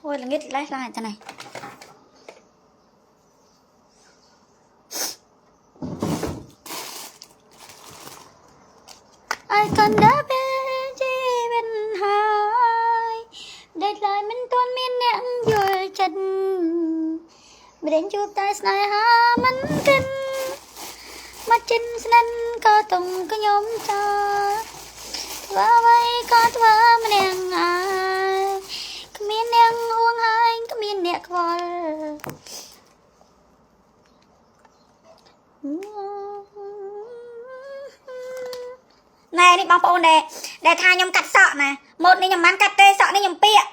អូយល្ងិតលេះឡាយតានេះអើយកណ្ដាពេលជីវិតហើយដេកឡើយមិនទាន់មានអ្នកយល់ចិត្តមិនដេញជួបតែស្នេហាមិនគិនមកចិនស្និនក៏ទុំខ្ញុំចោលធ្វើអ្វីក៏ធ្វើម្នាក់ឯងគ្មានអ្នកហួងហើយគ្មានអ្នកខ្វល់ ណែនេះបងប្អូនដែលដែលថាខ្ញុំកាត់សក់ណាម៉ូតនេះខ្ញុំមិនកាត់ទេសក់នេះខ្ញុំពាក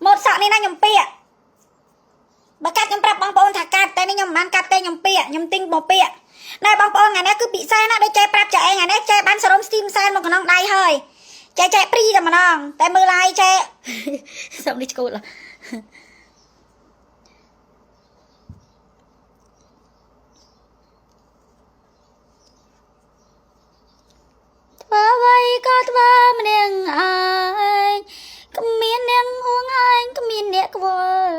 ម៉ូតសក់នេះណាខ្ញុំពាកបើកាត់ខ្ញុំប្រាប់បងប្អូនថាកាត់តែនេះខ្ញុំមិនកាត់ទេខ្ញុំពាកខ្ញុំទិញមកពាកណែបងប្អូនថ្ងៃនេះគឺពិសេសណាស់ដូចចេប្រាប់ចាឯងថ្ងៃនេះចេបានសរុំស្ទីមសែនមកក្នុងដៃហើយចេចេព្រីតែម្ដងតែមើលឡាយចេសុំនេះឆ្កួត ធ្វើអ្វីក៏ធ្វើម្នាក់ឯងគ្មានអ្នកហួងឯងគ្មានអ្នកខ្វល់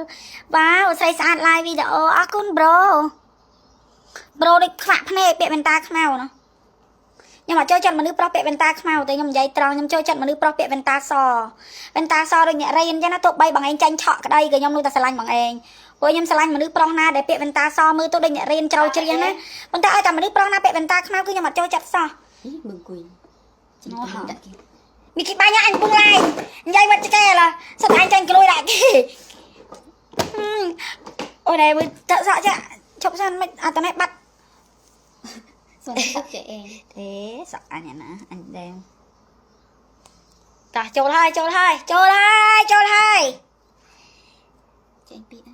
វ៉ាវស្រីស្អាតឡាយវីដេអូអរគុណប្រូប្រូដូចខ្វាក់ភ្នែកពាក់វ៉ែនតាខ្មៅណាខ្ញុំអត់ចូលចិត្តមនុស្សប្រុសពាក់វ៉ែនតាខ្មៅទេខ្ញុំនិយាយត្រង់ខ្ញុំចូលចិត្តមនុស្សប្រុសពាក់វ៉ែនតាសវ៉ែនតាសដូចអ្នករៀនអញ្ចឹងណាទោះបីបងឯងចាញ់ឆក់ក្តីក៏ខ្ញុំនោះតែស្រឡាញ់បងឯងព្រោះខ្ញុំស្រឡាញ់មនុស្សប្រុសណាដែលពាក់វ៉ែនតាសមើលទៅដូចអ្នករៀនជ្រៅជ្រៀងណាប៉ុន្តែឲ្យតែមនុស្សប្រុសណាពាក់វ៉ែនតាខ្មៅគឺខ្ញុំអត់ចូលចិត្តសោះ មឹងគួយ អូហ៎មីគីបាញ់អញពងឡាយនិយាយវត្តឆ្កែឡាសិតអញចាញ់ក្លួយដាក់គេអូនឯងមើលចាក់សក់ចាក់ឈប់សិនមិនអាតនេះបាត់ សូមដាក់ចេអេ ទេសក់អញណាអញដែរតាចូលហើយចូលហើយចូលហើយចូលហើយ ចេញពីអ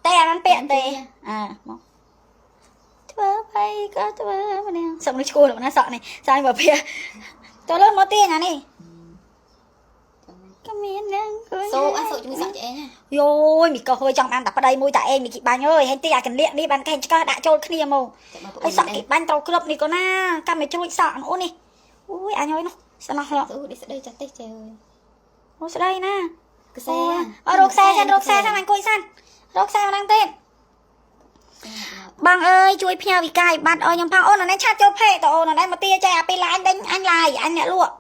ទេអាមិនពាក់ទេអាមកធ្វើអីក៏ធ្វើម្នាក់សុំនេះឈួលណាសក់នេះសក់នេះបើពាក់ចូលលើមកទាញអានេះក៏មាននឹង សូអសូជាមួយសក់ចេអេ យោយមីកោះអើយចង់បានតែប្តីមួយតែឯងមីគីបាញ់អើយហេតុទីអាកលៀកនេះបានគេឆ្កឹះដាក់ចូលគ្នាមកហើយសក់គីបាញ់ត្រូវគ្រប់នេះក៏ណាកាន់តែជ្រួចសក់អូនេះអូយអញអើយនោះស្ណោះឡ សូនេះស្ដីចាស់ទេចេអើយ អូស្ដីណា ខ្សែ អរកខ្សែសិនរកខ្សែសិនអង្គុយសិនរកខ្សែម្ដងទៀតបងអើយជួយផ្ញើវិកាយបាត់អើយខ្ញុំផងអូនអានេះឆាតចូលភេតអូនអានេះមកទាចែអាពេលឡាញដេញអញឡាយអញអ្នកលក់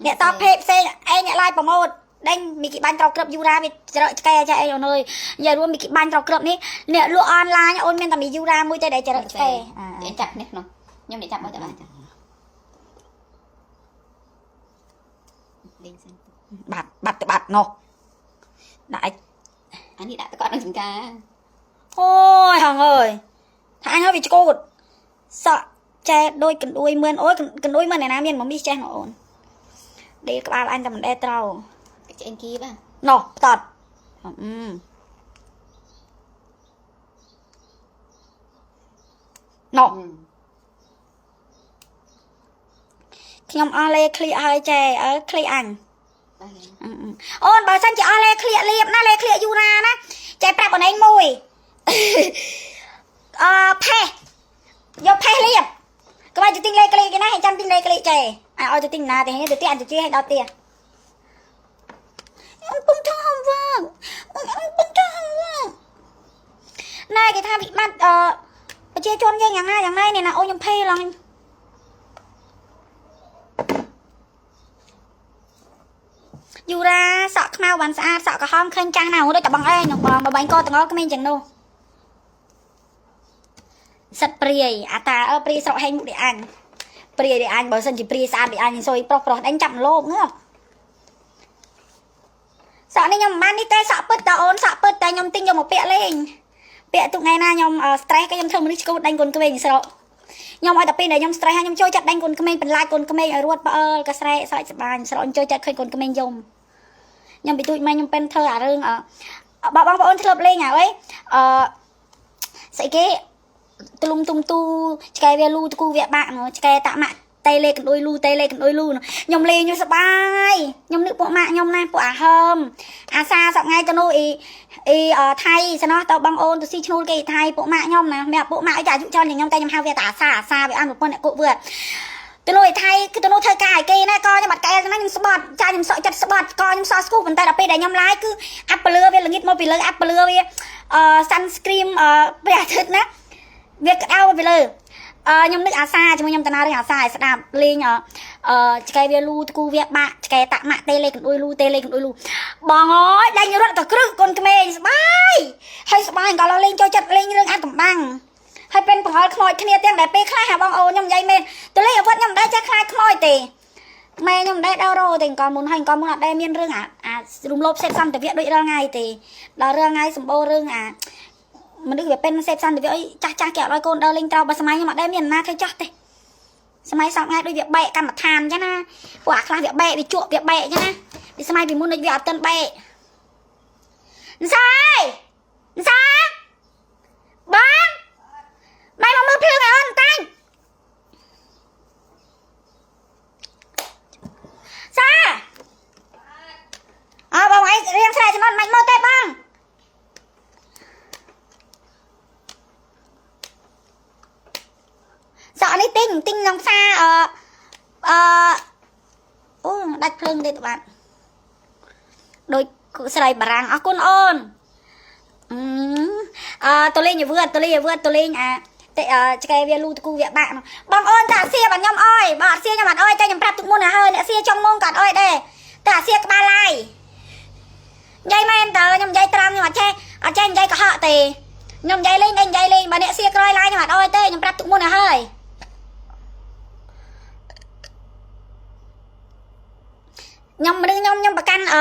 អ្នកតបភេផ្សេងឯងអ្នកឡាយប្រម៉ូតដេញមីគីបាញ់ត្រូវក្រឹបយូរ៉ាវាច្រកឆ្កែចាអីអូនអើយនិយាយរួមមីគីបាញ់ត្រូវក្រឹបនេះអ្នកលក់អនឡាញអូនមានតែមីយូរ៉ាមួយទេដែលច្រកឆ្កែ ចេញចាប់នេះក្នុងខ្ញុំនេះចាប់មកចាប់បានចាលេងសិន បាត់បាត់ទៅបាត់នោះដាក់អី អានេះដាក់តកត់នឹងចំការ អូយហងអើយថាអញហើយវាឆ្កូតសក់ចែដូចកណ្ដួយមឿនអូយកណ្ដួយមឿនអ្នកណាមានមកមីចេះនោះអូនដេកក្បាលអញតែមិនដេត្រូវ ចេញគីបាទ នោះផ្តត់អឺនោះខ្ញុំអស់លេឃ្លៀកហើយចែអើឃ្លៀកអញអូនបើសិនជាអស់លេឃ្លៀកលៀបណាលេឃ្លៀកយូរណាណាចែប្រាប់អូនឯងមួយអឺផេះយកផេះលៀបក្បាច់ទៅទិញលេឃ្លៀកគេណាឲ្យចាំទិញលេឃ្លៀកចែអញឲ្យទៅទិញណាទេទៅទីអញទៅជាឲ្យដល់ផ្ទះអញពុំធ្វើ homework អញពុំធ្វើ homework ណែគេថាវិបត្តិអឺប្រជាជនយើងយ៉ាងណាយ៉ាងណៃនេះណាអូខ្ញុំភេឡើងយូរ៉ាសក់ខ្មៅបានស្អាតសក់ក្រហមឃើញចាស់ណាស់ដូចតែបងឯងនោះបងបើបាញ់កទាំងអស់គ្មានចឹងនោះសិតព្រាយអាតាអើព្រាយស្រុកហេងមុខនេះអញព្រាយនេះអញបើសិនជាព្រាយស្អាតនេះអញសុយប្រុសប្រុសអញចាប់លោបងើបសក់នេះខ្ញុំមិនបាននេះទេសក់ពិតតអូនសក់ពិតតែខ្ញុំទិញយកមកពាក់លេងពាក់ទុកថ្ងៃណាខ្ញុំ stress ក៏ខ្ញុំធ្វើមនុស្សឆ្កួតដេញកូនក្មេងស្រុកខ្ញុំឲ្យតែពេលដែលខ្ញុំ stress ហើយខ្ញុំចូលចិត្តដេញកូនក្មេងបន្លាចកូនក្មេងឲ្យរត់ផ្អើលក៏ស្រែកសើចសប្បាយស្រុកខ្ញុំចូលចិត្តឃើញកូនក្មេងយំខ្ញុំពីទូចមកខ្ញុំពេលធ្វើអារឿងបងបងប្អូនធ្លាប់លេងអើយអឺស្អីគេទលុំទុំទូឆ្កែវាលូតគូវាបាក់ឆ្កែតាក់ម៉ាក់តេលេកណ្ដួយលូតេលេកណ្ដួយលូខ្ញុំលេងខ្ញុំសប្បាយខ្ញុំនឹកពួកម៉ាក់ខ្ញុំណាពួកអាហើមអាសាសប្ងៃទៅនោះអ៊ីអ៊ីថៃស្នោះទៅបងអូនទៅស៊ីឈ្នួលគេថៃពួកម៉ាក់ខ្ញុំណាមានពួកម៉ាក់អីចាអាយុច្រើនជាងខ្ញុំតែខ្ញុំហៅវាតែអាសាអាសាវាអានប្រពន្ធអ្នកគុកវា ទៅនោះឯថៃគឺទៅនោះធ្វើការឲ្យគេណាកខ្ញុំអត់កែណាខ្ញុំស្បត់ចាខ្ញុំសក់ចិត្តស្បត់កខ្ញុំសក់ស្គូប៉ុន្តែដល់ពេលដែលខ្ញុំឡាយគឺអាប់ពលឺវាល្ងិតមកពីលើអាប់ពលឺវាអឺ sunscreen អឺព្រះអាទិត្យណាវាក្តៅពីលើអឺខ្ញុំនឹកអាសាជាមួយខ្ញុំតាណារឿងអាសាឲ្យស្ដាប់លេងអឺឆ្កែវាលូតគូវាបាក់ឆ្កែតាក់ម៉ាក់ទេលេកណ្ដួយលូទេលេកណ្ដួយលូបងអើយដេញរត់ក៏គ្រឹះកូនក្មេងស្បាយហើយស្បាយកន្លោះលេងចូលចិត្តលេងរឿងអាចកំបាំងហើយเป็นបង្អល់ខ្មោចគ្នាទាំងដែលពេលខ្លះហាបងអូនខ្ញុំនិយាយមែនទៅលេងអាវុធខ្ញុំមិនដែលចេះខ្លាចខ្មោចទេម៉ែខ្ញុំមិនដែលដោរោទេអង្គមុនហើយអង្គមុនអត់ដែលមានរឿងអាអារំលោភសេពសន្តិវៈដូចរាល់ថ្ងៃទេដល់រាល់ថ្ងៃសម្បូររឿងអាមនុស្សវាเป็นសេពសន្តិវៈអីចាស់ចាស់គេអត់ឲ្យកូនដើរលេងត្រោបើសម័យខ្ញុំអត់ដែលមានណាធ្វើចាស់ទេសម័យសពថ្ងៃដូចវាបែកកម្មដ្ឋានអញ្ចឹងណាពួកអាខ្លះវាបែកវាជក់វាបែកអញ្ចឹងណាពីសម័យពីមុនដូចវាអត់ទាន់បែកអន្សាយអន្សាបងម៉ែមកមើលភ្លើងឲ្យអូនតាញ់សាអើបងឯងរៀងស្រែចំណន់មិនមកទេបងសក់នេះទិញទិញក្នុងផ្សារអឺអឺអូដាច់ភ្លើងទេតបាទដូចស្រីបារាំងអរគុណអូនអឺតលេងវឿតលេងវឿតលេងអាតែឆ្កែវាលូតគូវាបាក់បងអូនតាសៀបាទខ្ញុំអើយបើអត់សៀខ្ញុំអត់អើយតែខ្ញុំប្រាប់ទុកមុនឲ្យហើយអ្នកសៀចុងម៉ោងក៏អត់អើយដែរតែអាសៀក្បាលឡាយនិយាយមែនតើខ្ញុំនិយាយត្រង់ខ្ញុំអត់ចេះអត់ចេះនិយាយកុហកទេខ្ញុំនិយាយលេងនិយាយលេងបើអ្នកសៀក្រោយឡាយខ្ញុំអត់អើយទេខ្ញុំប្រាប់ទុកមុនឲ្យហើយខ្ញុំមនុស្សខ្ញុំខ្ញុំប្រកាន់អ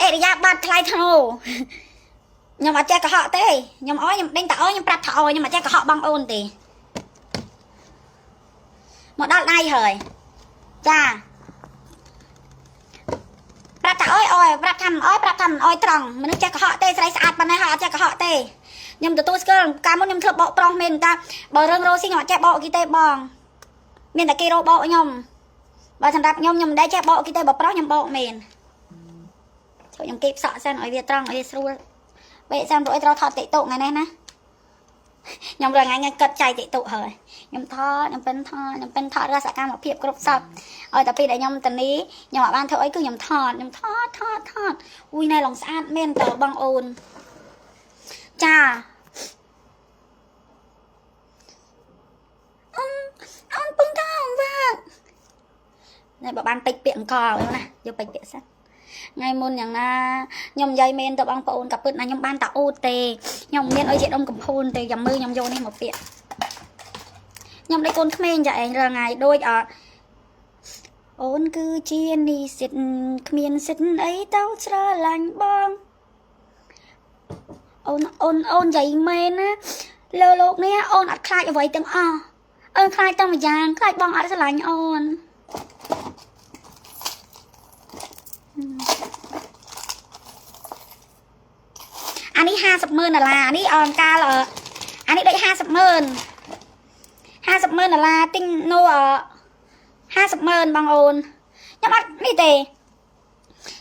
អរិយាប័ត្រថ្លៃថ្នូរខ្ញុំអត់ចេះកុហកទេខ្ញុំអោយខ្ញុំដេញតាអោយខ្ញុំប្រាប់ថាអោយខ្ញុំអត់ចេះកុហកបងអូនទេមកដល់ដៃហើយចាប្រាប់ថាអោយអោយប្រាប់ថាមិនអោយប្រាប់ថាមិនអោយត្រង់មនុស្សចេះកុហកទេស្រីស្អាតប៉ុណ្ណេះហើយអត់ចេះកុហកទេខ្ញុំទទួលស្គាល់កាលមុនខ្ញុំធ្លាប់បកប្រុសមែនតាបើរឿងរ៉ូស៊ីខ្ញុំអត់ចេះបកគេទេបងមានតែគេរោបកខ្ញុំបើសម្រាប់ខ្ញុំខ្ញុំមិនដែលចេះបកគេទេបើប្រុសខ្ញុំបកមែនចូលខ្ញុំគេផ្សក់សិនឲ្យវាត្រង់ឲ្យវាស្រួលបែកសិនព្រោះឲ្យត្រូវថតតិតុថ្ងៃនេះណាខ្ញុំរាល់ថ្ងៃថ្ងៃកាត់ចៃតិតុហើយខ្ញុំថតខ្ញុំពិនថតខ្ញុំពិនថតរសកម្មភាពគ្រប់សពឲ្យតែពេលដែលខ្ញុំតានីខ្ញុំអត់បានធ្វើអីគឺខ្ញុំថតខ្ញុំថតថតថតអ៊ុយណែឡងស្អាតមែនតើបងអូនចាអូនអូនពឹងតោវ៉ាណែបើបានពេជ្រពាក់អង្គអីណាយកពេជ្រពាក់សិនថ្ងៃមុនយ៉ាងណាខ្ញុំនិយាយមែនទៅបងប្អូនក៏ពិតណាខ្ញុំបានតាអូតទេខ្ញុំមិនមានអីជាដុំកំភួនទេយ៉ាងមើលខ្ញុំយកនេះមកពាក់ខ្ញុំដូចកូនក្មេងចាឯងរាល់ថ្ងៃដូចអអូនគឺជានិស្សិតគ្មានសិទ្ធអីទៅស្រឡាញ់បងអូនអូនអូននិយាយមែនណាលើលោកនេះអូនអត់ខ្លាចអ្វីទាំងអស់អូនខ្លាចតែម្យ៉ាងខ្លាចបងអត់ស្រឡាញ់អូនអានេះ50ម៉ឺនដុល្លារនេះអនកាលអានេះដូច50ម៉ឺន50ម៉ឺនដុល្លារទិញនៅ50ម៉ឺនបងអូនខ្ញុំអត់នេះទេ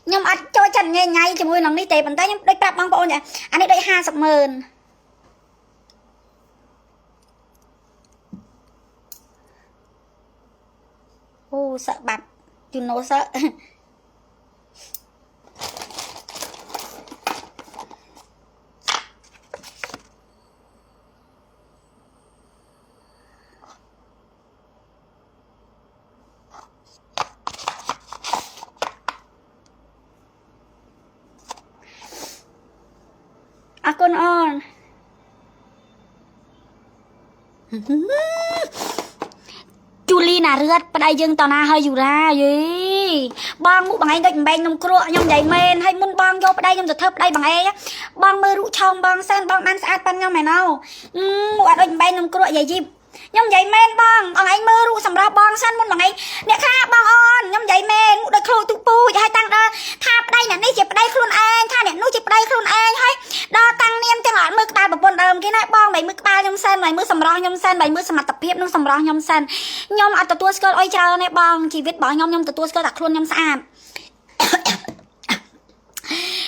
ខ្ញុំអត់ចូលចិត្តញ៉ៃញ៉ៃជាមួយនឹងនេះទេប៉ុន្តែខ្ញុំដូចប្រាប់បងប្អូនចាអានេះដូច50ម៉ឺនអូសក់បាត់ you know សក់អរគុណអូនជូលីណារឿតប្តីយើងតណាហើយយូរ៉ាយីបងមុខបងឯងដូចបំបែងនំគ្រក់ខ្ញុំនិយាយមែនហើយមុនបងយកប្តីខ្ញុំទៅធ្វើប្តីបងឯងបងមើលរូបឆោមបងសិនបងបានស្អាតប៉ាន់ខ្ញុំឯណោមុខអត់ដូចបំបែងនំគ្រក់យាយយីខ្ញុំនិយាយមែនបងបងឯងមើលរូបសម្រាប់បងសិនមុនបងឯងអ្នកខ្លះបងអូនខ្ញុំនិយាយមែនមុខដូចឃ្លូទូពូជហើយតាំងដល់ថាប្តីអ្នកនេះជាប្តីខ្លួនឯងថាអ្នកនោះជាប្តីខ្លួនឯងហើយដល់តាំងនាមទាំងអត់មើលក្បាលប្រពន្ធដើមគេណាបងមិនមើលក្បាលខ្ញុំសិនមិនមើលសម្រស់ខ្ញុំសិនមិនមើលសមត្ថភាពនិងសម្រស់ខ្ញុំសិនខ្ញុំអត់ទទួលស្គាល់អុយច្រើនទេបងជីវិតរបស់ខ្ញុំខ្ញុំទទួលស្គាល់តែខ្លួនខ្ញុំស្អាត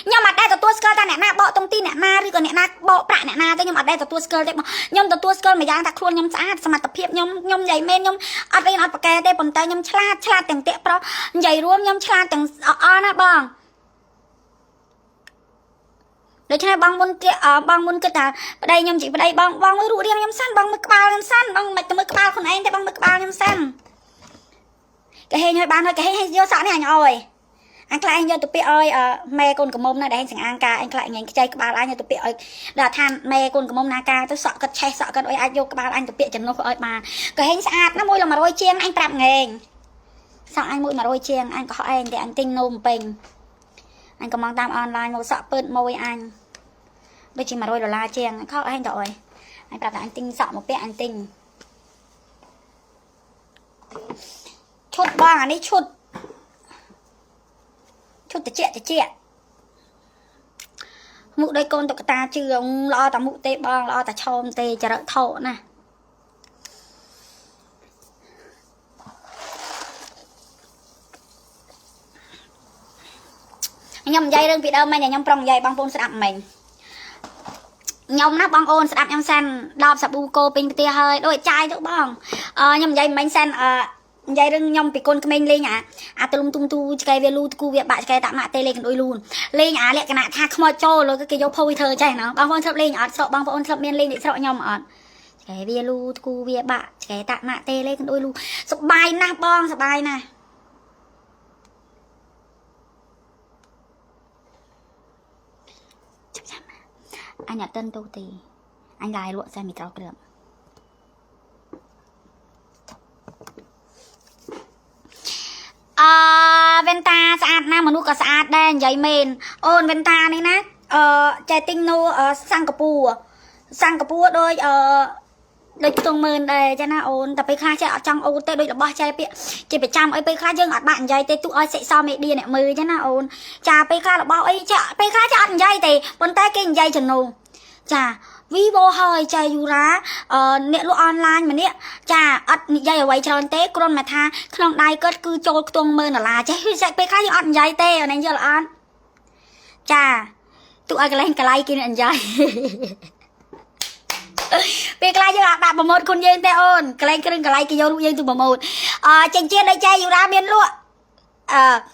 ខ្ញុំអត់ដែលទទួលស្គាល់ថាអ្នកណាបកតុងទីអ្នកណាឬក៏អ្នកណាបកប្រាក់អ្នកណាទេខ្ញុំអត់ដែលទទួលស្គាល់ទេបងខ្ញុំទទួលស្គាល់មួយយ៉ាងថាខ្លួនខ្ញុំស្អាតសមត្ថភាពខ្ញុំខ្ញុំនិយាយមែនខ្ញុំអត់រៀនអត់ប្រកែទេប៉ុន្តែខ្ញុំឆ្លាតឆ្លាតទាំងតាក់ប្រុសនិយាយរួមខ្ញុំឆ្លាតទាំងអស់ណាបងដូច្នេះបងមុនបងមុនគិតថាប្តីខ្ញុំជាប្តីបងបងមើលរូបរាងខ្ញុំសិនបងមើលក្បាលខ្ញុំសិនបងមិនទៅមើលក្បាលខ្លួនឯងទេបងមើលក្បាលខ្ញុំសិនគេហេងឲ្យបានហើយគេហេងឲ្យយកសក់នេះអញអើយអញខ្លាចអញយកទៅពាក់ឲ្យម៉ែកូនកំមុំណាដែលហេងសង្អាងការអញខ្លាចអញខ្ចីក្បាលអញយកទៅពាក់ឲ្យដល់ឋានម៉ែកូនកំមុំណាការទៅសក់គាត់ឆេះសក់គាត់អុយអាចយកក្បាលអញទៅពាក់ចំណុះឲ្យបានគេហេងស្អាតណាមួយល100ជាងអញប្រាប់ងែងសក់អញមួយ100ជាងអញក៏ហក់ឯងតែអញទិញនោមពេញអញក៏មកតាមអនឡាញមកសក់ពើតមួយអញដូចជា100ដុល្លារជាងខកឯងទៅអុយអញប្រាប់ថាអញទិញសក់មកពាក់អញទិញឈុតបងអានេះឈុតឈុតតិចតិចមុខដូចកូនតុក្កតាជឿល្អតាមុខទេបងល្អតាឆោមទេចរិតថោណាខ្ញុំនិយាយរឿងពីដើមមិញខ្ញុំប្រុងនិយាយបងប្អូនស្ដាប់មិញខ្ញុំណាបងអូនស្ដាប់ខ្ញុំសិន10សាប៊ូគោពេញផ្ទះហើយដូចចាយទៅបងខ្ញុំនិយាយមិញសិននិយាយរឿងខ្ញុំពីកូនក្មេងលេងអាទលុំទុំទូឆ្កែវាលូគូវាបាក់ឆ្កែតាក់ម៉ាក់ទេលេងកណ្ដុយលូនលេងអាលក្ខណៈថាខ្មោចចូលគេយកភុយធ្វើចេះណាបងប្អូនធ្លាប់លេងអត់ស្រុកបងប្អូនធ្លាប់មានលេងស្រុកខ្ញុំអត់ឆ្កែវាលូគូវាបាក់ឆ្កែតាក់ម៉ាក់ទេលេងកណ្ដុយលូសបាយណាស់បងសបាយណាស់អញអត់តិនទូទេអញឡាយលក់សែមីត្រោគ្រឿងអឺវ៉ែនតាស្អាតណាស់មនុស្សក៏ស្អាតដែរនិយាយមែនអូនវ៉ែនតានេះណាចែទិញនៅសិង្ហបុរីសិង្ហបុរីដូចដូចខ្ទង់ម៉ឺនដែរចាណាអូនតែពេលខ្លះចេះអត់ចង់អូនទេដូចរបស់ចែពាក្យជាប្រចាំអីពេលខ្លះយើងអត់បាក់និយាយទេទោះឲ្យសិសមេឌៀអ្នកមើលចាណាអូនចាពេលខ្លះរបស់អីចាពេលខ្លះចេះអត់និយាយទេប៉ុន្តែគេនិយាយជំនួសចា Vivo ហើយចែយូរ៉ាអ្នកលក់អនឡាញម្នាក់ចាអត់និយាយអ្វីច្រើនទេគ្រាន់តែថាក្នុងដៃគាត់គឺចូលខ្ទង់ម៉ឺនដុល្លារចេះពេលខ្លះយើងអត់និយាយទេអូនយល់អត់ចាទោះឲ្យកន្លែងកន្លៃគេនិយាយពេលខ្លះយើងអត់ដាក់ប្រម៉ូទខ្លួនយើងទេអូនកន្លែងគ្រឿងកន្លែងគេយករូបយើងទៅប្រម៉ូទចិញ្ចៀនដូចចែយូរ៉ាមានលក់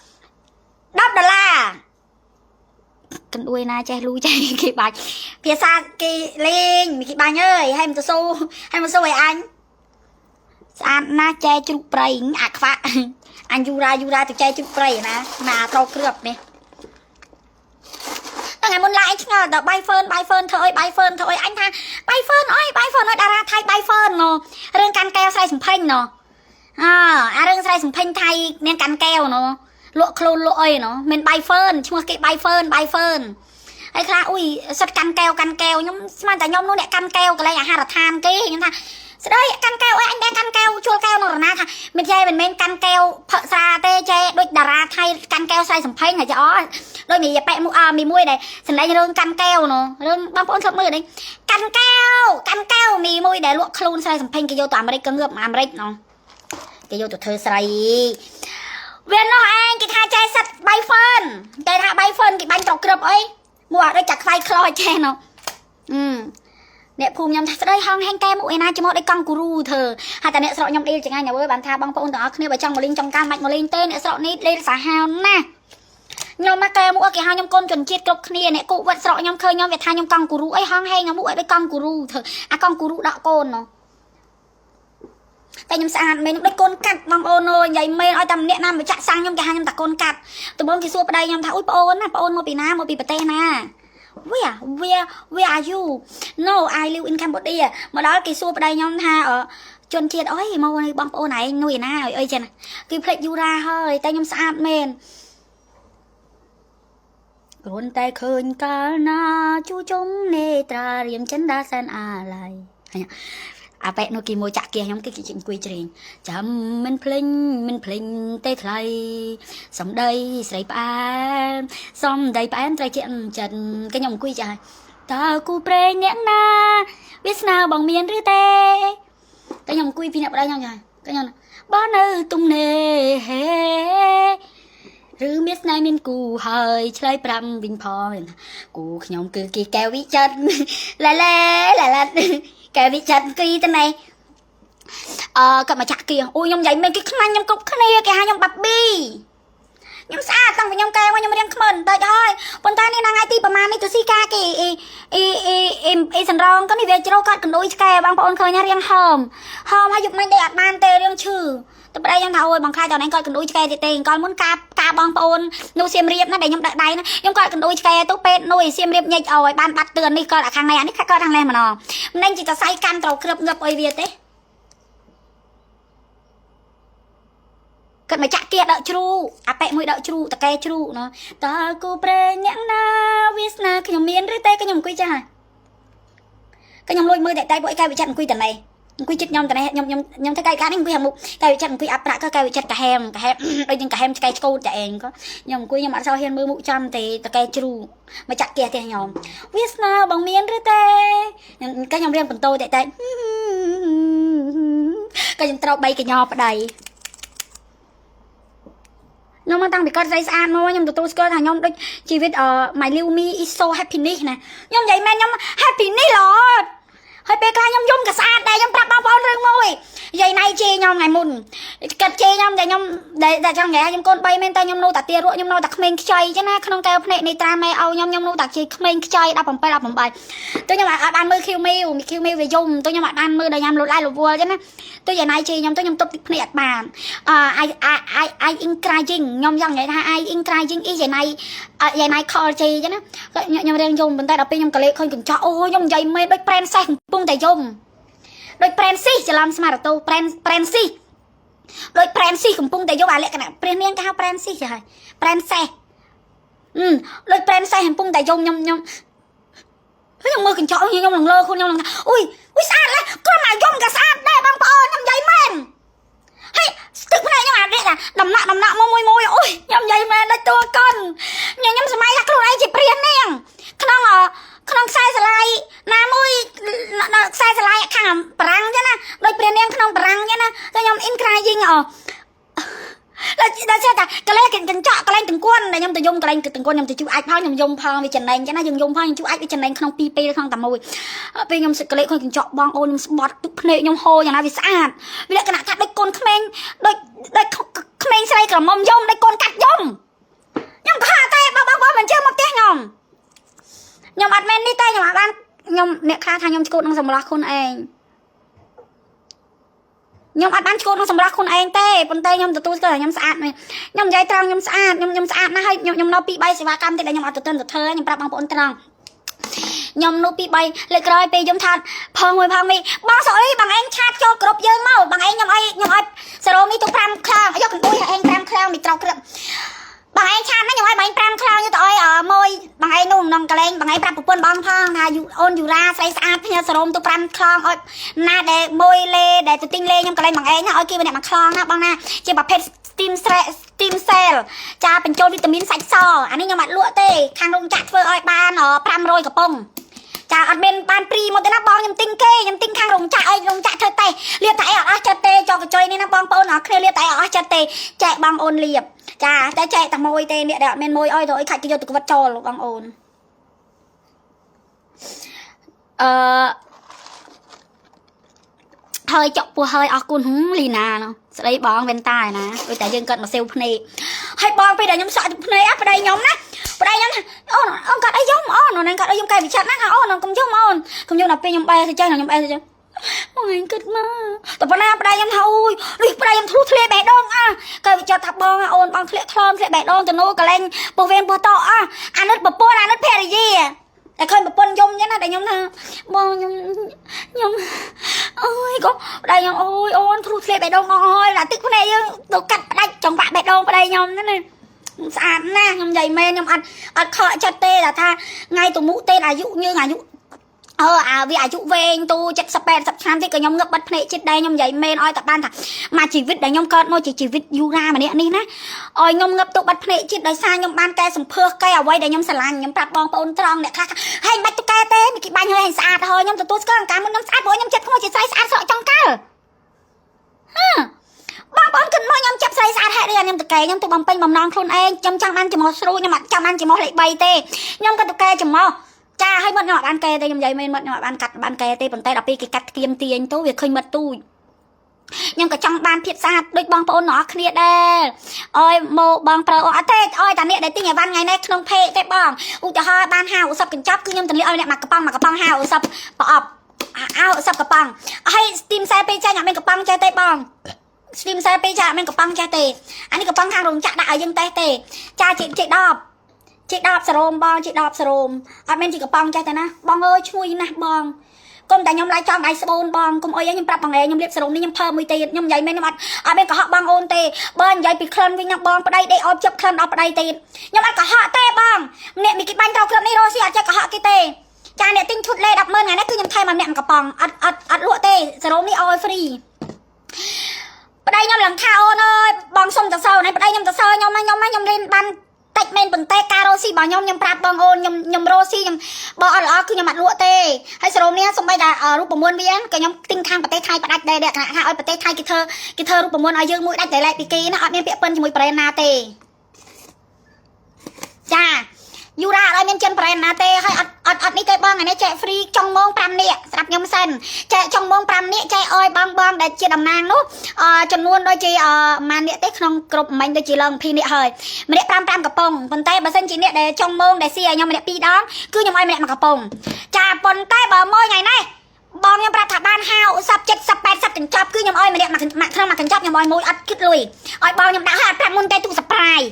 10ដុល្លារកណ្ដួយណាចេះលូចេះគេបាច់ភាសាគេលេងគេបាញ់អើយហើយមិនទៅស៊ូហើយមកស៊ូឲ្យអញស្អាតណាស់ចែជ្រូកព្រៃអាខ្វាក់អញយូរ៉ាយូរ៉ាទៅចែជ្រូកព្រៃណាណាត្រូវគ្រឿបនេះថ្ងៃមុនឡាយឆ្ងល់ដល់បាយហ្វឺនបាយហ្វឺនធ្វើអុយបាយហ្វឺនធ្វើអុយអញថាបាយហ្វឺនអុយបាយហ្វឺនអុយតារាថៃបាយហ្វឺនណរឿងកាន់កែវស្រីសំផិញណអារឿងស្រីសំផិញថៃនាងកាន់កែវណលក់ខ្លួនលក់អីណមានបាយហ្វឺនឈ្មោះគេបាយហ្វឺនបាយហ្វឺនហើយខ្លះអ៊ុយសិតកាន់កែវកាន់កែវខ្ញុំស្មានតែខ្ញុំនោះអ្នកកាន់កែវកន្លែងអាហារដ្ឋានគេខ្ញុំថាស្ដីកាន់កែវអីអញដែរកាន់កែវជួលកែវនៅរណាថាមិនចេះមិនមែនកាន់កែវផឹកស្រាទេចេះដូចតារាថៃកាន់កែវស្រីសំផិញហើយចេះអដូចមីប៉ែមួយមីមួយដែលសម្ដែងរឿងកាន់កែវនោះរឿងបងប្អូនធ្លាប់មើលនេះកាន់កែវកាន់កែវមីមួយដែលលក់ខ្លួនស្រីសំផិញគេយកទៅអាមេរិកក៏ងើបអាមេរិកនោះគេយកទៅធ្វើស្រីវានោះឯងគេថាចេះសិតបាយហ្វឺនគេថាបាយហ្វឺនគេបាញ់ត្រក្រឹបអីមួយអត់ដូចចាក់ខ្វាយខ្លោចេះនោះអ្នកភូមិខ្ញុំថាស្ដីហងហែងកែមុខឯណាច្មោះដូចកង់គូរូធ្វើហើយតែអ្នកស្រុកខ្ញុំដេលចងាញ់អើយបានថាបងប្អូនទាំងអស់គ្នាបើចង់មកលេងចង់ការមិនមកលេងទេអ្នកស្រុកនេះដេលសាហាវណាស់ខ្ញុំមកកែមុខគេហៅខ្ញុំកូនជនជាតិគ្រប់គ្នាអ្នកគូវត្តស្រុកខ្ញុំឃើញខ្ញុំវាថាខ្ញុំកង់គូរូអីហងហែងមុខអីដូចកង់គូរូធ្វើអាកង់គូរូដកកូននោះតែខ្ញុំស្អាតមែនខ្ញុំដូចកូនកាត់បងអូនអើយនិយាយមែនឲ្យតែម្នាក់ណាមកចាក់សាំងខ្ញុំគេហៅខ្ញុំតែកូនកាត់ដំបូងគេសួរប្តីខ្ញុំថាអ៊ុយប្អូនណាប្អូនមកពីណាមកពីប្រទេសណា Where are you? No, I live in Cambodia មកដល់គេសួរប្តីខ្ញុំថាជនជាតិអីមកនៅបងប្អូនឯងនួយណាអីចឹងគេភ្លេចយូរ៉ាហើយតែខ្ញុំស្អាតមែនគ្រាន់តែឃើញកាលណាជួជុំនេត្រារៀមចិនដាសែនអាឡៃអាប៉ែនោះគេមួយចាក់គៀខ្ញុំគេគេអង្គុយច្រៀងចាំមិនភ្លេញមិនភ្លេញទេថ្លៃសំដីស្រីផ្អែមសំដីផ្អែមត្រូវជាចិត្តគេខ្ញុំអង្គុយចាតើគូប្រេងអ្នកណាវាសនាបងមានឬទេតែខ្ញុំអង្គុយពីអ្នកប្តីខ្ញុំចាខ្ញុំបើនៅទំនេរហេឬមាន មានស្នេហ៍មានគូហើយឆ្លើយប្រាប់វិញផងគូខ្ញុំគឺគេកែវវិចិត្រឡាឡាឡាឡាកែវវិចិត្រគីតណៃអឺក៏មកចាក់គៀអូខ្ញុំនិយាយមែនគេខ្នាញ់ខ្ញុំគ្រប់គ្នាគេហៅខ្ញុំបាប៊ីខ្ញុំស្អាតតាំងពីខ្ញុំកែមកខ្ញុំរៀងខ្មិនតិចហើយប៉ុន្តែនេះថ្ងៃទីប្រហែលនេះទៅស៊ីការគេអីអីអីអីអីសន្រងក៏នេះវាជ្រោកកាត់កណ្ដួយឆ្កែបងប្អូនឃើញរៀងហើមហើមហើយយប់មិញដេកអត់បានទេរៀងឈឺតែប្តីខ្ញុំថាអូយបងខ្លាចតនេះគាត់កណ្ដួយឆ្កែទៀតទេកាលមុនការការបងប្អូននោះសៀមរាបណាដែលខ្ញុំដាក់ដៃណាខ្ញុំគាត់កណ្ដួយឆ្កែទៅពេទ្យនោះសៀមរាបញិចឲ្យបានបាត់ទឿននេះគាត់ខាងនេះអានេះគាត់ខាងនេះម្ដងមិនជាសរសៃកាន់ត្រូវក្រឹបងឹបអីវាទេគាត់មកចាក់គៀដកជ្រូអាប៉ែមួយដកជ្រូតកែជ្រូណតើគូប្រេងអ្នកណាវាសនាខ្ញុំមានឬទេខ្ញុំអង្គុយចាស់ខ្ញុំលួចមើលតែតែពួកឯងកែវិចិត្រអង្គុយតនេះអង្គុយចិត្តខ្ញុំតនេះខ្ញុំខ្ញុំខ្ញុំធ្វើកាយការនេះអង្គុយខាងមុខកែវិចិត្រអង្គុយអាប់ប្រាក់ក៏កែវិចិត្រកាហែមកាហែមដូចនឹងកាហែមឆ្កែឆ្កូតតែឯងក៏ខ្ញុំអង្គុយខ្ញុំអត់សូវហ៊ានមើលមុខចំទេតកែជ្រូមកចាក់គៀផ្ទះខ្ញុំវាសនាបងមានឬទេខ្ញុំក៏ខ្ញុំរៀនបន្តតែតែក៏ខ្ញុំត្រូវបីកញ្ញោប្តីខ្ញុំមកតាំងពីគាត់ស្រីស្អាតមកខ្ញុំទទួលស្គាល់ថាខ្ញុំដូចជីវិតអឺ my live me is so happiness ណាខ្ញុំនិយាយមែនខ្ញុំ happiness រហូតហើយពេលខ្លះខ្ញុំយំក៏ស្អាតដែរខ្ញុំប្រាប់បងប្អូនរឿងមួយនិយាយណៃជេរខ្ញុំថ្ងៃមុនគាត់ជេរខ្ញុំតែខ្ញុំដែលចង់និយាយខ្ញុំកូន3មែនតែខ្ញុំនៅតែទារកខ្ញុំនៅតែក្មេងខ្ចីចឹងណាក្នុងកែវភ្នែកនៃត្រាម៉ែឲ្យខ្ញុំខ្ញុំនៅតែជាក្មេងខ្ចី17 18ទៅខ្ញុំអត់បានមើលឃីវមីវឃីវមីវាយំទៅខ្ញុំអត់បានមើលដល់ញ៉ាំលូតឡាយលវល់ចឹងណាទៅយាយណៃជេរខ្ញុំទៅខ្ញុំទប់ទឹកភ្នែកអត់បានអ I I I I encouraging ខ្ញុំចង់និយាយថា I encouraging អ៊ីយាយណៃយាយណៃ call ជេរចឹងណាខ្ញុំរៀងយំប៉ុន្តែដល់ពេលខ្ញុំកលេឃើញកញ្ចក់អូខ្ញុំនិយាយមែនដូច princess កំពុងតែយំដូច princess ច្រឡំស្មារតី princess ដូច princess កំពុងតែយំអាលក្ខណៈព្រះនាងគេហៅ princess ចាហើយ princess អឺដូច princess កំពុងតែយំខ្ញុំខ្ញុំខ្ញុំមើលកញ្ចក់ខ្ញុំនឹងលើខ្លួនខ្ញុំនឹងថាអុយអុយស្អាតណាស់គ្រាន់តែយំក៏ស្អាតដែរបងប្អូនខ្ញុំនិយាយមែនហើយទឹកភ្នែកខ្ញុំអានេះដំណាក់ដំណាក់មកមួយមួយអូយខ្ញុំនិយាយមែនដូចតួកុនខ្ញុំខ្ញុំសម័យថាខ្លួនឯងជាព្រះនាងក្នុងក្នុងខ្សែស្រឡាយណាមួយខ្សែស្រឡាយខាងបារាំងចឹងណាដូចព្រះនាងក្នុងបារាំងចឹងណាតែខ្ញុំ encouraging អដល់ដល់ចេះតែកលែងកញ្ចក់កលែងតង្គន់ដែលខ្ញុំទៅយំកលែងតង្គន់ខ្ញុំទៅជូអាចផងខ្ញុំយំផងវាចំណេញចឹងណាយើងយំផងខ្ញុំជូអាចវាចំណេញក្នុងពីរពេលក្នុងតែមួយពេលខ្ញុំសឹកកលែងឃើញកញ្ចក់បងអូនខ្ញុំស្បត់ទឹកភ្នែកខ្ញុំហូរយ៉ាងណាវាស្អាតវាលក្ខណៈថាដូចកូនក្មេងដូចដូចក្មេងស្រីក្រមុំយំដូចកូនកាត់យំខ្ញុំក៏តែបងបងបងមិនជឿមកផ្ទះខ្ញុំខ្ញុំអត់មែននេះទេខ្ញុំអត់បានខ្ញុំអ្នកខ្លះថាខ្ញុំឈួតនឹងសម្រស់ខ្លួនឯងខ្ញុំអត់បានឈួតនឹងសម្រស់ខ្លួនឯងទេប៉ុន្តែខ្ញុំទទួលស្គាល់ថាខ្ញុំស្អាតមែនខ្ញុំនិយាយត្រង់ខ្ញុំស្អាតខ្ញុំខ្ញុំស្អាតណាស់ហើយខ្ញុំខ្ញុំនៅពី3សេវាកម្មទៀតដែលខ្ញុំអត់ទៅទៅធ្វើខ្ញុំប្រាប់បងប្អូនត្រង់ខ្ញុំនោះពី3លើកក្រោយពេលខ្ញុំថាផងមួយផងនេះបងសុអីបងឯង chat ចូលគ្រប់យើងមកបងឯងខ្ញុំឲ្យខ្ញុំឲ្យសេរ៉ូមនេះទៅ5ខ្លោងយកកណ្ដួយឲ្យឯង5ខ្លោងមីត្រោក្រឹបបងឯង chat ណាខ្ញុំឲ្យបងឯង5ខ្លោងយកទៅឲ្យមួយបងឯងនោះក្នុងកលែងបងឯងប្រាប់ប្រពន្ធបងផងថាអូនយូរ៉ាស្រីស្អាតផ្ញើសេរ៉ូមទៅ5ខ្លោងឲ្យណាដែលមួយលេដែលទៅទិញលេខ្ញុំកលែងបងឯងណាឲ្យគេម្នាក់មួយខ្លោងណាបងណាជាប្រភេទ steam steam cell ចាបញ្ចូលវីតាមីនសាច់សអានេះខ្ញុំអត់លក់ទេខាងរោងចក្រធ្វើឲ្យបាន500កំប៉ុងចាអត់មានបានព្រីមកទេណាបងខ្ញុំទិញគេខ្ញុំទិញខាងរោងចក្រអីរោងចក្រធ្វើតេលាបតែអីអត់អស់ចិត្តទេចុះកញ្ចុយនេះណាបងប្អូនអរគ្នាលាបតែអីអត់អស់ចិត្តទេចែកបងអូនលាបចាតែចែកតែមួយទេអ្នកដែលអត់មានមួយអុយទៅអុយខាច់គេយកទៅក្វិតចោលបងអូនអឺហើយចុកពោះហើយអរគុណលីណានោះស្ដីបងវ៉ែនតាឯណាដូចតែយើងគាត់មកសេវភ្នែកហើយបងពេលដែលខ្ញុំសក់ទឹកភ្នែកប្តីខ្ញុំណាប្តីខ្ញុំអូនអូនគាត់អីយំអូនអូនគាត់អីយំកែវិចិត្រណាអូនកុំយំអូនកុំយំដល់ពេលខ្ញុំបែរទៅចេះខ្ញុំបែរទៅចេះបងឯងគិតមកតែប៉ុណ្ណាប្តីខ្ញុំថាអូយនេះប្តីខ្ញុំធ្លុះធ្លាយបេះដូងអាកែវិចិត្រថាបងអូនបងធ្លាក់ថ្លើមធ្លាក់បេះដូងទៅនោះកលែងពោះវៀនពោះតអាអាណិតប្រពន្ធអាណិតភរិយាតែឃើញប្រពន្ធយំចឹងណាតែខ្ញុំថាបងខ្ញុំខ្ញុំអូយក៏ប្តីខ្ញុំអូយអូនធ្លុះធ្លាយបេះដូងអស់ហើយដល់ទឹកភ្នែកយើងទៅកាត់ផ្ដាច់ចង្វាក់បេះដូងប្តីខ្ញុំហ្នឹងណាស្អាតណាស់ខ្ញុំនិយាយមែនខ្ញុំអត់អត់ខកចិត្តទេថាថ្ងៃទៅមុខទេអាយុយើងអាយុអឺអាវាអាយុវែងទូ70 80ឆ្នាំទៀតក៏ខ្ញុំងឹបបិទភ្នែកចិត្តដែរខ្ញុំនិយាយមែនឲ្យតែបានថាមកជីវិតដែលខ្ញុំកើតមកជាជីវិតយូរ៉ាម្នាក់នេះណាឲ្យខ្ញុំងឹបទៅបិទភ្នែកចិត្តដោយសារខ្ញុំបានកែសម្ផស្សកែអ្វីដែលខ្ញុំស្រឡាញ់ខ្ញុំប្រាប់បងប្អូនត្រង់អ្នកខ្លះហែងបាច់ទៅកែទេមីគេបាញ់ហើយហែងស្អាតហើយខ្ញុំទទួលស្គាល់កាលមុនខ្ញុំស្អាតព្រោះខ្ញុំចិត្តខ្មោចជាស្រីស្អាតស្រកចង់កើហឺ បងប្អូនគិតមកខ្ញុំចាប់ស្រីស្អាតហេតុអីខ្ញុំតកែខ្ញុំទៅបំពេញបំណងខ្លួនឯងខ្ញុំចង់បានច្រមុះស្រួលខ្ញុំអត់ចង់បានច្រមុះលេខ3ទេខ្ញុំក៏តកែច្រមុះចាឲ្យមាត់ខ្ញុំអត់បានកែទេខ្ញុំនិយាយមែនមាត់ខ្ញុំអត់បានកាត់បានកែទេប៉ុន្តែដល់ពេលគេកាត់ខ្ទៀមទាញទៅវាឃើញមាត់ទូចខ្ញុំក៏ចង់បានភាពស្អាតដូចបងប្អូនទាំងអស់គ្នាដែរអើយមកបងប្រើអត់ទេអើយតាអ្នកដែលទិញអីវ៉ាន់ថ្ងៃនេះក្នុង page ទេបងឧទាហរណ៍បាន50កញ្ចប់គឺខ្ញុំទម្លាក់ឲ្យអ្នកមួយកំប៉ុងមួយកំប៉ុង50ប្រអប់50កំប៉ុងហើយ steam ខ្សែពេលចាញ់អត់មានកំប៉ុងចេះទេបង steam ខ្សែពេលចាអត់មានកំប៉ុងចេះទេអានេះកំប៉ុងខាងរោងចក្រដាក់ឲ្យយើងតេសទេចាជាជា10ជា10សរោមបងជា10សរោមអត់មានជាកំប៉ុងចេះទេណាបងអើយឈ្ងុយណាស់បងកុំតែខ្ញុំឡាយចំដៃស្បូនបងកុំអុយខ្ញុំប្រាប់បងឯងខ្ញុំលាបសរោមនេះខ្ញុំភើមួយទៀតខ្ញុំនិយាយមែនខ្ញុំអត់អត់មានកុហកបងអូនទេបើនិយាយពីក្លិនវិញណាបងប្តីដេកអោបជិបក្លិនដល់ប្តីទៀតខ្ញុំអត់កុហកទេបងអ្នកមីគីបាញ់ត្រូវក្លិននេះរស់ស៊ីអត់ចេះកុហកគេទេចាអ្នកទិញឈុតលេ100,000ថ្ងៃនេះគឺខ្ញុំថែមឲ្យម្នាក់កំប៉ុងអត់អត់អត់លក់ទេសរោមនេះឲ្យ free ប្តីខ្ញុំឡើងថាអូនអើយបងសុំតសើណៃប្តីខ្ញុំតសើខ្ញុំខ្ញុំខ្ញុំរៀនបានតិចមែនប៉ុន្តែការរស់ស៊ីរបស់ខ្ញុំខ្ញុំប្រាប់បងអូនខ្ញុំខ្ញុំរស់ស៊ីខ្ញុំបើអត់ល្អគឺខ្ញុំអត់លក់ទេហើយសរោមនេះសំបីតែរូបមន្តវាក៏ខ្ញុំទិញខាងប្រទេសថៃផ្ដាច់ដែរលក្ខណៈថាឲ្យប្រទេសថៃគេធ្វើគេធ្វើរូបមន្តឲ្យយើងមួយដាច់តែឡែកពីគេណាអត់មានពាក្យពិនជាមួយ brand ណាទេចាយូរ៉ាអត់ឲ្យមានចិន brand ណាទេហើយអត់អត់អត់នេះទេបងអានេះចែក free ចុងម៉ោង5នាក់ស្រាប់ខ្ញុំសិនចែកចុងម៉ោង5នាក់ចែកឲ្យបងបងដែលជាតំណាងនោះអចំនួនដូចជាប្រហែលនាក់ទេក្នុងក្រុមមិញដូចជាឡើង20នាក់ហើយម្នាក់5 5កំប៉ុងប៉ុន្តែបើសិនជាអ្នកដែលចុងម៉ោងដែលស៊ីឲ្យខ្ញុំម្នាក់2ដងគឺខ្ញុំឲ្យម្នាក់1កំប៉ុងចាប៉ុន្តែបើមកថ្ងៃនេះបងខ្ញុំប្រាប់ថាបាន50 70 80កញ្ចប់គឺខ្ញុំឲ្យម្នាក់មួយក្នុងមួយកញ្ចប់ខ្ញុំឲ្យមួយអត់គិតលុយឲ្យបងខ្ញុំដាក់ឲ្យអត់ប្រាប់មុនទេទូ surprise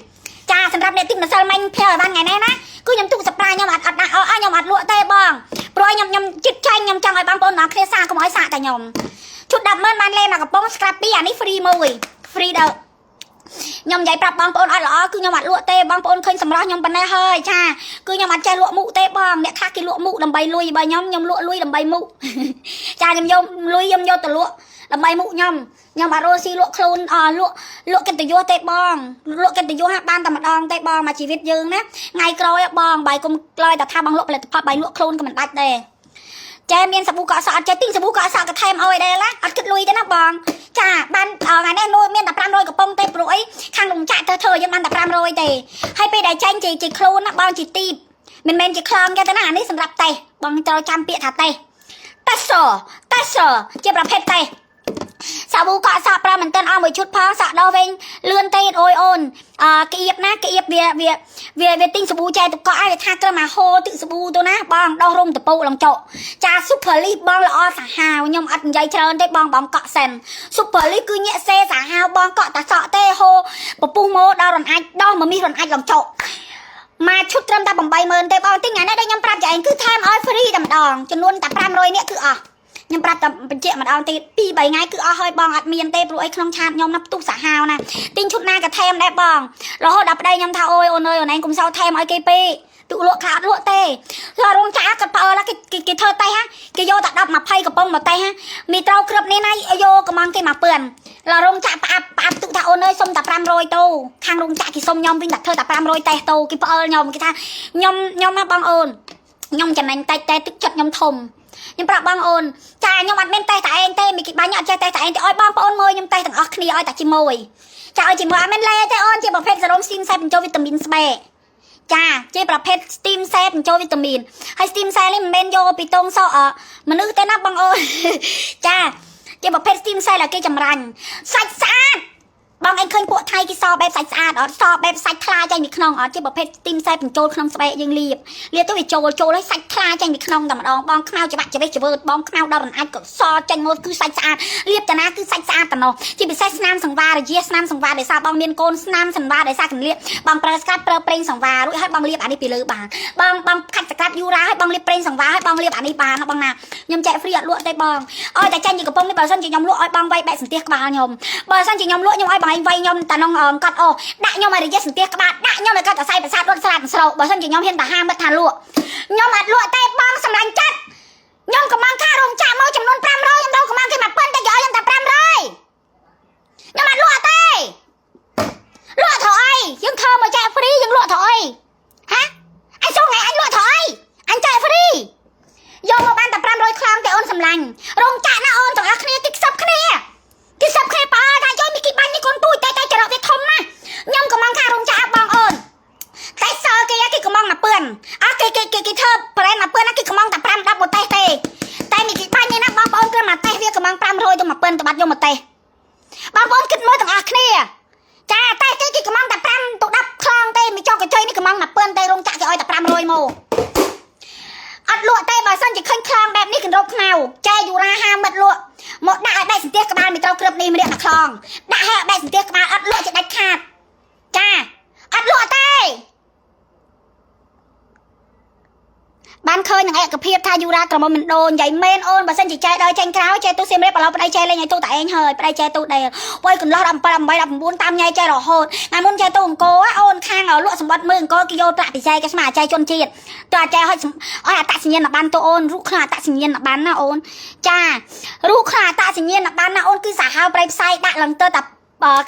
ចាសម្រាប់អ្នកទិញម្សិលមិញផ្ញើឲ្យបានថ្ងៃនេះណាគឺខ្ញុំទូ surprise ខ្ញុំអត់អត់ដាក់អស់ខ្ញុំអត់លក់ទេបងព្រោះខ្ញុំខ្ញុំចិត្តចាញ់ខ្ញុំចង់ឲ្យបងប្អូនទាំងគ្នាសាកកុំឲ្យសាកតែខ្ញុំឈុត100,000បានលេមកកំប៉ុង scrap 2អានេះ free មួយ free ដល់ខ្ញុំនិយាយប្រាប់បងប្អូនអត់ល្អគឺខ្ញុំអត់លក់ទេបងប្អូនឃើញសម្រស់ខ្ញុំប៉ុណ្ណេះហើយចាគឺខ្ញុំអត់ចេះលក់មុខទេបងអ្នកខ្លះគេលក់មុខដើម្បីលុយបើខ្ញុំខ្ញុំលក់លុយដើម្បីមុខចាខ្ញុំយកលុយខ្ញុំយកទៅលក់ដើម្បីមុខខ្ញុំខ្ញុំអត់រស់ស៊ីលក់ខ្លួនអលក់លក់កិត្តិយសទេបងលក់កិត្តិយសហាក់បានតែម្ដងទេបងមកជីវិតយើងណាថ្ងៃក្រោយបងបាយគុំឡើយតែថាបងលក់ផលិតផលបាយលក់ខ្លួនក៏មិនដាច់ដែរចែមានសាប៊ូកក់សក់អត់ចេះទិញសាប៊ូកក់សក់ក៏ថែមឲ្យដែរឡាអត់គិតលុយទេណាបងចាបានថ្ងៃនេះនួយមានតែ500កំប៉ុងទេព្រោះអីខាងរោងចក្រទៅធ្វើយើងបានតែ500ទេហើយពេលដែលចាញ់ជាជាខ្លួនណាបងជាទីបមិនមែនជាខ្លងទេណាអានេះសម្រាប់តេសបងត្រូវចាំពាក្យថាតេសតេសតេសជាប្រភេទតេសសាប៊ូកក់សក់ប្រើមែនទែនអស់មួយឈុតផងសក់ដោះវិញលឿនទេអូយអូនអឺគៀបណាគៀបវាវាវាវាទិញសាប៊ូចែទឹកកក់ឲ្យវាថាត្រឹមអាហូរទឹកសាប៊ូទៅណាបងដោះរុំតពូឡងចុកចា super លីបងល្អសាហាវខ្ញុំអត់និយាយច្រើនទេបងបងកក់សិន super លីគឺញាក់សេសាហាវបងកក់តាសក់ទេហូពពុះម៉ូដល់រនអាចដោះមមីសរនអាចឡងចុកមកឈុតត្រឹមតែ80000ទេបងទិញថ្ងៃនេះដែលខ្ញុំប្រាប់ចែងគឺថែមឲ្យ free តែម្ដងចំនួនតែ500នាក់គឺអស់ខ្ញុំប្រាប់តែបញ្ជាក់ម្ដងទៀត2 3ថ្ងៃគឺអស់ហើយបងអត់មានទេព្រោះអីក្នុង chat ខ្ញុំណាផ្ទុះសាហាវណាទិញឈុតណាក៏ថែមដែរបងរហូតដល់ប្តីខ្ញុំថាអូយអូនអើយអូនឯងកុំសោថែមឲ្យគេពេកទុកលក់ខ្លះអត់លក់ទេហើយរោងចក្រគាត់ផ្អើលគេគេធ្វើតេស្តគេយកតែ10 20កំប៉ុងមកតេស្តមីត្រូវគ្របនេះណាយកកំងគេមកពឿនឡារោងចក្រផ្អាប់ផ្អាប់ទុកថាអូនអើយសុំតែ500ទៅខាងរោងចក្រគេសុំខ្ញុំវិញតែធ្វើតែ500តេស្តទៅគេផ្អើលខ្ញុំគេថាខ្ញុំខ្ញុំណាបងអូនខ្ញុំចំណេញតិចតែទឹកចិត្តខ្ញុំធំខ្ញុំប្រាប់បងអូនចាខ្ញុំអត់មានតេស្តតែឯងទេមីគីបាញ់អត់ចេះតេស្តតែឯងទេឲ្យបងប្អូនមើលខ្ញុំតេស្តទាំងអស់គ្នាឲ្យតែជាមួយចាឲ្យជាមួយអត់មានលេទេអូនជាប្រភេទសេរ៉ូម steam ខ្សែបញ្ចូលវីតាមីនស្បែកចាជាប្រភេទ steam ខ្សែបញ្ចូលវីតាមីនហើយ steam ខ្សែនេះមិនមែនយកពីតងសក់មនុស្សទេណាបងអូនចាជាប្រភេទ steam ខ្សែដែលគេចម្រាញ់សាច់ស្អាតបងឯងឃើញពួកថៃគេសបែបសាច់ស្អាតអត់សបែបសាច់ថ្លាចេញពីក្នុងអត់ជាប្រភេទ steam ខ្សែបញ្ចូលក្នុងស្បែកយើងលាបលាបទៅវាចូលចូលហើយសាច់ថ្លាចេញពីក្នុងតែម្ដងបងខ្មៅច្បាក់ច្បេះច្វើតបងខ្មៅដល់រនអាចក៏សចេញមកគឺសាច់ស្អាតលាបតាណាគឺសាច់ស្អាតតំណោះជាពិសេសស្នាមសង្វារយៈស្នាមសង្វាដោយសារបងមានកូនស្នាមសង្វាដោយសារកលៀបបងប្រើស្កាត់ប្រើប្រេងសង្វារួចហើយបងលាបអានេះពីលើបានបងបងខាត់ស្កាត់យូរ៉ាហើយបងលាបប្រេងសង្វាហើយបងលាបអានេះបានបងណាខ្ញុំចែក free អត់លក់ទេបងឲ្យតែចាញ់ជាកំប៉ុងនេះបើសិនជាខ្ញុំលក់ឲ្យបងវាយបែកសន្ទះក្បាលខ្ញុំបើសិនជាខ្ញុំលក់ខ្ញុំឲ្យបងឯងវាយខ្ញុំតានងកត់អូដាក់ខ្ញុំឲ្យរយៈសន្ទះក្បាលដាក់ខ្ញុំឲ្យកាត់តែសៃប្រសាទរត់ស្រាតស្រោបើសិនជាខ្ញុំហ៊ានតាហាមិត្តថាលក់ខ្ញុំអត់លក់ទេបងសម្លាញ់ចិត្តខ្ញុំកំងខារោងចក្រមកចំនួន500ខ្ញុំដល់កំងគេមកប៉ុនតែគេឲ្យខ្ញុំតែ500ខ្ញុំអត់លក់ទេលក់ធ្វើអីយើងធ្វើមកចែក free យើងលក់ធ្វើអីហ៎អញសុំថ្ងៃអញលក់ធ្វើអីអញចែក free យកមកបានតែ500ខ្លោងទេអូនសម្លាញ់រោងចក្រណាអូនទាំងអស់គ្នាគេខ្សឹបគ្នាគេខ្សឹបគ្នាបើថាយកមីគីបាញ់នេះ ឃើញខ្លោងបែបនេះកណ្រោបខ្មៅចែយូរ៉ាហាមិត្តលក់មកដាក់ឲ្យបែកសន្ទះក្បាលមីត្រូក្រឹបនេះម្នាក់មួយខ្លោងដាក់ឲ្យបែកសន្ទះក្បាលអត់លក់ជាដាច់ខាតចាអត់លក់ទេបានឃើញនឹងឯកភាពថាយូរ៉ាក្រមុំមិនដូននិយាយមែនអូនបើសិនជាចែដើរចេញក្រៅចែទូសៀមរាបឥឡូវប្តីចែលេងឲ្យទូតែឯងហើយប្តីចែទូដែរវ៉ៃកន្លោះ17 18 19តាមញ៉ៃចែរហូតថ្ងៃមុនចែទូអង្គរអូនខាងលក់សម្បត្តិមើលអង្គរគេយកប្រាក់ពិសេសគេស្មាចែជនជាតិតើចែឲ្យឲ្យអត្តសញ្ញាណប័ណ្ណទៅអូនរូបក្នុងអត្តសញ្ញាណប័ណ្ណណាអូនចារូបក្នុងអត្តសញ្ញាណប័ណ្ណណាអូនគឺសាហាវប្រៃផ្សាយដាក់ឡើងទៅតែ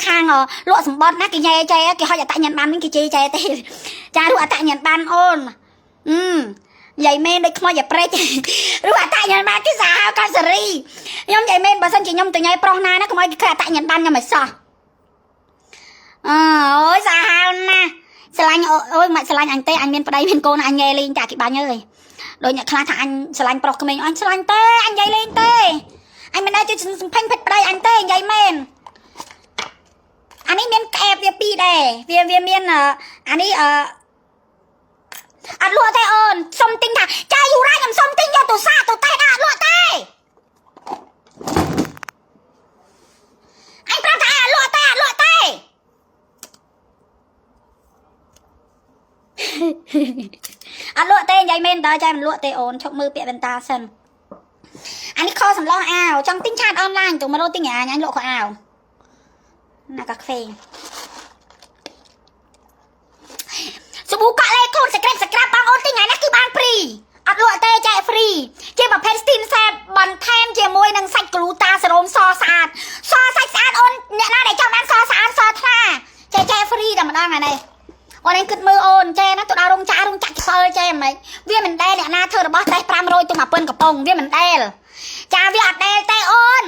ខាងលក់សម្បត្តិណាគេញ៉ែចែគេហុចអត្តញ្ញាណប័ណ្ណវិញគេជេរចែទេចារូបអត្តញ្ញាណប័ណ្ណអូនអឺនិយាយមែនដូចខ្មោចយ៉ាប្រេចរូបអត្តញ្ញាណប័ណ្ណគឺសាហាវកសេរីខ្ញុំនិយាយមែនបើសិនជាខ្ញុំទៅញ៉ៃប្រុសណាណាកុំឲ្យគេឃើញអត្តញ្ញាណប័ណ្ណខ្ញុំឲ្យសោះអើអូយសាហាវណាស់ស្រឡាញ់អូយមិនស្រឡាញ់អញទេអញមានប្តីមានកូនអញញ៉ែលេងចាគេបាញ់អើយដូចអ្នកខ្លះថាអញស្រឡាញ់ប្រុសក្មេងអញស្រឡាញ់ទេអញនិយាយលេងទេអញមិនដែលជួយសំផេញផិតប្តីអញទេនិយាយមែនអានេះមានក្អែបវាពីរដែរវាមានអានេះអឺអត់លក់ទេអូនសុំទិញថាចាយូរ៉ាខ្ញុំសុំទិញយកទៅសាកទៅតេស្តអត់លក់ទេអញប្រាប់ថាអត់លក់ទេអត់លក់ទេអត់លក់ទេនិយាយមែនតើចែមិនលក់ទេអូនឈប់មើលពាក្យបន្តាសិនអានេះខសំឡោះអាវចង់ទិញឆាតអនឡាញទៅមករកទិញអាញអញលក់ខោអាវណាកាខ្វេងសាប៊ូកក់លេខូដសក្រាបសក្រាបបងអូនទិញថ្ងៃនេះគឺបាន free អត់លក់ទេចែក free ជាប្រភេទ steam set បន្ថែមជាមួយនឹងសាច់ក្លូតាសេរ៉ូមសស្អាតសសាច់ស្អាតអូនអ្នកណាដែលចង់បានសស្អាតសថ្លាចែកចែក free តែម្ដងថ្ងៃនេះអូនឯងគិតមើលអូនចែណាទៅដល់រោងចក្ររោងចក្រខ្សលចែមិនវាមិនដែលអ្នកណាធ្វើរបស់តេស500ទៅ1000កំប៉ុងវាមិនដែលចាវាអត់ដែលទេអូន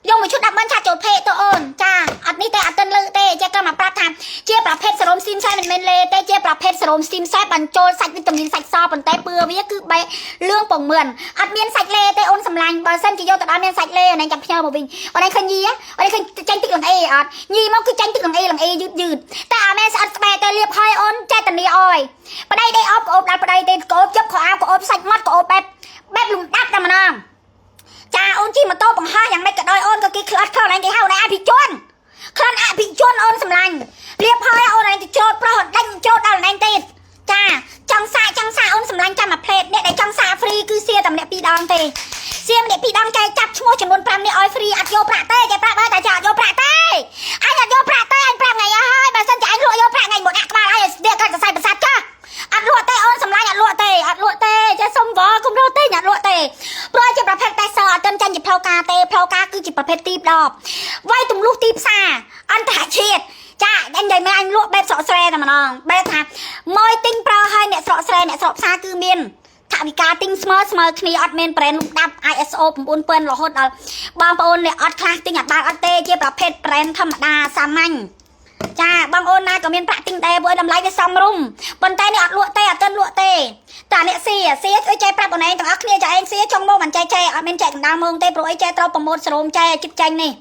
យកមួយឈុត10ម៉ឺនឆាចូលភេកទៅអូនចាអត់នេះទេអត់តិនលើទេចេះក៏មកប្រាប់ថាជាប្រភេទសេរ៉ូម steam set មិនមែនលេទេជាប្រភេទសេរ៉ូម steam set បញ្ចូលសាច់វីតាមីនសាច់សប៉ុន្តែពឿវាគឺបែកលឿងពងមឿនអត់មានសាច់លេទេអូនសម្លាញ់បើសិនជាយកទៅដល់មានសាច់លេអានេះចាំផ្ញើមកវិញអូនឯងឃើញញីអូនឯងឃើញចាញ់ទឹកលងអេអត់ញីមកគឺចាញ់ទឹកលងអេលងអេយឺតយឺតតែអាមែនស្អិតស្បែកទៅលាបហើយអូនចេះតានីអយប្តីដេអបក្អូបដល់ប្តីទេក្អូបជប់ខោអាវក្អូបសាច់មាត់ក្អូបបែបបែបលំដាប់តែម្ដងចាអូនជិះម៉ូតូបង្ហោះយ៉ាងម៉េចក៏ដោយអូនក៏គេខ្លាត់ខ្លួនឯងគេហៅណែអភិជនខ្លួនអភិជនអូនសម្លាញ់រៀបហើយអូនឯងទៅចូលប្រុសដេញចូលដល់ឯងទៀតចាចង់សាកចង់សាកអូនសម្លាញ់ចាំមួយផ្លេតអ្នកដែលចង់សាក free គឺសៀតែម្នាក់ពីរដងទេសៀម្នាក់ពីរដងចែកចាប់ឈ្មោះចំនួន5នាក់ឲ្យ free អត់យកប្រាក់ទេគេប្រាប់ហើយតែចាអត់យកប្រាក់ទេអញអត់យកប្រាក់ទេអញប្រាប់ថ្ងៃហើយបើសិនជាអញលក់យកប្រាក់ថ្ងៃមុនដាក់ក្បាលឲ្យស្ទៀកកាត់សរសៃប្រសាទចាស់អត់លក់ទេអូនសម្លាញ់អត់លក់ទេអត់លក់ទេចេះសុំវល់គុំរត់ទេអត់លក់ទេព្រោះជាប្រភេទតែសអត់ទាន់ចាញ់ជាផ្លូវការទេផ្លូវការគឺជាប្រភេទទីផ្ដបវាយទម្លុះទីផ្សារអន្តរជាតិចាអញនិយាយមែនអញលក់បែបស្រកស្រែតែម្ដងបែបថាម៉យទិញប្រើឲ្យអ្នកស្រកស្រែអ្នកស្រកផ្សារគឺមានថវិកាទិញស្មើស្មើគ្នាអត់មានប្រេនលំដាប់ ISO 9000រហូតដល់បងប្អូនអ្នកអត់ខ្លះទិញអត់បានអត់ទេជាប្រភេទប្រេនធម្មតាសាមញ្ញចាបងអូនណាក៏មានប្រាក់ទិញដែរព្រោះតម្លៃវាសមរម្យប៉ុន្តែនេះអត់លក់ទេអត់ទាន់លក់ទេតាអ្នកស៊ីស៊ីអើយចែប្រាប់អូនឯងទាំងអស់គ្នាចាឯងស៊ីចុងមកមិនចែចែអត់មានចែកកណ្ដាលម៉ោងទេព្រោះអីចែត្រូវប្រម៉ូតសរោមចែជិតចាញ់នេះ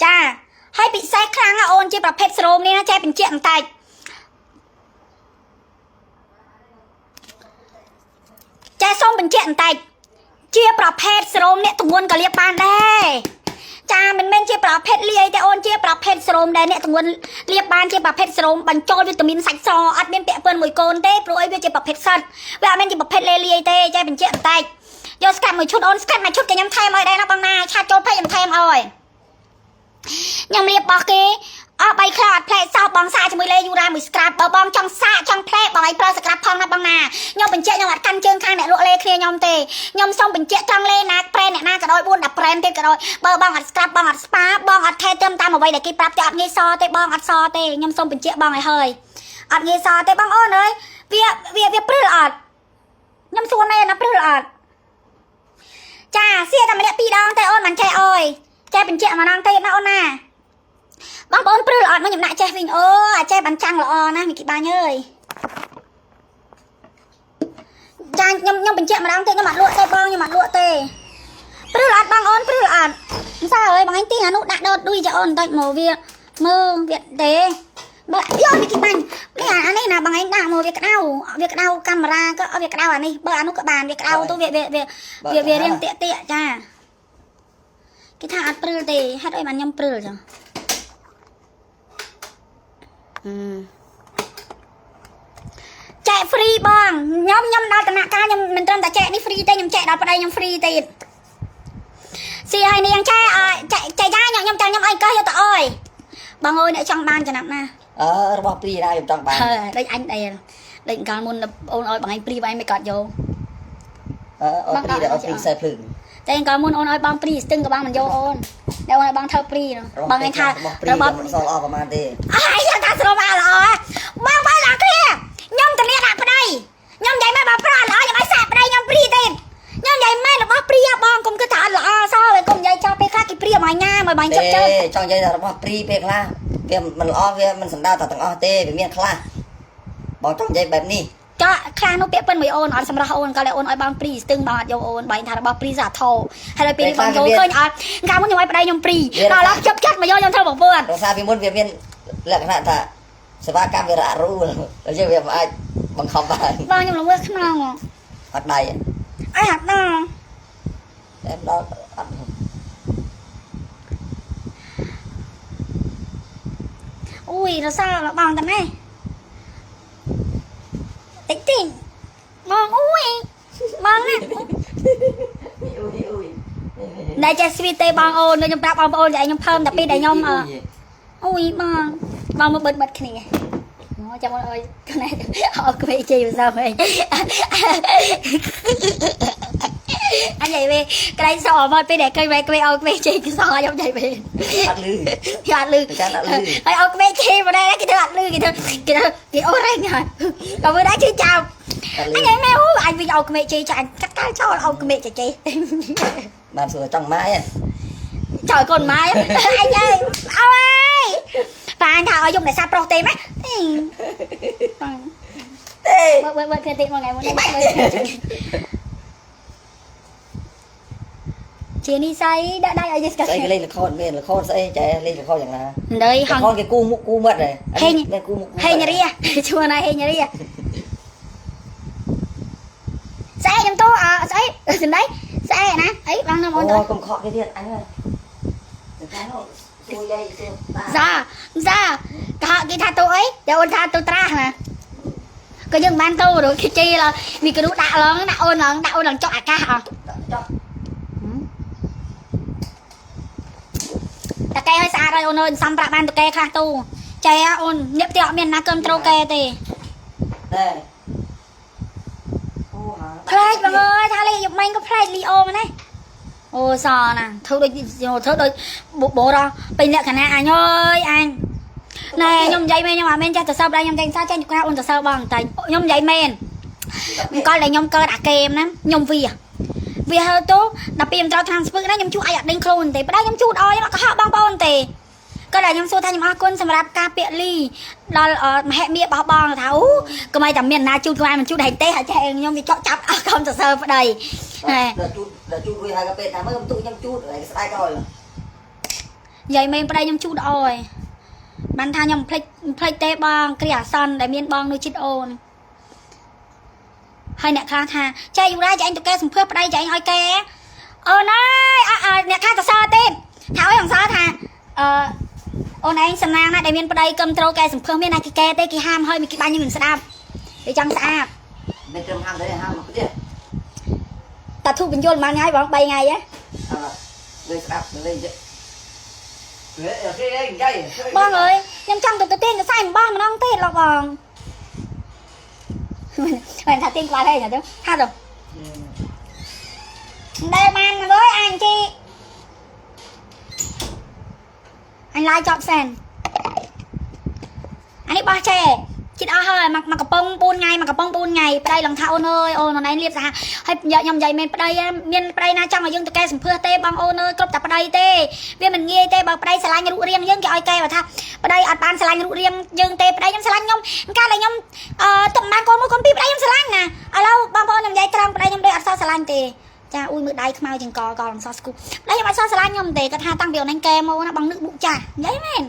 ចាហើយពិសេសខ្លាំងណាអូនជាប្រភេទសរោមនេះណាចែបញ្ជាក់បន្តិចចែសូមបញ្ជាក់បន្តិចជាប្រភេទសរោមអ្នកទងន់ក៏លាបបានដែរចាមិនមែនជាប្រភេទលាយទេអូនជាប្រភេទសរោមដែលអ្នកទងន់លាបបានជាប្រភេទសរោមបញ្ចូលវីតាមីនសាច់សអត់មានពាក់ព័ន្ធមួយកូនទេព្រោះអីវាជាប្រភេទសិតវាអត់មានជាប្រភេទលាយទេចែបញ្ជាក់បន្តិចយកស្កាត់មួយឈុតអូនស្កាត់មួយឈុតក៏ខ្ញុំថែមឲ្យដែរណាបងណាឆាតចូលពេកខ្ញុំថែមឲ្យខ្ញុំរៀបរបស់គេអស់3ខ្លោអត់ផ្លែសោះបងសាកជាមួយលេយូរ៉ាមួយស្ក្រាបបើបងចង់សាកចង់ផ្លែបងឲ្យប្រើស្ក្រាបផងណាបងណាខ្ញុំបញ្ជាក់ខ្ញុំអត់កាន់ជើងខាងអ្នកលក់លេគ្នាខ្ញុំទេខ្ញុំសូមបញ្ជាក់ចង់លេណាប្រែអ្នកណាក៏ដោយ4 10ប្រែនទៀតក៏ដោយបើបងអត់ស្ក្រាបបងអត់ស្ប៉ាបងអត់ថែទឹមតាមអ្វីដែលគេប្រាប់ទេអត់ងាយសទេបងអត់សទេខ្ញុំសូមបញ្ជាក់បងឲ្យហើយអត់ងាយសទេបងអូនអើយវាវាវាព្រឺអត់ខ្ញុំសួរណែណាព្រឺអត់ចាសៀតែម្នាក់ពីរដងទេអូនមិនចេះអើយចេះបញ្ជាក់ម្ដងទេណាអូនណាបងប្អូនព្រឺអត់មកខ្ញុំដាក់ចេះវិញអូអាចេះបានចាំងល្អណាស់មីគីបាញ់អើយចាខ្ញុំបញ្ជាក់ម្ដងទេខ្ញុំអត់លក់ទេបងខ្ញុំអត់លក់ទេព្រឺអត់បងអូនព្រឺអត់មិនសើអើយបងឯងទីអានោះដាក់ដោតដួយចាអូនបន្តិចមកវាមើលវាទេបើយកមីគីបាញ់នេះអានេះណាបង ឯងដាក់មកវាក្តៅវាក្តៅកាមេរ៉ាក៏វាក្តៅអានេះបើអានោះក៏បានវាក្តៅទៅវាវាវាវាវារៀងតាក់តាក់ចាគេថាអត់ព្រិលទេហេតុអីបានខ្ញុំព្រិលចឹងអឺចែក free បងខ្ញុំខ្ញុំដល់តំណាក់កាលខ្ញុំមិនត្រឹមតែចែកនេះ free ទេខ្ញុំចែកដល់ប្តីខ្ញុំ free ទៀតស៊ីឲ្យនាងចែកចែកចែកយ៉ាខ្ញុំខ្ញុំចាំខ្ញុំឲ្យកោះយកទៅអើយបងអើយអ្នកចង់បានចំណាប់ណា អឺរបស់ព្រីណាខ្ញុំចង់បាន ហើយដូចអញដែរដូចកាលមុនអូនឲ្យបងឯងព្រីបងឯងមិនកាត់យក អឺអត់ព្រីដែរអត់ព្រីខ្សែភ្លើង តែកាលមុនអូនឲ្យបងព្រីស្ទឹងក៏បងមិនយកអូនតែអូនឲ្យបងធ្វើព្រីបងឯងថា របស់ព្រី របស់ មិនសល់អស់ប្រហែលទេ អើយថាស្រមអាល្អបងបងអរគ្នាខ្ញុំតលាដាក់ប្តីខ្ញុំនិយាយមែនបើប្រអត់ល្អខ្ញុំឲ្យសាកប្តីខ្ញុំព្រីទេខ្ញុំនិយាយមែនរបស់ព្រីបងកុំគិតថាអត់ល្អសោះកុំនិយាយចោលពេលខ្លះគេព្រីមកញ៉ាមឲ្យបងជិបជិប ចង់និយាយថារបស់ព្រីពេលខ្លះវាមិនល្អវាមិនសំដៅតែទាំងអស់ទេវាមានខ្លះបងចង់និយាយបែបនេះ ចោះខ្លះនោះពាក្យពិនមួយអូនអត់សម្រស់អូនក៏លែអូនឲ្យបងព្រីស្ទឹងបងអត់យកអូនបងថារបស់ព្រីសាថោហើយដល់ពេលនេះបងយកឃើញអត់កាលមុនខ្ញុំឲ្យប្តីខ្ញុំព្រីដល់ឡោះជប់ចាត់មកយកខ្ញុំធ្វើបងពួន រសារពីមុនវាមានលក្ខណៈថាសេវាកម្មវារអាក់រអួលហើយយើងវាមិនអាចបង្ខំបាន បងខ្ញុំល្មើខ្នង អត់ដៃ អីហាត់ដល់ តែដល់អត់ អូយរសាលបងតាណែតិចតិចបងអូយបងណា អ៊ុយអ៊ុយ ណែចេះស្វីទេបងអូនខ្ញុំប្រាប់បងប្អូនតែខ្ញុំភើមតែពេលដែលខ្ញុំអូយបងបងមកបិទបិទគ្នាមកចាំអូនអើយណែអត់ក្មេកជ័យមិនសើអីអញនិយាយវិញក្លែងសមកពេលដែលឃើញវ៉ៃក្មេកអោក្មេកជ័យគឺសខ្ញុំនិយាយវិញ អត់លឺ គេអត់លឺ ចាអត់លឺ ហើយអោក្មេកជេមកដែរគេធ្វើអត់លឺគេធ្វើគេធ្វើគេអូរ៉េងហើយក៏មើលដែរជឿចាប់ អត់លឺ អញឯងមែនអូអញវិញអោក្មេកជេចាអញកាត់កាល់ចោលអោក្មេកជេ បានសួរចង់ម៉ាយ ចោលកូនម៉ាយអញឯងអើយប៉ាអញថាឲ្យយំតែសាប្រុសទេម៉េចបង ទេ មើលមើលមើលគ្នាតិចមកថ្ងៃមុនជានិស័យដាក់ដៃឲ្យយេស្កា ស្អីគេលេងល្ខោនមានល្ខោនស្អីចែលេងល្ខោនយ៉ាងណា ដីហង ល្ខោនគេគូមុខគូមាត់ដែរមានគូមុខ ហេងរាជួនហើយហេងរាស្អែកខ្ញុំទៅអស្អែកសំដីស្អែកណាអីបងនៅ អូ អូនទៅ កុំខកគេទៀតអញទៅកានោះសួរយាយសួរតា សាសាកហគេថាទៅអីតែអូនថាទៅត្រាស់ណាក៏យើងបានទៅរួចគេជេរឡើយមីគ្រូដាក់ឡងដាក់អូនឡងដាក់អូនឡងចុកអាកាសអស់ ចុះ តកែឲ្យស្អាតហើយអូនអើយសំប្រាក់បានតកែខ្លះទូចែអូនអ្នកផ្ទះអត់មានណាគ្រប់ត្រូលកែទេ តែអូហា ផ្លែកបងអើយថាលេយប់មិញក៏ផ្លែកលីអូមកនេះអូសណាធ្វើដូចធ្វើដូចបរោះពេញលក្ខណៈអញអើយអញណែខ្ញុំនិយាយមែនខ្ញុំអត់មែនចាស់ទៅសើបដែរខ្ញុំតែងសាចេញក្រៅអូនទៅសើបបងតែខ្ញុំនិយាយមែន កាលដែលខ្ញុំកើតអាកេមណាខ្ញុំវាវាហើទៅដល់ពេលខ្ញុំត្រូវថ្នាំស្ពឹកណាខ្ញុំជួអញអត់ដេញខ្លួនទេប្តីខ្ញុំជូតអោយខ្ញុំអត់កុហកបងប្អូនទេក៏ដែលខ្ញុំសួរថាខ្ញុំអរគុណសម្រាប់ការពាក់លីដល់មហិមារបស់បងថាអូកុំឲ្យតែមានណាជូតក្បាលមិនជូតហែងទេហើយចេះខ្ញុំវាចောက်ចាប់អស់កំសរសើរប្តីហែ ដល់ជូតដល់ជូតរួចហើយក៏ពេលថាមើលខ្ញុំទូខ្ញុំជូតហើយស្ដាយក្រោយ និយាយមែនប្តីខ្ញុំជូតអោយបានថាខ្ញុំភ្លេចភ្លេចទេបងគ្រាអាសន្នដែលមានបងនៅចិត្តអូនហើយអ្នកខ្លះថាចែយូរ៉ាចែអញទៅកែសម្ភារប្តីចែអញឲ្យកែអូនអើយអើអ្នកខ្លះទៅសើទេថាអើយអង្សើថាអឺអូនឯងសំណាងណាស់ដែលមានប្តីកឹមត្រូកែសម្ភារមានណាគេកែទេគេហាមហើយមានគេបាញ់ខ្ញុំមិនស្ដាប់គេចង់ស្អាត មិនត្រឹមហាមទេហាមមកទៀត តាធូបញ្យលប្រហែលថ្ងៃបង3ថ្ងៃហ៎ អើលេងស្ដាប់លេងចេះគេគេនិយាយ បងអើយខ្ញុំចង់ទៅទៅទាញកសែអំបោះម្ដងទៀតលោកបងមិនថាទាញក្បាលហេទៅថាទៅដែលបានអើយអញជីអញឡាយចប់សែនអានេះបោះចែជិតអស់ហើយមកមកកំប៉ុង4ថ្ងៃមកកំប៉ុង4ថ្ងៃប្តីឡងថាអូនអើយអូនអូនឯងលៀបសហហើយខ្ញុំនិយាយមែនប្តីមានប្តីណាចង់ឲ្យយើងទៅកែសម្ភារទេបងអូនអើយគ្រប់តែប្តីទេវាមិនងាយទេបើប្តីស្រឡាញ់រូបរាងយើងគេឲ្យកែបើថាប្តីអត់បានស្រឡាញ់រូបរាងយើងទេប្តីខ្ញុំស្រឡាញ់ខ្ញុំកាលដែលខ្ញុំអឺទឹកបានកូនមួយកូនពីរប្តីខ្ញុំស្រឡាញ់ណាឥឡូវបងប្អូនខ្ញុំនិយាយត្រង់ប្តីខ្ញុំដូចអត់សោះស្រឡាញ់ទេចាអ៊ុយមើលដៃខ្មៅជាងកកអត់សោះស្គូប្តីខ្ញុំអត់សោះស្រឡាញ់ខ្ញុំទេគាត់ថាតាំងពីអូនឯងកែមកណាបងនឹកបុកចាស់និយាយមែន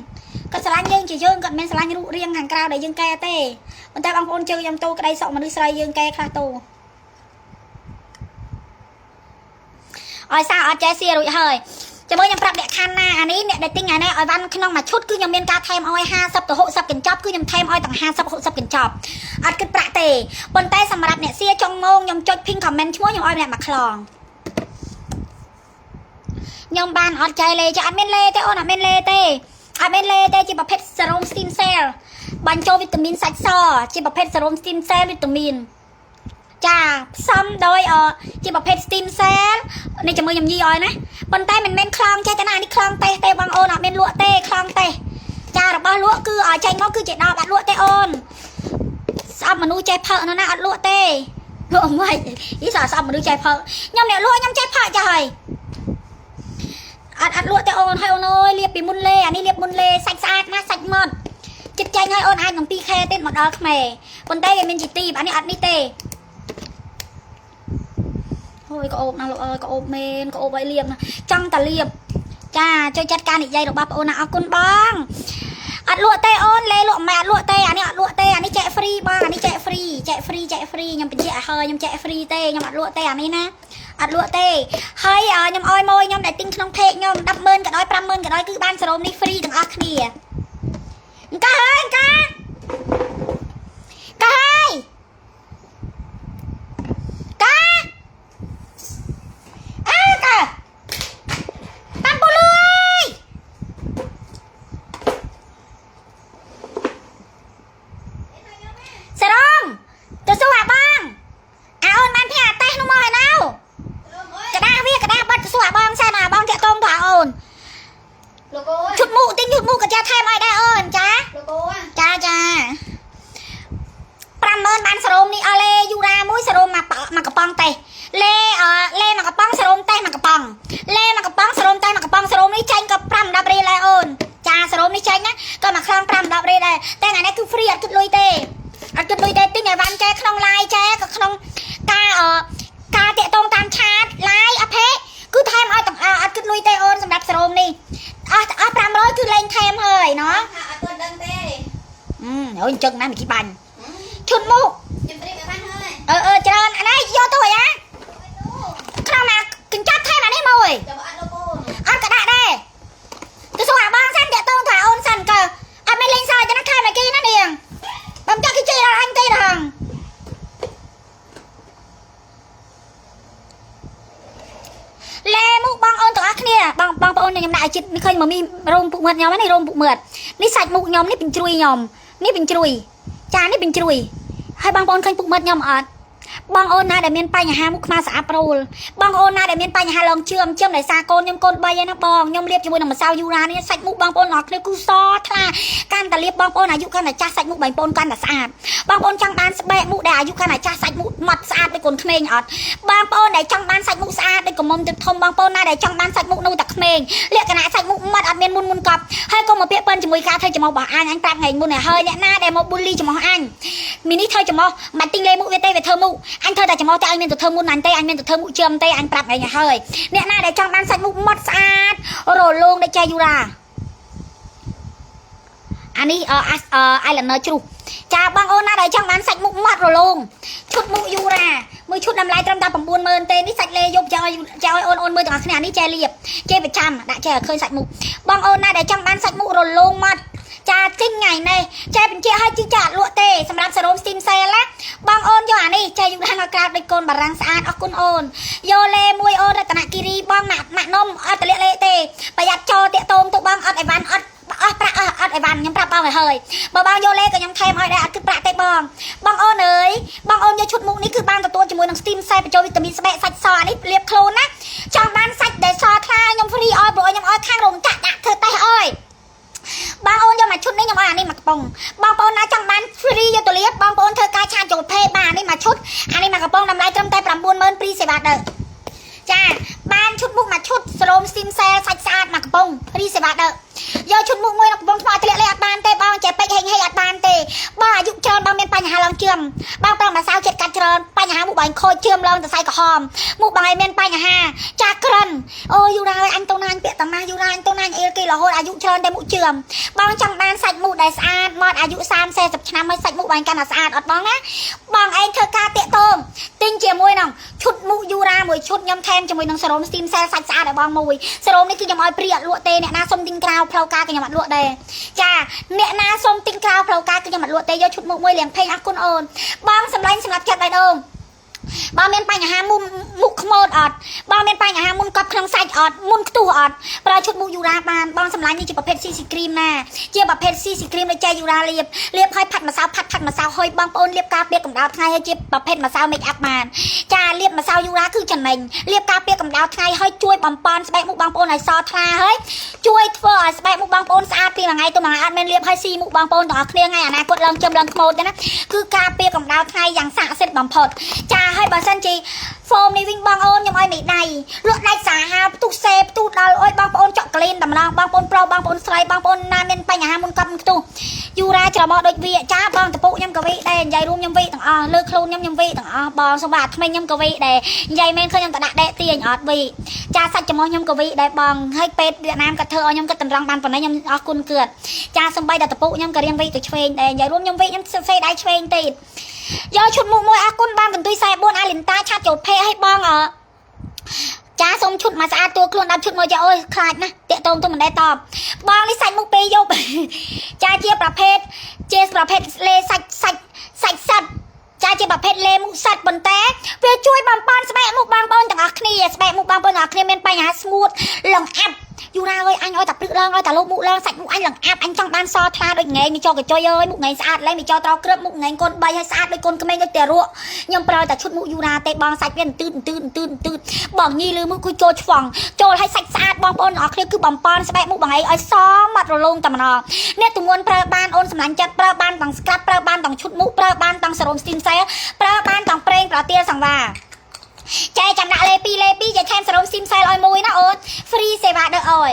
គាត់ស្រឡាញ់យើងជាយើងគាត់មិនស្រឡាញ់រូបរាងខាងក្រៅដែលយើងកែទេ ប៉ុន្តែបងប្អូនជឿខ្ញុំតូក្តីសក់មនុស្សស្រីយើងកែខ្លះតូឲ្យសារអត់ចេះសៀរួចហើយចាំមើលខ្ញុំប្រាប់អ្នកខណ្ឌណាអានេះអ្នកដែលទិញអានេះឲ្យវ៉ាន់ក្នុងមួយឈុតគឺខ្ញុំមានការថែមឲ្យ50ទៅ60កញ្ចប់គឺខ្ញុំថែមឲ្យទាំង50 60កញ្ចប់អត់គិតប្រាក់ទេប៉ុន្តែសម្រាប់អ្នកសៀចុងម៉ោងខ្ញុំចុច pin comment ឈ្មោះខ្ញុំឲ្យម្នាក់មួយខ្លងខ្ញុំបានអត់ចែលេចាអត់មានលេទេអូនអត់មានលេទេអត់មានលេទេជាប្រភេទសេរ៉ូម stem cell បាញ់ចូលវីតាមីនសាច់សជាប្រភេទសេរ៉ូម stem cell វីតាមីនចាផ្សំដោយអជាប្រភេទ stem cell នេះចាំមើលខ្ញុំញីឲ្យណាប៉ុន្តែមិនមែនខ្លងចេះទេណានេះខ្លងតេសទេបងអូនអត់មានលក់ទេខ្លងតេសចារបស់លក់គឺឲ្យចេញមកគឺជាដបអត់លក់ទេអូនស្អប់មនុស្សចេះផឹកនោះណាអត់លក់ទេលក់មិនយីស្អប់មនុស្សចេះផឹកខ្ញុំអ្នកលក់ខ្ញុំចេះផឹកចាស់ហើយអត់អត់លក់ទេអូនហើយអូនអើយលាបពីមុនលេអានេះលាបមុនលេសាច់ស្អាតណាស់សាច់ម៉ត់ចិត្តចាញ់ហើយអូនអាចនឹង 2K ទេមកដល់ខ្មែរប៉ុន្តែវាមានជាទីអានេះអត់នេះទេហូយក្អូបណាស់លោកអើយក្អូបមែនក្អូបឲ្យលាបណាចង់តាលាបចាជួយចាត់ការនិយាយរបស់បងអូនណាអរគុណបងអត់លក់ទេអូនលេលក់ម៉ែអត់លក់ទេអានេះអត់លក់ទេអានេះចែក free បងអានេះចែក free ចែក free ចែក free ខ្ញុំបញ្ជាក់ឲ្យហើយខ្ញុំចែក free ទេខ្ញុំអត់លក់ទេអានេះណាអត់លក់ទេហើយខ្ញុំអោយម៉ួយខ្ញុំដែលទិញក្នុង page ខ្ញុំ100000ក៏ដោយ50000ក៏ដោយគឺបានសេរ៉ូមនេះ free ទាំងអស់គ្នាអង្កាហើយអង្កាកាហើយកាអើកាតាមពូលុយសេរ៉ូមទៅសួរអាបងអាអូនបានផ្ញើអាតេសនោះមកឲ្យណៅក្តារវាក្តារបិទទៅសួរអាបងសិនអាបងតាក់តងទៅអាអូន លោកអូ ឈុតមុខទិញឈុតមុខក៏ចេះថែមឲ្យដែរអូនចា លោកអូ ចាចា50000បានសេរ៉ូមនេះអស់លេយូរ៉ាមួយសេរ៉ូមមកមកកំប៉ុងតេសលេអលេមកកំប៉ុងសេរ៉ូមតេសមកកំប៉ុងលេមកកំប៉ុងសេរ៉ូមតេសមកកំប៉ុងសេរ៉ូមនេះចាញ់ក៏5 10រៀលដែរអូនចាសេរ៉ូមនេះចាញ់ណាក៏មកខ្លង5 10រៀលដែរតែថ្ងៃនេះគឺ free អត់គិតលុយទេអត់គិតលុយទេទិញឲ្យវ៉ាន់ចែក្នុង live ចែក៏ក្នុងការអការតាក់ទងតាម chat live អភេគឺថែមឲ្យទាំងអត់គិតលុយទេអូនសម្រាប់សេរ៉ូមនេះអស់អស់500គឺលែងថែមហើយណោះ ថាអត់ទាន់ដឹងទេ អឺអូយអញ្ចឹងណាមីគីបាញ់ឈុតមុខ ខ្ញុំត្រៀមឲ្យបានហើយ អឺអឺច្រើនអានេះយកទៅហើយអាក្នុងណាកញ្ចប់ថែមអានេះមកអើយ ចាំអត់លោកអូ អត់ក៏ដាក់ដែរទៅសួរអាបងសិនតាក់តងទៅអាអូនសិនកើអត់មានលេងសើចទេណាថែមឲ្យគេណានាងបំចាក់គេជេរដល់អញទេដល់ហងលេមុខបងអូនទាំងអស់គ្នាបងបងប្អូនខ្ញុំដាក់ឲ្យចិត្តនេះឃើញមកមីរោមពុកមាត់ខ្ញុំនេះរោមពុកមាត់នេះសាច់មុខខ្ញុំនេះបញ្ជ្រួយខ្ញុំនេះបញ្ជ្រួយចានេះបញ្ជ្រួយហើយបងប្អូនឃើញពុកមាត់ខ្ញុំអត់បងអូនណាដែលមានបញ្ហាមុខខ្មៅស្អាតប្រូលបងអូនណាដែលមានបញ្ហាឡងជឿមជឿមដោយសារកូនខ្ញុំកូន3ឯណាបងខ្ញុំលាបជាមួយនឹងម្សៅយូរ៉ានេះសាច់មុខបងប្អូនទាំងអស់គ្នាគឺសថ្លាកាន់តែលាបបងប្អូនអាយុកាន់តែចាស់សាច់មុខបងប្អូនកាន់តែស្អាតបងប្អូនចង់បានស្បែកមុខដែលអាយុកាន់តែចាស់សាច់មុខម៉ត់ស្អាតដូចកូនក្មេងអត់បងប្អូនដែលចង់បានសាច់មុខស្អាតដូចកំមុំទឹកធំបងប្អូនណាដែលចង់បានសាច់មុខនៅតែក្មេងលក្ខណៈសាច់មុខម៉ត់អត់មានមុនមុនកប់ហើយកុំមកពាក្យប៉ិនជាមួយការធ្វើច្រមុះរបស់អញអញប្រាប់ថ្ងៃមុនឲ្យហើយអ្នកណាដែលមកប៊ូលីច្រមុះអញមីនេះធ្វើច្រមុះមិនទិញលេមុខវាទេវាធ្វើមុខអញធ្វើតែច្រមុះតែអញមានទៅធ្វើមុនអញទេអញមានទៅធ្វើមុខជើមទេអញប្រាប់ថ្ងៃឲ្យហើយអ្នកណាដែលចង់បានសាច់មុខម៉ត់ស្អាតរលោងដូចចែយូរ៉ាអានេះអអាយឡណឺជ្រុះចាបងអូនណាដែលចង់បានសាច់មុខម៉ត់រលោងឈុតមុខយូរ៉ាមួយឈុតតម្លៃត្រឹមតែ90000ទេនេះសាច់លេយប់ចង់ឲ្យចង់ឲ្យអូនអូនមើលទាំងអស់គ្នានេះចែលៀបចេប្រចាំដាក់ចេឲ្យឃើញសាច់មុខបងអូនណាដែលចង់បានសាច់មុខរលោងម៉ត់ចាទិញថ្ងៃនេះចែបញ្ជាក់ឲ្យជីចាអត់លក់ទេសម្រាប់សេរ៉ូម steam cell ណាបងអូនយកអានេះចែយូរ៉ាមកក្រាបដូចកូនបារាំងស្អាតអរគុណអូនយកលេមួយអូនរតនគិរីបងម៉ាក់ម៉ាក់នំអត់តលាក់លេទេប្រយ័ត្នចោតាក់តងទៅបងអត់អីវ៉ាន់អត់អស់ប្រាក់អស់អត់អីវ៉ាន់ខ្ញុំប្រាប់បងឲ្យហើយបើបងយកលេក៏ខ្ញុំថែមឲ្យដែរអត់គិតប្រាក់ទេបងបងអូនអើយបងអូនយកឈុតមុខនេះគឺបានទទួលជាមួយនឹង steam cell បញ្ចូលវីតាមីនស្បែកសាច់សអានេះលាបខ្លួនណាចង់បានសាច់ដែលសថ្លាខ្ញុំ free ឲ្យព្រោះខ្ញុំឲ្យខាងរោងចក្រដាក់ធ្វើតេស្តឲ្យបងអូនយកមកឈុតនេះខ្ញុំឲ្យអានេះមកកំប៉ុងបងប្អូនណាចង់បាន free យកទៅលាបបងប្អូនធ្វើការ chat ចូល page បាទអានេះមកឈុតអានេះមកកំប៉ុងតម្លៃត្រឹមតែ90000ព្រីសេវាដើចាបានឈុតមុខមួយឈុតសេរ៉ូម steam cell សាច់ស្អាតមកកំប៉ុងព្រីសេវាដើយកឈុតមុខមួយនៅកំប៉ុងថ្មធ្លាក់លេអត់បានទេបងចេះពេចហេងហេងអត់បានទេបងអាយុច្រើនបងមានបញ្ហាឡងជឿមបងប្រងម្សៅចិត្តកាត់ច្រើនបញ្ហាមុខ បងខូចជឿមឡើងសរសៃក្រហមមុខបងឯងមានបញ្ហាចាក្រិនអូយូរ៉ាអញទៅណាអញពាក់តាម៉ាស់យូរ៉ាអញទៅណាអញអេលគេរហូតអាយុច្រើនតែមុខជឿមបងចង់បានសាច់មុខដែលស្អាតមកអាយុ30 40ឆ្នាំហើយសាច់មុខបងកាន់តែស្អាតអត់បងណាបងឯងធ្វើការតាក់ទងទិញជាមួយនឹងឈុតមុខយូរ៉ាមួយឈុតខ្ញុំថែមជាមួយនឹងសេរ៉ូម steam cell សាច់ស្អាតឲ្យបងមួយសេរ៉ូមនេះគឺខ្ញុំឲ្យព្រាអត់លក់ទេអ្នកណាសុំទិញក្រៅផ្លូវការគឺខ្ញុំអត់លក់ដែរចាអ្នកណាសុំទិញក្រៅផ្លូវការគឺខ្ញុំអត់លក់ទេយកឈុតមុខមួយលៀងផេងអរគុណអូនបងសម្លាញ់សម្រាប់ចិត្តបេះដូងបងមានបញ្ហាមុខមុខខ្មោចអត់បងមានបញ្ហាមុនកប់ក្នុងសាច់អត់មុនខ្ទុះអត់ប្រើឈុតមុខយូរ៉ាបានបងសម្លាញ់នេះជាប្រភេទ CC cream ណាជាប្រភេទ CC cream ដូចចែយូរ៉ាលាបលាបឲ្យផាត់ម្សៅផាត់ផាត់ម្សៅហើយបងប្អូនលាបការពារកម្ដៅថ្ងៃហើយជាប្រភេទម្សៅ make up បានចាលាបម្សៅយូរ៉ាគឺចំណេញលាបការពារកម្ដៅថ្ងៃហើយជួយបំប៉នស្បែកមុខបងប្អូនឲ្យសថ្លាហើយជួយធ្វើឲ្យស្បែកមុខបងប្អូនស្អាតពីមួយថ្ងៃទៅមួយថ្ងៃអត់មានលាបឲ្យស៊ីមុខបងប្អូនទាំងអស់គ្នាថ្ងៃអនាគតឡើងជឹមឡើងខ្មោចទេណាគឺការពារកម្ដៅថ្ងៃយ៉ាងស័ក្តិសិទ្ធិបំផុតចាហើយបើសិនជា foam នេះវិញបងអូនខ្ញុំឲ្យមេដៃលក់ដាច់សាហាវផ្ទុះសេផ្ទុះដល់អុយបងប្អូនចောက်ក្លៀនតែម្ដងបងប្អូនប្រុសបងប្អូនស្រីបងប្អូនណាមានបញ្ហាមុនកប់ផ្ទុះយូរ៉ាច្រមុះដូចវាចាបងតពុកខ្ញុំក៏វិដែរនិយាយរួមខ្ញុំវិទាំងអស់លើខ្លួនខ្ញុំខ្ញុំវិទាំងអស់បងសម្រាប់អាថ្មីខ្ញុំក៏វិដែរនិយាយមែនឃើញខ្ញុំតដាក់ដេកទាញអត់វិចាសាច់ច្រមុះខ្ញុំក៏វិដែរបងហើយពេទ្យវៀតណាមក៏ធ្វើឲ្យខ្ញុំក៏តម្រង់បានប៉ុណ្ណេះខ្ញុំអរគុណគឿតចាសំបីដល់តពុកខ្ញុំក៏រៀងវិទៅឆ្វេងដែរនិយាយរួមខ្ញុំវិខ្ញុំសេដៃឆ្វេងទៀតយកឈុតមុខមួយអរគុណបានកន្ទុយ44អាលីនតាឆាតចូលភេឲ្យបងអចាសុំឈុតមកស្អាតតួខ្លួន10ឈុតមួយចាអូយខ្លាចណាស់តាក់តងទៅមិនដែរតបបងនេះសាច់មុខពេលយប់ចាជាប្រភេទជាប្រភេទលេសាច់សាច់សាច់សិតចាជាប្រភេទលេមុខសិតប៉ុន្តែវាជួយបំប៉នស្បែកមុខបងប្អូនទាំងអស់គ្នាស្បែកមុខបងប្អូនទាំងអស់គ្នាមានបញ្ហាស្ងួតលងអាប់យូរហើយអញឲ្យតែព្រឹកឡើងឲ្យតែលោបមុខឡើងសាច់មុខអញលងអាប់អញចង់បានសថ្លាដូចងែងមីចោកញ្ចុយអើយមុខងែងស្អាតឡើងមីចោត្រោក្រឹបមុខងែងកូន3ឲ្យស្អាតដូចកូនក្មេងដូចតែរក់ខ្ញុំប្រើតែឈុតមុខយូរ៉ាទេបងសាច់វាទឺតទឺតទឺតទឺតបងញីលើមុខគឺចូលឆ្វង់ចូលឲ្យសាច់ស្អាតបងប្អូនទាំងអស់គ្នាគឺបំប៉នស្បែកមុខបងឯងឲ្យសមមាត់រលោងតែម្ដងអ្នកទម្ងន់ប្រើបានអូនសម្លាញ់ចិត្តប្រើបានទាំង scrub ប្រើបានទាំងឈុតមុខប្រើបានទាំងសេរ៉ូម steam cell ប្រើបានទាំងប្រេងប្រទាលសង្វាចែចាំដាក់លេ2លេ2ចែថែមសេរ៉ូម steam cell ឲ្យមួយណាអូន free សេវាដឹកអើយ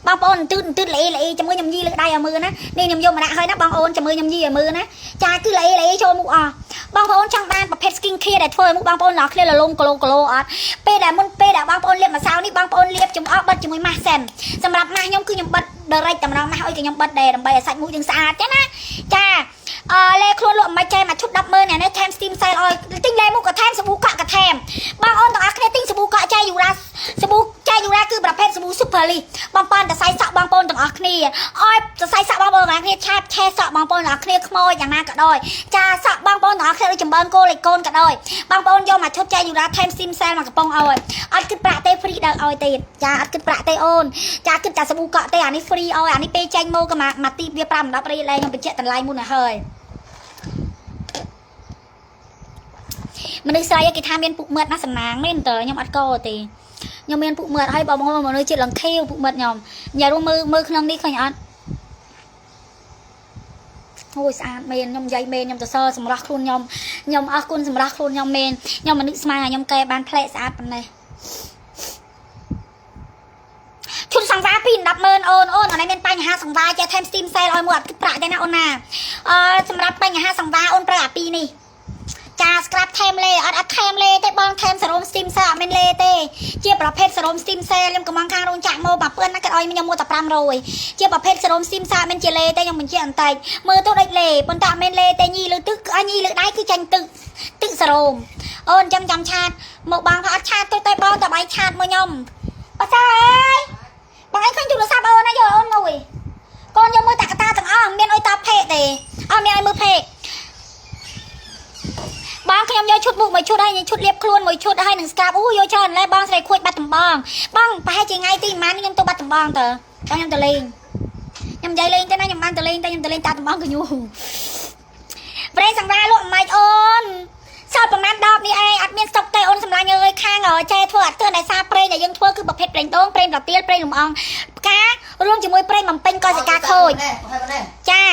បងប្អូនទឺតទឺតល្អល្អជាមួយខ្ញុំយីលើកដៃឲ្យមើលណានេះខ្ញុំយកមកដាក់ឲ្យណាបងអូនជាមួយខ្ញុំយីឲ្យមើលណាចាគឺល្អល្អចូលមុខអស់បងប្អូនចង់បានប្រភេទ skin care ដែលធ្វើឲ្យមុខបងប្អូនដល់គ្នាលលងគីឡូគីឡូអត់ពេលដែលមុនពេលដែលបងប្អូនលាបម្សៅនេះបងប្អូនលាបចំអកបិទជាមួយម៉ាស់សិនសម្រាប់ម៉ាស់ខ្ញុំគឺខ្ញុំបិទ direct តែម្ដងម៉ាស់អុយក៏ខ្ញុំបិទដែរដើម្បីឲ្យសាច់មុខយើងស្អាតទេណាចាអឺលេខ្លួនលក់មិនចែមកឈុត100000នេះថែម steam cell ឲ្យទិញលេមុខក៏ថែមសាប៊ូកក់ក៏ថែមបងអូនទាំងអស់គ្នាទិញសាប៊ូកក់ចែយូរ៉ាសាប៊ូចែយូរ៉ាគឺប្រភេទសាប៊ូ super លីបំប៉នតសៃសក់បងប្អូនទាំងអស់គ្នាឲ្យសរសៃសក់បងប្អូនទាំងអស់គ្នាឆាបឆេះសក់បងប្អូនទាំងអស់គ្នាខ្មោចយ៉ាងណាក៏ដោយចាសក់បងប្អូនទាំងអស់គ្នាដូចចម្បើងគោលេខកូនក៏ដោយបងប្អូនយកមកឈុតចែយូរ៉ាថែម steam cell មកកំប៉ុងឲ្យអត់គិតប្រាក់ទេ free ដល់ឲ្យទៀតចាអត់គិតប្រាក់ទេអូនចាគិតតែសាប៊ូកក់ទេអានេះ free ឲ្យអានេះពេលចេញមកក៏មកមកទីវា5 10រៀលដែរខ្ញុំបញ្ជាក់តម្លៃមុនឲ្យហើយមនុស្សស្រីគេថាមានពុកមាត់ណាសំណាងមែនតើខ្ញុំអត់កទេខ្ញុំមានពុកមាត់ហើយបងប្អូនមនុស្សជាតិលង្ខៀវពុកមាត់ខ្ញុំញ៉ាំរួមមើលមើលក្នុងនេះឃើញអត់អូយស្អាតមែនខ្ញុំនិយាយមែនខ្ញុំទៅសើសម្រាប់ខ្លួនខ្ញុំខ្ញុំអរគុណសម្រាប់ខ្លួនខ្ញុំមែនខ្ញុំមនុស្សស្មានខ្ញុំកែបានផ្លែស្អាតប៉ុណ្ណេះឈុតសង្វាពី100000អូនអូនអនមានបញ្ហាសង្វាចេះថែម steam cell ឲ្យមួយអត់គិតប្រាក់ទេណាអូនណាអឺសម្រាប់បញ្ហាសង្វាអូនប្រើអាពីរនេះចា scrub ថែមលេអត់អត់ថែមលេទេបងថែមសេរ៉ូម steam cell អត់មានលេទេជាប្រភេទសេរ៉ូម steam cell ខ្ញុំកំងខាងរោងចក្រមកបើពឿនណាគាត់ឲ្យខ្ញុំមកតែ500ជាប្រភេទសេរ៉ូម steam cell មិនជាលេទេខ្ញុំបញ្ជាក់បន្តិចមើលទៅដូចលេប៉ុន្តែអត់មានលេទេញីលើទឹកអញីលើដៃគឺចាញ់ទឹកទឹកសេរ៉ូមអូនចាំចាំឆាតមកបងថាអត់ឆាតទៅតែបងតែបាយឆាតមកខ្ញុំអត់ស្អើយបងឯងឃើញទូរស័ព្ទអូនណាយកអូនមួយកូនយកមើលតាកតាទាំងអស់មានអុយតបភេទេអត់មានឲ្យមើលភេបងខ្ញុំយកឈុតមុខមួយឈុតហើយឈុតលាបខ្លួនមួយឈុតហើយនឹងស្កាបអូយកច្រើនឡេបងស្រីខួចបាត់ដំបងបងប្រហែលជាថ្ងៃទីប៉ុន្មានខ្ញុំទៅបាត់ដំបងតើបងខ្ញុំទៅលេងខ្ញុំនិយាយលេងទេណាខ្ញុំបានទៅលេងតែខ្ញុំទៅលេងតាដំបងកញូប្រេងសង្វាលក់មិនអូនសល់ប្រហែលដបនេះឯងអត់មានស្តុកទេអូនសម្លាញ់អើយខាងចែធ្វើអត់ទឿនដោយសារប្រេងដែលយើងធ្វើគឺប្រភេទប្រេងដូងប្រេងប្រទាលប្រេងលំអងផ្ការួមជាមួយប្រេងបំពេញកោសិកាខូចច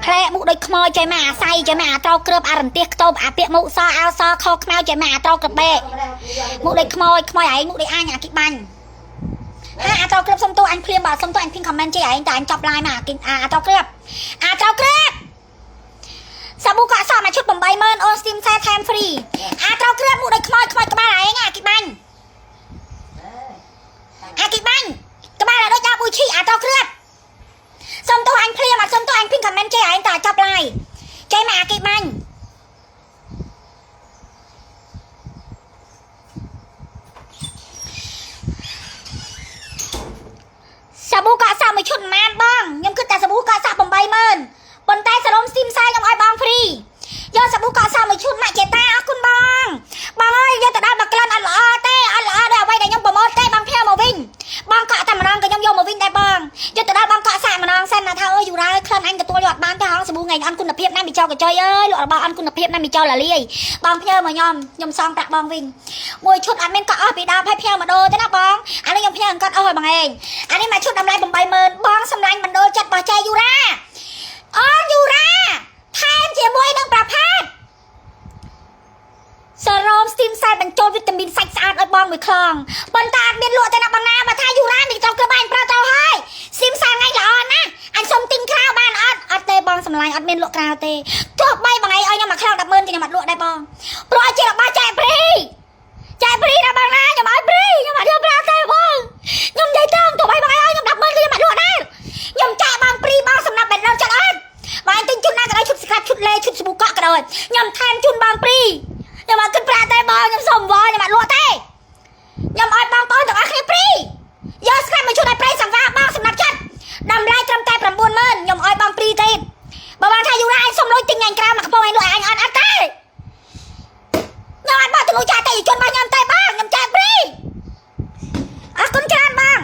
ាផ្លែមុខដូចខ្មោចចេះមកអាស័យចេះមកអាត្រោក្រឹបអារន្ទះខ្ទប់អាពាកមុខសអោសខខ្មៅចេះមកអាត្រោក្របែកមុខដូចខ្មោចខ្មោចឯងមុខដូចអញអាគីបាញ់ហាអាត្រោក្រឹបសុំទោសអញភ្លាមបាទសុំទោសអញភីងខមមិនចេះឯងតែអញចប់ឡាយមកអាត្រោក្រឹបអាត្រោក្រឹប សាប៊ូកក់សក់មួយឈុត80000អូន steam ខ្សែថែម free អាត្រូវគ្រឿបមុខដូចខ្មោចខ្មោចក្បាលឯងអាគីបាញ់អាគីបាញ់ក្បាលដូចដល់ប៊ូឈីអាត្រូវគ្រឿបសុំទោសអញភ្លាមអត់សុំទោសអញពី comment ចេះឯងតើចាប់ឡាយចេះមកអាគីបាញ់សាប៊ូកក់សក់មួយឈុតប៉ុន្មានបងខ្ញុំគិតតែសាប៊ូកក់សក់80000ប៉ុន្តែសរោមស្ទីមខ្សែខ្ញុំឲ្យបង free យកសាប៊ូកក់សក់មួយឈុតម៉ាក់ចេតាអរគុណបងបងអើយយកទៅដល់មកក្លិនអត់ល្អទេអត់ល្អដល់អ្វីដែលខ្ញុំប្រម៉ូទទេបងផ្ញើមកវិញបងកក់តែម្ដងក៏ខ្ញុំយកមកវិញដែរបងយកទៅដល់បងកក់សាកម្ដងសិនណាថាអើយយូរហើយក្លិនអញទទួលយកអត់បានទេហងសាប៊ូថ្ងៃអន់គុណភាពណាស់មីចោកញ្ចុយអើយលក់របស់អន់គុណភាពណាស់មីចោលាលាយបងផ្ញើមកខ្ញុំខ្ញុំសងប្រាក់បងវិញមួយឈុតអត់មានកក់អស់ពីដើមឲ្យផ្ញើមកដូរទេណាបងអានេះខ្ញុំផ្ញើអង្គត់អស់ឲ្យបងឯងអានេះមួយឈុតតម្លៃ80000បងសម្លាញ់បណ្ដូលចិត្តរបស់ចៃយូរ៉ាអូយូរ៉ាថែមជាមួយនឹងប្រផាត សរោមស្ទីមសែតបញ្ចូលវីតាមីនសាច់ស្អាតឲ្យបងមួយខ្លងប៉ុន្តែអត់មានលក់ទេណាបងណាបើថាយូរ៉ានេះត្រូវគ្រឿងបាញ់ប្រើត្រូវហើយស្ទីមសែតថ្ងៃល្អណាស់អញសុំទិញក្រៅបានអត់អត់ទេបងសម្លាញ់អត់មានលក់ក្រៅទេទោះបីបងឯងឲ្យខ្ញុំមួយខ្លង100,000ខ្ញុំអត់លក់ដែរបងព្រោះឲ្យជារបស់ចែក free ចែក free ណាបងណាខ្ញុំឲ្យ free ខ្ញុំអត់យកប្រាក់ទេបងខ្ញុំនិយាយត្រង់ទោះបីបងឯងឲ្យខ្ញុំ100,000ខ្ញុំអត់លក់ដែរខ្ញុំចែកបង free បងសម្រាប់បេះដូងចិត្តអត់បើអញទិញជូនណាក៏ដោយឈុតស្កាត់ឈុតលេឈុតសាប៊ូកក់ក៏ដោយខ្ញុំថែមជូនបង free ខ្ញុំអត់គិតប្រាក់ទេបងខ្ញុំសុំវល់ខ្ញុំអត់លក់ទេខ្ញុំឲ្យបងប្អូនទាំងអស់គ្នា free យកស្កាត់មកជួយឲ្យប្រេងសង្វាបងសម្រាប់ចិត្តតម្លៃត្រឹមតែ90000ខ្ញុំឲ្យបង free ទេបើបានថាយូរណាអញសុំលុយទិញថ្ងៃក្រៅមកកំប៉ុងអញលក់ឲ្យអញអត់អត់ទេខ្ញុំអត់បោះទៅលុយចាស់ទេជនរបស់ខ្ញុំទេបងខ្ញុំចែក free អរគុណច្រើនបង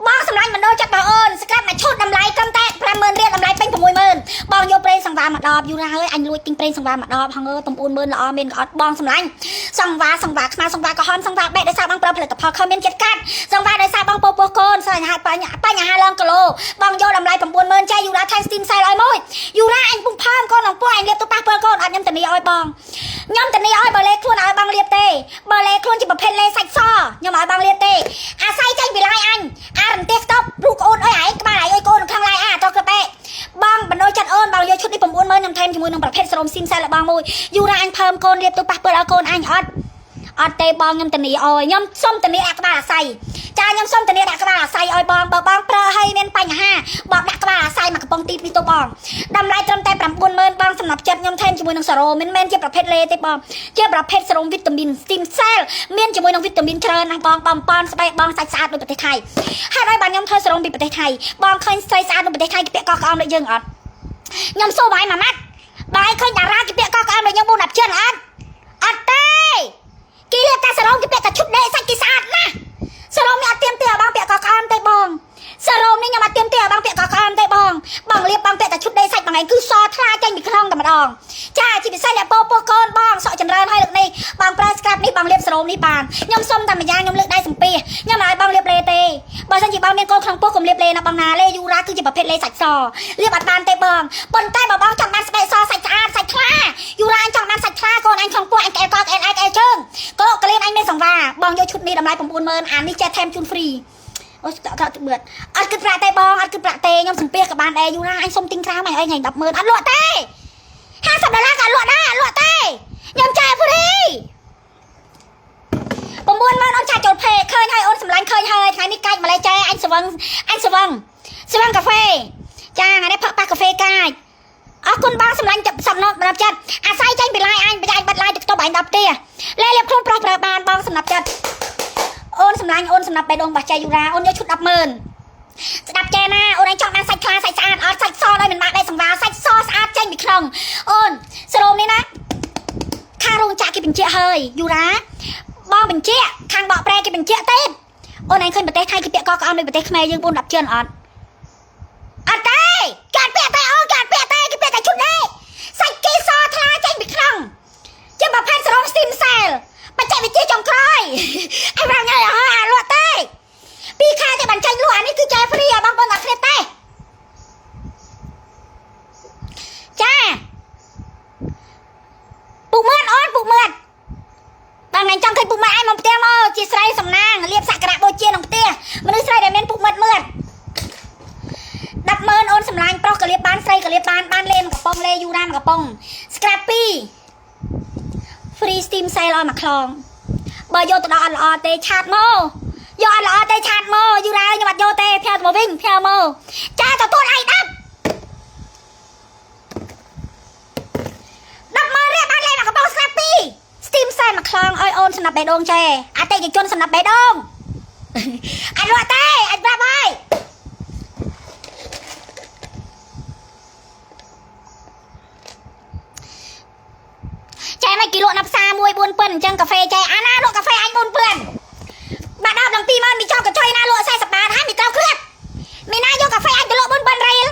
បងសម្លាញ់បណ្ដូលចិត្តបងអូនស្កាត់មកឈុតតម្លៃត្រឹមតែ50000រៀលតម្លៃពេញ60000បងយកប្រេងសង្វាមកដបយូរហើយអញលួចទិញប្រេងសង្វាមកដបហងអើ90000ល្អមានក៏អត់បងសម្លាញ់សង្វាសង្វាខ្មៅសង្វាក្រហមសង្វាបេះដោយសារបងប្រើផលិតផលខមានជាតិកាត់សង្វាដោយសារបងពោពោះកូនបញ្ហាបញ្ហាបញ្ហាឡើងគីឡូបងយកតម្លៃ90000ចែយូរ៉ាថែមស្ទីមសែលឲ្យមួយយូរ៉ាអញពុំផើមកូនក្នុងពោះអញលាបទៅប៉ះពើកូនអត់ខ្ញុំធានាឲ្យបងខ្ញុំធានាឲ្យបើលេខ្លួនឲ្យបងលាបទេបើលេខ្លួនជាប្រភេទលេសាច់សខ្ញុំឲ្យបងលាបទេអាស្រ័យចេញពីឡាយអញអារន្ទះខ្ទប់រូបអូនអើយឯងក្បាលឯងអើយកូនក្នុងឡាយអាតក្របែបងបណ្ដោយចិត្តអូនបងយកឈុតនេះ90000ខ្ញុំថែមជាមួយនឹងប្រភេទសរោមស៊ីមសែលរបស់មួយយូរ៉ាអញផើមកូនលាបទៅប៉ះពើឲ្យកូនអញអត់អត់ទេបងខ្ញុំធានាឲ្យខ្ញុំសុំធានាដាក់ក្បាលអាស័យចាខ្ញុំសុំធានាដាក់ក្បាលអាស័យឲ្យបងបើបងប្រើឲ្យមានបញ្ហាបងដាក់ក្បាលអាស័យមកកំប៉ុងទី2ទៅបងតម្លៃត្រឹមតែ90000បងសម្រាប់ចិត្តខ្ញុំថែមជាមួយនឹងសារ៉ូមិនមែនជាប្រភេទលេទេបងជាប្រភេទសេរ៉ូមវីតាមីនស្ទីមសែលមានជាមួយនឹងវីតាមីនច្រើនណាស់បងបំប៉នស្បែកបងសាច់ស្អាតដូចប្រទេសថៃហើយឲ្យបានខ្ញុំធ្វើសេរ៉ូមពីប្រទេសថៃបងឃើញស្រីស្អាតនៅប្រទេសថៃគេពាក់កក្អមដូចយើងអត់ខ្ញុំសួរបងឯងមួយម៉ាត់បងឯងឃើញតារាគេពាក់កក្អមដូចយើង4 10ជិនអត់អត់ទេគេលាបតែសេរ៉ូមគេពាក់តែឈុតដេកសាច់គេស្អាតណាស់សេរ៉ូមនេះអត់ទៀមទាឲ្យបងពាក់កក្អមទេបងសេរ៉ូមនេះខ្ញុំអត់ទៀមទាឲ្យបងពាក់កក្អមទេបងបងលាបបងពាក់តែឈុតដេកសាច់បងឯងគឺសថ្លាចេញពីក្នុងតែម្ដងចាជាពិសេសអ្នកពោពោះកូនបងសក់ចម្រើនហើយលើកនេះបងប្រើស្ក្រាបនេះបងលាបសេរ៉ូមនេះបានខ្ញុំសុំតែម្យ៉ាងខ្ញុំលើកដៃសំពីខ្ញុំមិនឲ្យបងលាបលេទេបើសិនជាបងមានកូនក្នុងពោះកុំលាបលេណាបងណាលេយូរ៉ាគឺជាប្រភេទលេសាច់សលាបអត់បានទេបងប៉ុន្តែបើបងចង់បានស្បែកសសាច់ស្អាតសាច់ថ្លាយូរ៉ាអញចង់បានសាច់ថ្លាកូនអញក្នុងពោះអញក្អែលកក្អែលឯកក្អែលជើងកោកលៀនអញមានសង្វាបងយកឈុតនេះតម្លៃ90000អានេះចេះថែមជូន free អូស្តក់តបឿតអត់គិតប្រាក់ទេបងអត់គិតប្រាក់ទេខ្ញុំសំពីក៏បានដែរយូរណាអញសុំទិញក្រៅមកឲ្យថ្ងៃ100,000អត់លក់ទេ50ដុល្លារក៏លក់ដែរអត់លក់ទេខ្ញុំចែក free 90000អូនចាច់ចូលភេឃើញហើយអូនសម្លាញ់ឃើញហើយថ្ងៃនេះកាច់ម្លេះចែអញស្វឹងអញស្វឹងស្វឹងកាហ្វេចាថ្ងៃនេះផឹកប៉ះកាហ្វេកាច់អរគុណបងសម្លាញ់សំណុកសម្រាប់ចិត្តអាស្រ័យចេញពីឡាយអញបិទអញបិទឡាយទៅខ្ទប់អញដល់ផ្ទះលេលាបខ្លួនប្រុសប្រើបានបងសម្រាប់ចិត្តអូនសម្លាញ់អូនសម្រាប់បេះដូងរបស់ចៃយូរ៉ាអូនយកឈុត100,000ស្ដាប់ចែណាអូនឯងចង់បានសាច់ខ្លាសាច់ស្អាតអត់សាច់សដោយមិនបាក់បែកសង្វាសាច់សស្អាតចេញពីក្នុងអូនសរោមនេះណាខាងរោងចក្រគេបញ្ជាក់ហើយយូរ៉ាបងបញ្ជាក់ខាងបកប្រែគេបញ្ជាក់ទេអូនឯងឃើញប្រទេសថៃគេពាក់កក្អមដូចប្រទេសខ្មែរយើង4 10ជឿនអត់អត់ទេគេអត់ពាក់ទេអូនគេអត់ពាក់ទេគេពាក់តែឈុតទេសាច់គេសថ្លាចេញពីក្នុងជាប្រភេទសរោមស្ទីមសែលបច្ចេកវិទ្យាចុងក្រោយអញប្រាប់ញ៉ៃអើអាលក់ទេពីរខែទេបានចាញ់លក់អានេះគឺចែ free ឲ្យបងប្អូនអត់គ្នាទេចាពុកមឿនអូនពុកមឿនបងឯងចង់ឃើញពុកម៉ែឯងមកផ្ទះមកជាស្រីសំណាងលៀបសក្ការៈបូជាក្នុងផ្ទះមនុស្សស្រីដែលមានពុកមឿនមឿន សម្លាញ់ប្រុសក៏លាបបានស្រីក៏លាបបានបានលេមកកំប៉ុងលេយូរ៉ាមកកំប៉ុង scrub 2 free steam sale ឲ្យមួយខ្លងបើយកទៅដល់អត់ល្អទេ chat មកយកអត់ល្អទេ chat មកយូរ៉ាខ្ញុំអត់យកទេផ្ញើទៅមកវិញផ្ញើមកចាទទួលឯង10 10ម៉ឺនរៀលបានលេមកកំប៉ុង scrub 2 steam sale មួយខ្លងឲ្យអូនសម្រាប់បេះដូងចែអតិថិជនសម្រាប់បេះដូងអញលក់ទេអញប្រាប់ហើយ ចែមិនគេលក់នៅផ្សារមួយ4ពិនអញ្ចឹងកាហ្វេចែអាណាលក់កាហ្វេអញ4ពិនបាត់10ដល់20000មីចောកញ្ចុយណាលក់40បាតហើយមីត្រូវគ្រឿតមីណាយកកាហ្វេអញទៅលក់4ពិនរៀល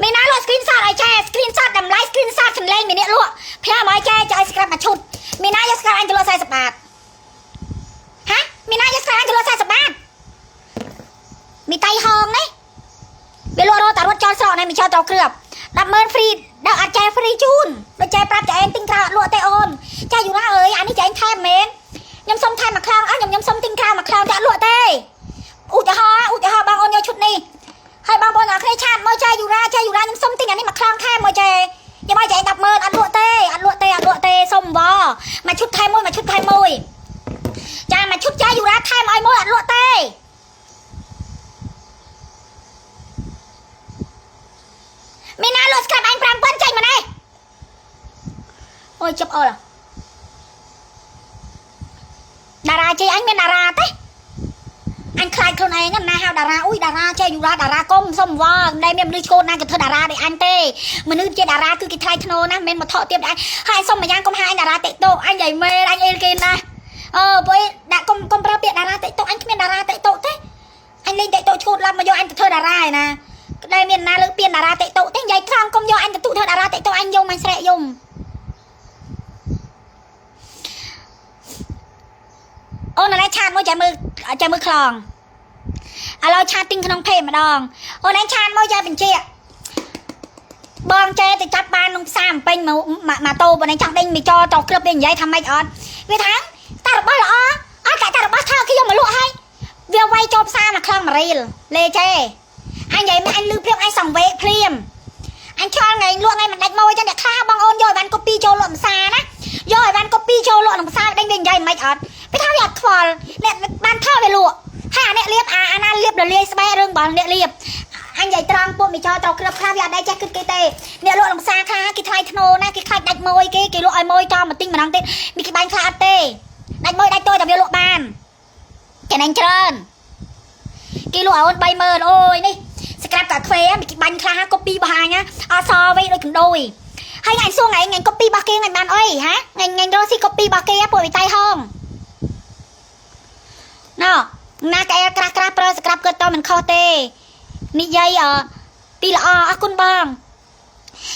មីណាលក់ screen shot ឲ្យចែ screen shot តម្លៃ screen shot សំឡេងមីអ្នកលក់ផ្ញើមកឲ្យចែចែឲ្យ scrap មួយឈុតមីណាយក scrap អញទៅលក់40បាតហ៎មីណាយក scrap អញទៅលក់40បាតមីតៃហងនេះវាលក់រត់តែរត់ចោលស្រកនេះមីចោលត្រូវគ្រឿប100000 free ដល់អត់ចែ free ជូនដូចចែប្រាប់ចែឯងទិញក្រៅអត់លក់ទេអូនចាយូរ៉ាអើយអានេះចែឯងថែមមែនខ្ញុំសុំថែមមួយខ្លោងអើខ្ញុំខ្ញុំសុំទិញក្រៅមួយខ្លោងតែអត់លក់ទេឧទាហរណ៍ឧទាហរណ៍បងអូនយកឈុតនេះហើយបងប្អូនអរគ្នា chat មកចែយូរ៉ាចែយូរ៉ាខ្ញុំសុំទិញអានេះមួយខ្លោងថែមមកចែខ្ញុំឲ្យចែ100000អត់លក់ទេអត់លក់ទេអត់លក់ទេសុំវមួយឈុតថែមមួយមួយឈុតថែមមួយចាមួយឈុតចែយូរ៉ាថែមឲ្យមួយអត់លក់ទេមានណាលក់ scrub អញ5000ចេញមកនេះអូយជប់អល់តារាជ័យអញមានតារាទេអញខ្លាចខ្លួនឯងណាហៅតារាអ៊ុយតារាចេះយូរ៉ាតារាកុំសុំវល់មិនដែលមានមនុស្សឈួតណាគេធ្វើតារាដូចអញទេមនុស្សជាតារាគឺគេថ្លៃធ្នូណាមិនមែនមកថក់ទៀតអញហើយសុំម្យ៉ាងកុំហៅអញតារាតិកតោអញនិយាយមែនអញអេលគេណាអឺព្រោះដាក់កុំកុំប្រើពាក្យតារាតិកតោអញគ្មានតារាតិកតោទេអញលេងតិកតោឈួតឡាប់មកយកអញទៅធ្វើតារាឯណាដែលមានណាលើកពៀនតារាតិកតោទេនិយាយត្រង់កុំយកអញទៅទូធ្វើតារាតិកតោអញយំអញស្រែកយំ អូនឯង chat មួយចាំមើលចាំមើលខ្លងឥឡូវ chat ទិញក្នុង page ម្ដងអូនឯង chat មួយចាំបញ្ជាក់បងចេទៅចាប់បានក្នុងផ្សារអំពេញមកម៉ូតូបងឯងចង់ដេញមីចោតគ្របវានិយាយថាម៉េចអត់វាថាតារបស់ល្អអត់តែរបស់ថោគេយកមកលក់ឲ្យវាវាយចូលផ្សារមកខ្លងមួយរៀលលេចេអញនិយាយមកអញលឺភ្លាមអញសង្វេកភ្លាមអញឆ្លងថ្ងៃលក់ថ្ងៃមិនដាច់មកចឹងអ្នកខ្លះបងអូនយកឲ្យបានកូពីចូលលក់ផ្សារណាយកឲ្យបានកូពីចូលលក់ក្នុងផ្សារដេញវានិយាយមិនអត់ វាថាវាអត់ខ្វល់អ្នកបានថោវាលក់ហើយអាអ្នកលៀបអាអាណាលៀបរលាយស្បែករឿងរបស់អ្នកលៀបអញនិយាយត្រង់ពួកមីចោត្រូវគ្របខ្លះវាអត់ដែរចេះគិតគេទេអ្នកលក់លំសាខ្លះគេថ្លៃធ្នូណាគេខ្លាចដាច់មួយគេគេលក់ឲ្យមួយតមកទិញម្ដងទៀតមានគេបាញ់ខ្លះអត់ទេដាច់មួយដាច់តូចតែវាលក់បានចំណេញច្រើនគេលក់ឲ្យអូន30000អូយនេះស្ក្រាបកាហ្វេមានគេបាញ់ខ្លះកូពីរបស់អញអសវិញដូចកណ្ដោយហើយអញសួរថ្ងៃថ្ងៃកូពីរបស់គេថ្ងៃបានអីហ៎ថ្ងៃថ្ងៃរកស៊ីកូពីរបស់គេពួកវិតៃហង ណ៎ណាកែក្រាស់ក្រាស់ប្រើស្ក្រាប់គាត់តមិនខុសទេនិយាយអពីល្អអរគុណបង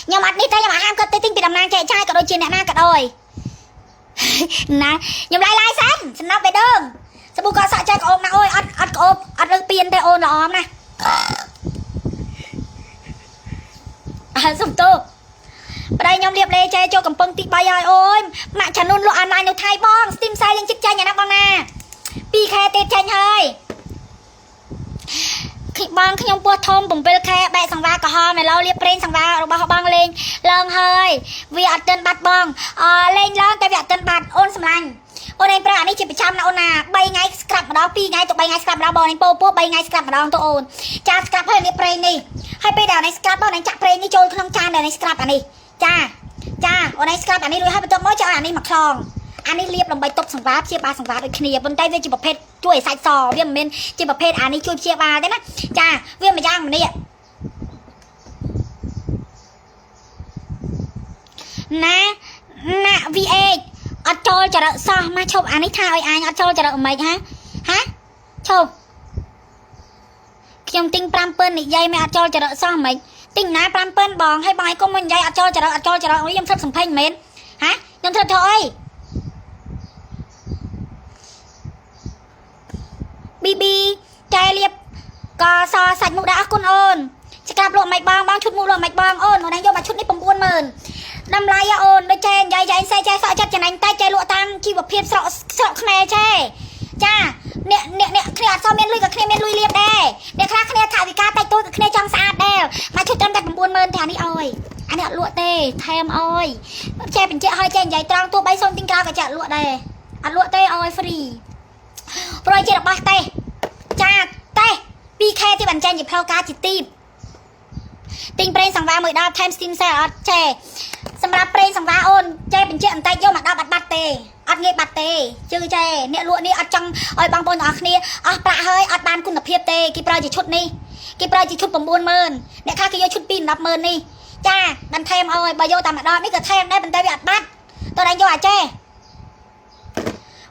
ខ្ញុំអត់នេះទេខ្ញុំអាហាមគាត់ទេទិញពីតំណាងចែកចាយក៏ដូចជាអ្នកណាក៏ដោយណាខ្ញុំឡាយឡាយសិនសំណប់បេះដូងសាប៊ូក៏សក់ចែកក្អូបណាអូយអត់អត់ក្អូបអត់លើកពៀនទេអូនល្អណាស់អើសុំទោសប្តីខ្ញុំរៀបលេចែចូលកំពឹងទី3ហើយអូយម៉ាក់ចានុនលក់អនឡាញនៅថៃបងស្ទីមសាយយើងជិតចាញ់ណាបងណា2ខែទៀតចាញ់ហើយបងខ្ញុំពោះធំ7ខែបែកសង្វាក្រហមឥឡូវលាបប្រេងសង្វារបស់បងលេងឡើងហើយវាអត់ទាន់បាត់បងអលេងឡើងតែវាអត់ទាន់បាត់អូនសម្លាញ់អូនឯងប្រើអានេះជាប្រចាំណាអូនណា3ថ្ងៃស្ក្រាប់ម្ដង2ថ្ងៃទៅ3ថ្ងៃស្ក្រាប់ម្ដងបងឯងពោពោ3ថ្ងៃស្ក្រាប់ម្ដងទៅអូនចាស្ក្រាប់ហើយលាបប្រេងនេះហើយពេលដែលអូនឯងស្ក្រាប់អូនឯងចាក់ប្រេងនេះចូលក្នុងចានដែលឯងស្ក្រាប់អានេះចាចាអូនឯងស្ក្រាប់អានេះរួចហើយបន្ទាប់មកចាក់អានេះមកខ្លងអានេះលាបដើម្បីទប់សង្វាព្យាបាលសង្វាដូចគ្នាប៉ុន្តែវាជាប្រភេទជួយឲ្យសាច់សវាមិនមែនជាប្រភេទអានេះជួយព្យាបាលទេណាចាវាមួយយ៉ាងម្នាក់ណាណា VH អត់ចូលចរិតសោះមកឈប់អានេះថាឲ្យអញអត់ចូលចរិតមិនហ៎ហ៎ឈប់ខ្ញុំទិញ5000និយាយមិនអត់ចូលចរិតសោះមិនទិញណា5000បងឲ្យបងឯងគុំមកនិយាយអត់ចូលចរិតអត់ចូលចរិតអីខ្ញុំធ្វើសំផេញមែនហ៎ខ្ញុំធ្វើធ្វើអីប៊ីប៊ីចែលៀបកសសាច់មុខដែរអរគុណអូនស្ក្រាប់លក់មិនបងបងឈុតមុខលក់មិនបងអូនអូនឯងយកមកឈុតនេះ90000តម្លៃអូនដូចចែនិយាយចែសេចែសក់ចិត្តចំណេញតែចែលក់តាមជីវភាពស្រកស្រកខ្មែរចែចាអ្នកអ្នកអ្នកគ្នាអត់សូវមានលុយក៏គ្នាមានលុយលៀបដែរអ្នកខ្លះគ្នាថវិកាតិចតួចក៏គ្នាចង់ស្អាតដែរមកឈុតត្រឹម ថែមអោយចេះបញ្ជាក់ឲ្យចេះនិយាយត្រង់ទោះបីសូមទិញក្រៅក៏ចាក់លក់ដែរអត់លក់ទេអោយ free ព្រោះជារបស់ទេចាទេ 2K ទីបានចេញជាផ្លូវការជាទីបទិញប្រេងសង្វាមួយដបថែម steam cell អត់ចេះសម្រាប់ប្រេងសង្វាអូនចេះបញ្ជាក់បន្តិចយកមកដបអត់បាត់ទេអត់ងាយបាត់ទេជឿចេះអ្នកលក់នេះអត់ចង់ឲ្យបងប្អូនទាំងអស់គ្នាអស់ប្រាក់ហើយអត់បានគុណភាពទេគេប្រើជាឈុតនេះគេប្រើជាឈុត90000អ្នកខ្លះគេយកឈុត2 100,000នេះចាបានថែមឲ្យបើយកតែមួយដបនេះក៏ថែមដែរប៉ុន្តែវាអត់បាត់តើឯងយកអាចេះ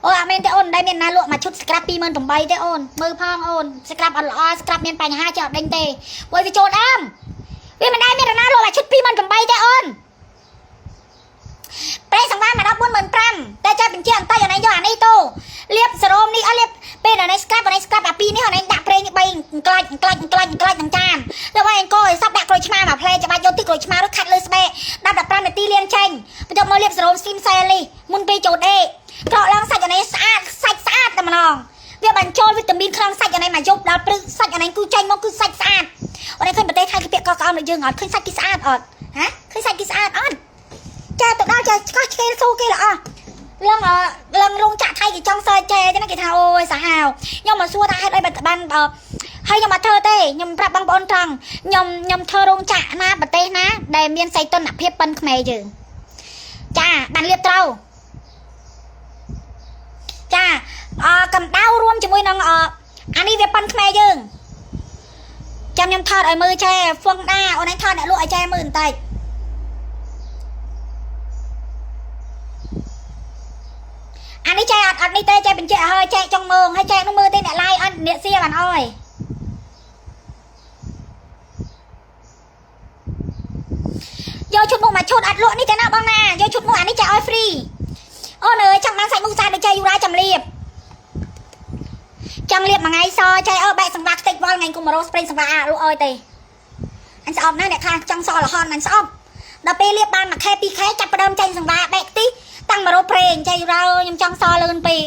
អូអត់មានទេអូនមិនដែលមានណាលក់មួយឈុតស្ក្រាប28000ទេអូនមើលផងអូនស្ក្រាបអត់ល្អស្ក្រាបមានបញ្ហាចេះអត់ដេញទេព្រោះវាចូលដើមវាមិនដែលមានណាលក់មួយឈុត28000ទេអូនប្រេសង្វាមកដល់45000តែចេះបញ្ជាក់បន្តិចអានេះយកអានេះទៅលាបសេរ៉ូមនេះអត់លាបពេលអានេះស្ក្រាបអានេះស្ក្រាបអាពីរនេះអានេះដាក់ប្រេងនេះ3ក្លាច់ក្លាច់ក្លាច់ក្លាច់នឹងចានទៅឲ្យអង្គឲ្យសັບដាក់ក្រូចឆ្មាមួយផ្លែច្បាច់យកទឹកក្រូចឆ្មាឬខាត់លើស្បែក10 15នាទីលាងចេញបន្ទាប់មកលាបសេរ៉ូមស៊ីមសែលនេះមុនពេលចូលដេកក្រកឡើងសាច់អានេះស្អាតសាច់ស្អាតតែម្ដងវាបញ្ចូលវីតាមីនក្នុងសាច់អានេះមកយប់ដល់ព្រឹកសាច់អានេះគឺចេញមកគឺសាច់ស្អាតអូនឃើញប្រទេសថៃគេពាក់កក្អមដូចយើងអត់ឃើញសាច់គេស្អាតអត់ហ៎ឃើញសាច់គេស្អាតអត់ចាទៅដល់ចាឆ្កោះឆ្កេលស៊ូគេល្អឡើងឡើងរោងចក្រថៃគេចង់សើចចែចឹងគេថាអូយសាហាវខ្ញុំមកសួរថាហេតុអីបានហើយខ្ញុំអត់ធ្វើទេខ្ញុំប្រាប់បងប្អូនត្រង់ខ្ញុំធ្វើរោងចក្រណាប្រទេសណាដែលមានសីតុណ្ហភាពប៉ុនខ្មែរយើងចាបានលៀបត្រូវចាកម្ដៅរួមជាមួយនឹងអានេះវាប៉ុនខ្មែរយើងចាំខ្ញុំថតឲ្យមើលចែហ្វុងដាអូនឯងថតអ្នកលក់ឲ្យចែមើលបន្តិចអានេះចែអត់នេះទេចែបញ្ជាក់ឲ្យចែចង់មើងហើយចែនោះមើលទេអ្នកឡាយអត់អ្នកសៀបានអើយយកឈុតមុខមកឈុតអត់លក់នេះទេណាបងណាយកឈុតមុខអានេះចែឲ្យ free អូនអើយចង់បានសាច់មុខស្អាតដូចចែយូរ៉ាចាំលៀបចង់លៀបមួយថ្ងៃសចែអើបែកសង្វាខ្ទេចវល់ថ្ងៃគុំមករោស្ប្រេងសង្វាអាលក់អើយទេអញស្អប់ណាស់អ្នកខ្លះចង់សលហនអញស្អប់ដល់ពេលលៀបបាន1ខែ2ខែចាប់ផ្ដើមចេញសង្វាបែកទីតាំងមករោប្រេងចែយូរ៉ាខ្ញុំចង់សលឿនពេក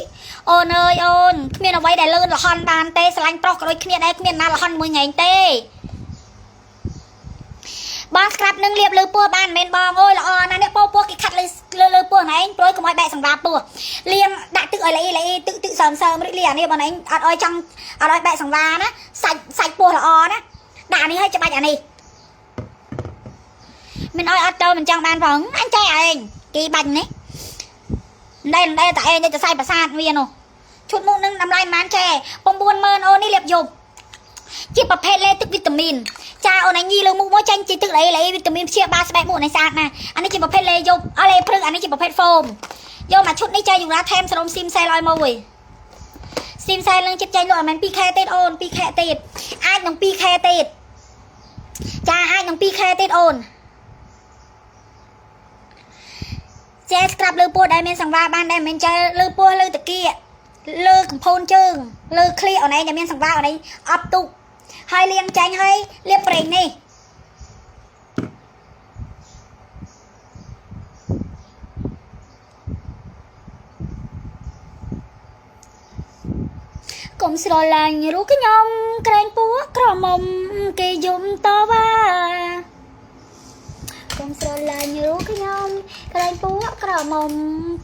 អូនអើយអូនគ្មានអ្វីដែលលឿនលហនបានទេស្រឡាញ់ប្រុសក៏ដូចគ្នាដែរគ្មានណាលហនមួយថ្ងៃទេបងស្ក្រាបនឹងលៀបលើពោះបានមិនមែនបងអូយល្អណាស់នេះពោះគេខាត់លើលើពោះណែឯងព្រួយកុំឲ្យបែកសង្វាពោះលាងដាក់ទឹកឲ្យល្អល្អទឹកទឹកសើមសើមឬលាអានេះបងឯងអត់ឲ្យចង់អត់ឲ្យបែកសង្វាណាសាច់ពោះល្អណាដាក់អានេះឲ្យច្បាច់អានេះមិនឲ្យអត់ទៅមិនចង់បានផងអញចែឯងគេបាច់នេះដែរដែរតែឯងទៅសៃប្រាសាទវានោះឈុតមុខនឹងតម្លៃប៉ុន្មានចែ90000អូននេះលៀបយប់ជាប្រភេទលេទឹកវីតាមីនចាអូនឯងញីលើមុខមកចាញ់ជាទឹកល្អល្អវីតាមីនព្យាបាលស្បែកមុខនេះស្អាតណាស់អានេះជាប្រភេទលេយប់អលេព្រឹកអានេះជាប្រភេទហ្វូមយកមកឈុតនេះចែយូរ៉ាថែមសេរ៉ូមស៊ីមសែលឲ្យមួយស៊ីមសែលនឹងចិត្តចេញលក់អត់មែន 2ខែទៀតអូន2ខែទៀតអាចនឹង2ខែទៀតចាអាចនឹង2ខែទៀតអូនចែស្ក្រាបលើពោះដែលមានសង្វាបានដែរមិនមែនចែលើពោះលើតាគៀកលើកំផូនជើងលើឃ្លៀកអូនឯងដែលមានសង្វាអូនឯងអប់ទុកហើយលាងចាញ់ហើយលាបប្រេងនេះកុំស្រឡាញ់រូបខ្ញុំក្រែងពួកក្រមុំគេយំតវ៉ាកុំស្រឡាញ់រូបខ្ញុំក្រែងពួកក្រមុំ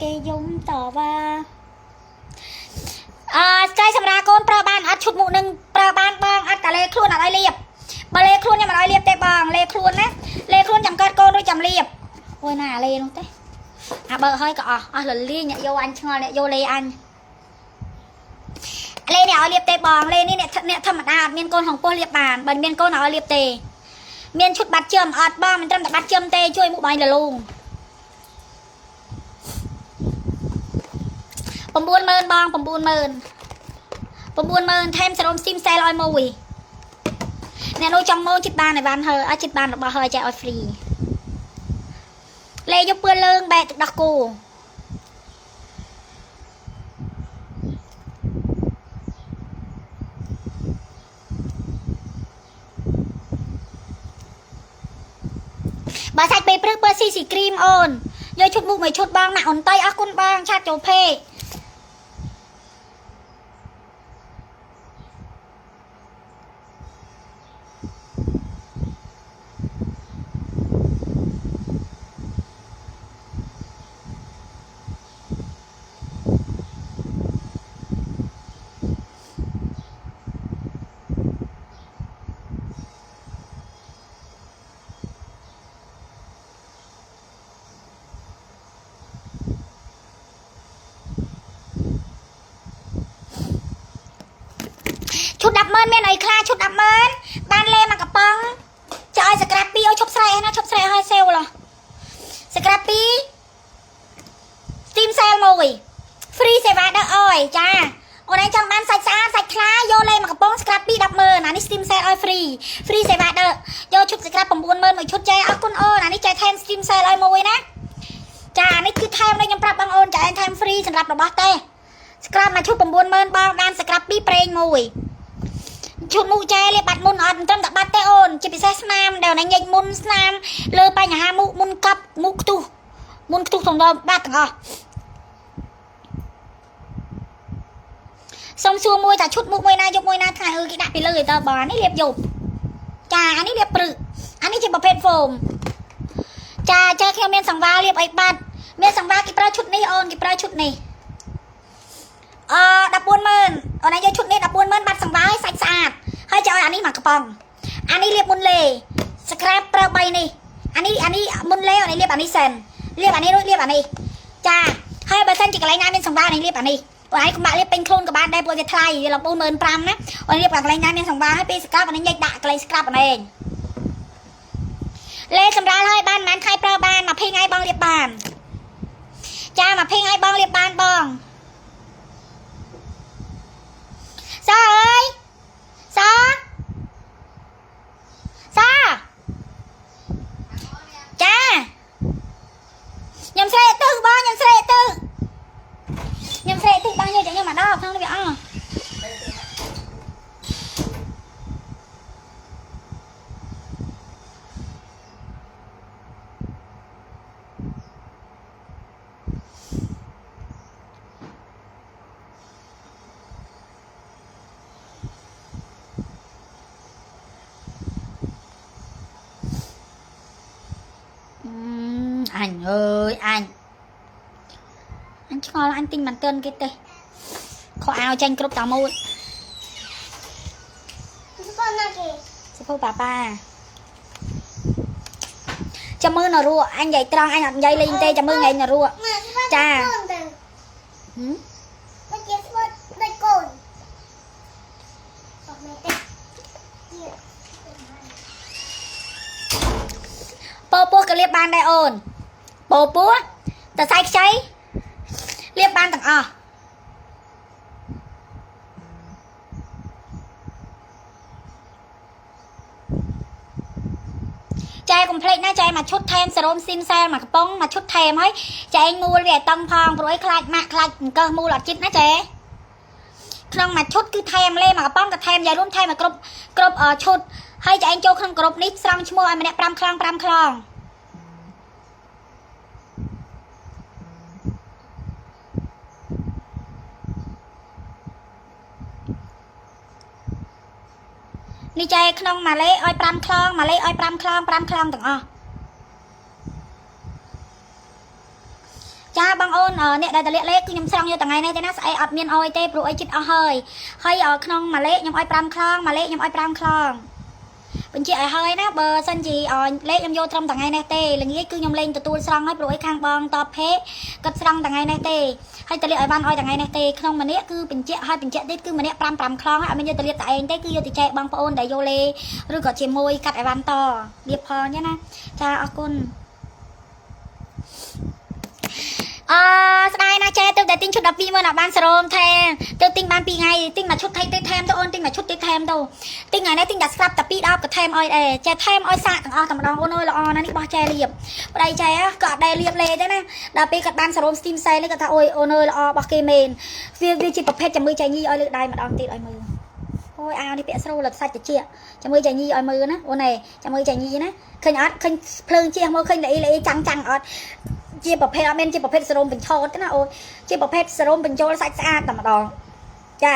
គេយំតវ៉ាអើស្គាយសម្រាប់កូនប្រើបានអត់ឈុតមុខនឹងប្រើបានបងអត់តាលេខ្លួនអត់ឲ្យលៀបបើលេខ្លួនខ្ញុំអត់ឲ្យលៀបទេបងលេខ្លួនណាលេខ្លួនចាំកើតកូនរួចចាំលៀបអូយណាលេនោះទេអាបើហើយក៏អស់លលីអ្នកយកអញឆ្ងល់អ្នកយកលេអញលេនេះឲ្យលៀបទេបងលេនេះអ្នកធម្មតាអត់មានកូនក្នុងពោះលៀបបានបើមានកូនឲ្យលៀបទេមានឈុតបាត់ជើមអត់បងមិនត្រឹមតែបាត់ជើមទេជួយមុខបងលលូង90000បង90000 90000ថែមសេរ៉ូមស៊ីមសែលឲ្យមួយអ្នកនោះចង់មកចិត្តបានឲ្យបានហើយអត់ចិត្តបានរបស់ហើយចែកឲ្យ free លេយកពឿនលើងបែកទឹកដោះគោបើសាច់ពេលព្រឹកបើស៊ីស៊ីគ្រីមអូនយកឈុតមុខមួយឈុតបងណាអូនតៃអរគុណបងឆាតចូលពេក 100000មានអីខ្លះឈុត100000បានលេមកកំប៉ុងចឲ្យ scrub ពីរឲ្យឈប់ស្រែកណាឈប់ស្រែកឲ្យសេវឡោះ scrub ពីរ steam cell មួយ free សេវាដឹកអយចាអូនឯងចង់បានសាច់ស្អាតសាច់ថ្លាយកលេមកកំប៉ុង scrub ពីរ100000អានេះ steam cell ឲ្យ free free សេវាដឹកយកឈុត scrub 90000មួយឈុតចែអរគុណអូនអានេះចែថែម steam cell ឲ្យមួយណាចាអានេះគឺថែមនេះខ្ញុំប្រាប់បងអូនចែថែម free សម្រាប់របស់ទេ scrub មួយឈុត90000បងបាន scrub ពីរប្រេងមួយឈុតមុខចែលេបាត់មុនអត់ត្រឹមតែបាត់ទេអូនជាពិសេសស្នាមដែលអូនឯងញែកមុនស្នាមលើបញ្ហាមុខមុនកប់មុខខ្ទុះមុនខ្ទុះសំដងបាត់ទាំងអស់ សុំសួរមួយថាឈុតមុខមួយណាយប់មួយណាថ្ងៃអឺគេដាក់ពីលើឲ្យតើបងអានេះលាបយប់ចាអានេះលាបព្រឹកអានេះជាប្រភេទ foam ចាចាខ្ញុំមានសង្វាលាបអីបាត់មានសង្វាគេប្រើឈុតនេះអូនគេប្រើឈុតនេះអឺ140,000អូនឯងយកឈុតនេះ140,000បាត់សង្វាឲ្យសាច់ស្អាតហើយចឲ្យអានេះមកកំប៉ុងអានេះលាបមុនលេ scrub ប្រើ3នេះអានេះអានេះមុនលេអូនឯងលាបអានេះសិនលាបអានេះរួចលាបអានេះចាហើយបើសិនជាកន្លែងណាមានសង្វាអូនឯងលាបអានេះ បងឯងកុំបាក់លាបពេញខ្លួនក៏បានដែរព្រោះវាថ្លៃវាឡើង45000ណាអូនលាបកន្លែងណាមានសង្វាហើយពេល scrub អានេះញែកដាក់កន្លែង scrub អានេះឯងលេសម្រាលហើយបានប្រហែលខែប្រើបាន20ថ្ងៃបងលាបបានចា20ថ្ងៃបងលាបបានបងសាអើយសាសាចាខ្ញុំស្រែកទឹកបងខ្ញុំស្រែកទឹក ខ្ញុំស្រែកតិចបងយកចាំខ្ញុំមកដល់ក្នុងនេះវាអស់អញអើយអញអញឆ្ងល់អញទិញមិនទាន់គេទេខោអាវចាញ់គ្រប់តាមួយ ស្គាល់ណាគេ សភៅប៉ាប៉ាចាំមើលនរកអញនិយាយត្រង់អញអត់និយាយលេងទេចាំមើលថ្ងៃនរក ម៉ាស្គាល់ ចា កូនទៅ ហឹម ដូចជាស្គាល់ដូចកូនបងមែនទេ ពោពោះក៏លាបបានដែរអូនពោពោះតសៃខ្ចីលាបបានទាំងអស់ចែកុំភ្លេចណាចែមួយឈុតថែមសេរ៉ូមស៊ីមសែលមួយកំប៉ុងមួយឈុតថែមហើយចែងមូលវាឲ្យតឹងផងព្រោះអីខ្លាចម៉ាក់ខ្លាចអង្គើសមូលអត់ចិត្តណាចែក្នុងមួយឈុតគឺថែមលេមួយកំប៉ុងក៏ថែមយាយរួមថែមឲ្យគ្រប់គ្រប់ឈុតហើយចែងចូលក្នុងក្រុមនេះស្រង់ឈ្មោះឲ្យម្នាក់5ខ្លោង5ខ្លោង នេះចែក្នុងម៉ាឡេឲ្យ5ខ្លោងម៉ាឡេឲ្យ5ខ្លោង5ខ្លោងទាំងអស់ចាបងអូនអ្នកដែលតលាក់លេខគឺខ្ញុំស្រង់យកថ្ងៃនេះទេណាស្អែកអត់មានអោយទេព្រោះអីចិត្តអស់ហើយហើយក្នុងម៉ាឡេខ្ញុំឲ្យ5ខ្លោងម៉ាឡេខ្ញុំឲ្យ5ខ្លោងបញ្ជាក់ឲ្យហើយណាបើសិនជាលេខខ្ញុំយកត្រឹមថ្ងៃនេះទេល្ងាចគឺខ្ញុំលេងទទួលស្រង់ហើយព្រោះអីខាងបងតបភេគាត់ស្រង់ថ្ងៃនេះទេហើយតលាក់ឲ្យបានឲ្យថ្ងៃនេះទេក្នុងម្នាក់គឺបញ្ជាក់ឲ្យបញ្ជាក់ទៀតគឺម្នាក់5 5ខ្លោងហើយអត់មានយកតលាបតែឯងទេគឺយកទៅចែកបងប្អូនដែលយកលេឬក៏ជាមួយកាត់អីវ៉ាន់តលៀបផងចឹងណាចាអរគុណអឺស្ដាយណាស់ចែទៅតែទិញឈុត12ម៉ឺនអត់បានសរោមថែមទៅទិញបាន2ថ្ងៃទិញមួយឈុតថៃទៅថែមទៅអូនទិញមួយឈុតទៅថែមទៅទិញថ្ងៃនេះទិញតែស្រាប់តែ2ដបក៏ថែមឲ្យដែរចែថែមឲ្យសាកទាំងអស់តែម្ដងអូនអើយល្អណាស់នេះបោះចែលៀបប្តីចែក៏អត់ដែលលៀបលេទេណាដល់ពេលគាត់បានសរោម steam cell នេះគាត់ថាអូយអូនអើយល្អបោះគេមែនវាជាប្រភេទចាំមើលចែញីឲ្យលើកដៃម្ដងទៀតឲ្យមើលអូយអាវនេះពាក់ស្រួលសាច់តិចចាំមើលចែញីឲ្យមើលណាអូនឯងចាំមើលចែញីណាឃើញអត់ឃើញភ្លើងជះមកឃើញល្អីល្អីចាំងចាំងអត់ជាប្រភេទអត់មានជាប្រភេទសរោមបញ្ឆោតទេណាអូនជាប្រភេទសរោមបញ្ចូលសាច់ស្អាតតែម្ដងចា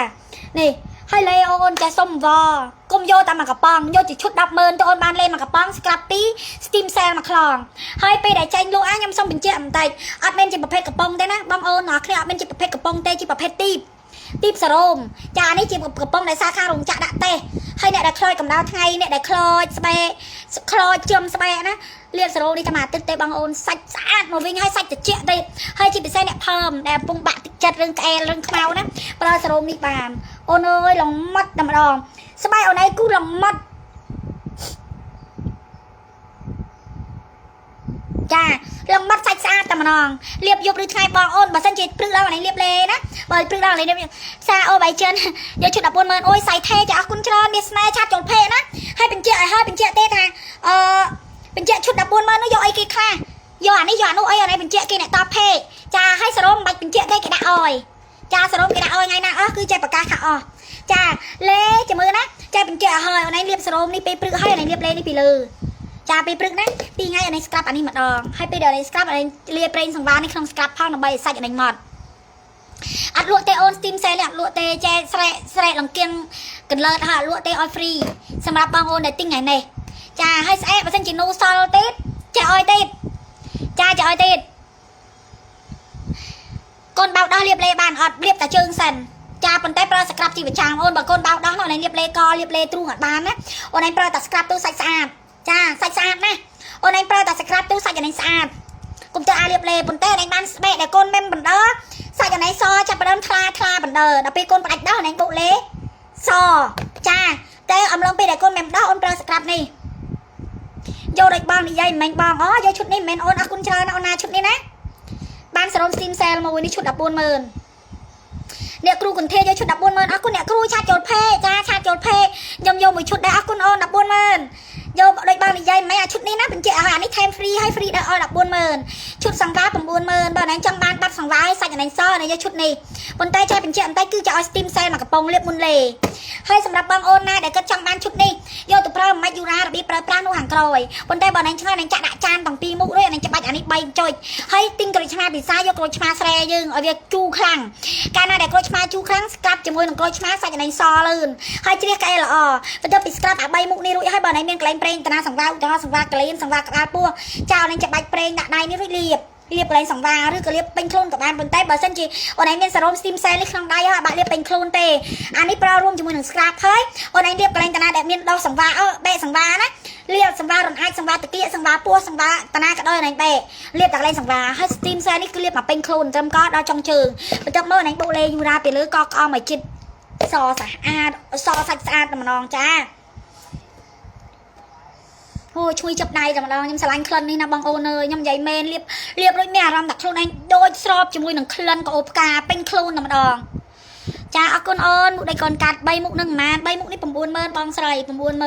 នេះហើយលេអូនចាសុំវគុំយកតែមកកំប៉ុងយកជាឈុត100000ទៅអូនបានលេមកកំប៉ុងស្ក្រាប់2 steam cell មកខ្លងហើយពេលដែលចេញលក់អាខ្ញុំសុំបញ្ជាក់បន្តិចអត់មានជាប្រភេទកំប៉ុងទេណាបងអូនអ្នកគ្នាអត់មានជាប្រភេទកំប៉ុងទេជាប្រភេទទីបទីបសរោមចានេះជាកំប៉ុងដែលសាខារោងចក្រដាក់ទេហើយអ្នកដែលខ្លោចកម្ដៅថ្ងៃអ្នកដែលខ្លោចស្បែកខ្លោចជឹមស្បែកណាលាបសរោមនេះតែមួយអាទិត្យទេបងអូនសាច់ស្អាតមកវិញហើយសាច់ត្រជាក់ទេហើយជាពិសេសអ្នកផើមដែលកំពុងបាក់ទឹកចិត្តរឿងក្អែលរឿងខ្មៅណាប្រើសរោមនេះបាន អូនអើយឡងម៉ត់តែម្ដងស្បែកអូនឯងគូឡងម៉ត់ចាឡងម៉ត់សាច់ស្អាតតែម្ដងលៀបយប់ឬថ្ងៃបងអូនបើសិនជាព្រឹកឡើងអូនឯងលៀបលេណាបើព្រឹកឡើងអូនឯងលៀបសាអូបៃចិនយកឈុត140,000អូយសៃថេចាអរគុណច្រើនមានស្នេហ៍ឆាតចូលភេណាហើយបញ្ជាក់ឲ្យហើយបញ្ជាក់ទេថាអឺបញ្ជាក់ឈុត140,000នោះយកអីគេខ្លះយកអានេះយកអានោះអីអូនឯងបញ្ជាក់គេអ្នកតបភេចាឲ្យសរោមមិនបាច់បញ្ជាក់ទេគេដាក់អោយចាសរោមគេដាក់អោយថ្ងៃណាអស់គឺចេះប្រកាសថាអស់ចាលេចាំមើលណាចេះបញ្ជាក់ឲ្យហើយអូនឯងលាបសរោមនេះពេលព្រឹកហើយអូនឯងលាបលេនេះពីលើចាពេលព្រឹកណាពីរថ្ងៃអូនឯង scrub អានេះម្ដងហើយពេលដែលអូនឯង scrub អូនឯងលាប្រេងសង្វារនេះក្នុង scrub ផងដើម្បីឲ្យសាច់អូនឯងម៉ត់អត់លក់ទេអូន steam sale នេះអត់លក់ទេចេះស្រែកស្រែកលង្កៀងកន្លើតហើយអត់លក់ទេឲ្យ free សម្រាប់បងអូនដែលទិញថ្ងៃនេះចាហើយស្អែកបើសិនជានូសល់ទៀតចេះឲ្យទៀតចាចេះឲ្យទៀតកូនបៅដោះលាបលេបានអត់លាបតែជើងសិនចាប៉ុន្តែប្រើ scrub ជីវចាំងអូនបើកូនបៅដោះនោះអូនឯងលាបលេកលាបលេទ្រូងអត់បានណាអូនឯងប្រើតែ scrub ទៅសាច់ស្អាតចាសាច់ស្អាតណាអូនឯងប្រើតែ scrub ទៅសាច់អូនឯងស្អាតកុំទៅអាលាបលេប៉ុន្តែអូនឯងបានស្បែកដែលកូនមិនបណ្ដើសាច់អូនឯងសចាប់ផ្ដើមថ្លាថ្លាបណ្ដើដល់ពេលកូនផ្ដាច់ដោះអូនឯងបុកលេសចាតែអំឡុងពេលដែលកូនមិនដោះអូនប្រើ scrub នេះយកដូចបងនិយាយមិនមែនបងអូយកឈុតនេះមិនមែនអូនអរគុណច្រើនណាអូនណាឈុតនេះណាបានសរោម steam sale មួយនេះឈុត140,000អ្នកគ្រូកន្ធាយកឈុត140,000អរគុណអ្នកគ្រូឆាតចូលផេចាឆាតចូលផេខ្ញុំយកមួយឈុតដែរអរគុណអូន140,000យកដូចបងនិយាយមិនអាឈុតនេះណាបញ្ជាក់ឲ្យអានេះថែម free ហើយ free ដល់ឲ្យ140,000ឈុតសង្វា90000បើណែចង់បានបាត់សង្វាឲ្យសាច់ណែសណែយកឈុតនេះប៉ុន្តែចែបញ្ជាក់បន្តិចគឺจะឲ្យ steam sale មកកំប៉ុងលាបមុនលេហើយសម្រាប់បងអូនណាដែលគាត់ចង់បានឈុតនេះយកទៅប្រើមិនយូរ៉ារបៀបប្រើប្រាស់នោះខាងក្រោយប៉ុន្តែបើណែឆ្ងល់ណែចាក់ដាក់ចានទាំងពីរមុខរួចណែច្បាច់អានេះ3ចុចហើយទិញក្រូចឆ្មាពិសាយកក្រូចឆ្មាស្រែយើងឲ្យវាជូរខ្លាំងកាលណាដែលក្រូចឆ្មាជូរខ្លាំង scrub ជាមួយនឹងក្រូចឆ្មាសាច់ណែសលឿនហើយជ្រះកែល្អបន្ទាប់ពី scrub អា3មុខនេះរួចហើយបើណែមានកន្លែងប្រេងតាណាសង្វាឧទាហរណ៍សង្វាកលៀនសង្វាក្បាលពោះចោលណែច្បាច់ប្រេងដាក់ដៃនេះរួចលាបលាបកន្លែងសង្វាឬក៏លាបពេញខ្លួនក៏បានប៉ុន្តែបើសិនជាអូនឯងមានសេរ៉ូម steam cell នេះក្នុងដៃហើយបាក់លាបពេញខ្លួនទេអានេះប្រើរួមជាមួយនឹង scrub ហើយអូនឯងលាបកន្លែងតាណាដែលមានដោះសង្វាអឺបែកសង្វាណាលាបសង្វារំអាចសង្វាតាគៀកសង្វាពោះសង្វាតាណាក៏ដោយអូនឯងបែកលាបតែកន្លែងសង្វាហើយ steam cell នេះគឺលាបមកពេញខ្លួនត្រឹមកដល់ចុងជើងបន្ទាប់មកអូនឯងបុកលេយូរ៉ាពីលើកក្អមឲ្យចិត្តសស្អាតសសាច់ស្អាតតែម្ដងចាអូជួយចាប់ដៃតែម្ដងខ្ញុំស្រឡាញ់ក្លិននេះណាបងអូនអើយខ្ញុំនិយាយមែនលាបលាបដូចមានអារម្មណ៍ថាខ្លួនឯងដូចស្របជាមួយនឹងក្លិនក្អូបផ្កាពេញខ្លួនតែម្ដងចាអរគុណអូនមុខដៃកូនកាត់3មុខនឹងប្រហែល3មុខនេះ90000បងស្រី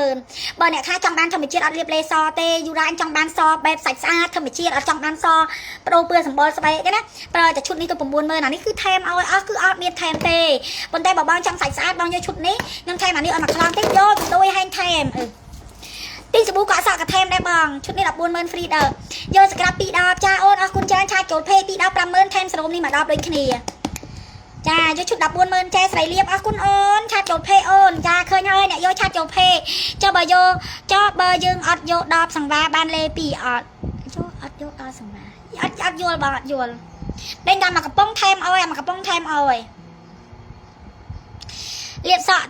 90000បើអ្នកខ្លះចង់បានធម្មជាតិអត់លាបលេសទេយូរ៉ាចង់បានសបែបសាច់ស្អាតធម្មជាតិអត់ចង់បានសបដូរពឿសម្បុរស្បែកទេណាប្រើតែឈុតនេះទៅ90000អានេះគឺថែមឲ្យអស់គឺអត់មានថែមទេប៉ុន្តែបើបងចង់សាច់ស្អាតបងយកឈុតនេះខ្ញុំថែមអានេះឲ្យមួយខ្លោងទេយកដូចហែងថែមអឺទិញសាប៊ូកក់សក់ក៏ថែមដែរបងឈុតនេះ140,000 free ដល់យក scrub 2ដបចាអូនអរគុណច្រើនឆាចូលភេ2ដប50000ថែមសរោមនេះមួយដបដូចគ្នាចាយកឈុត140,000ចែស្រីលៀបអរគុណអូនឆាតចូលភេអូនចាឃើញហើយអ្នកយកឆាតចូលភេចុះបើយកចុះបើយើងអត់យកដបសង្វាបានលេពីអត់ចុះអត់យកដបសង្វាអត់អត់យល់បងអត់យល់ដេញតាមមកកំប៉ុងថែមឲ្យមកកំប៉ុងថែមឲ្យលៀបសក់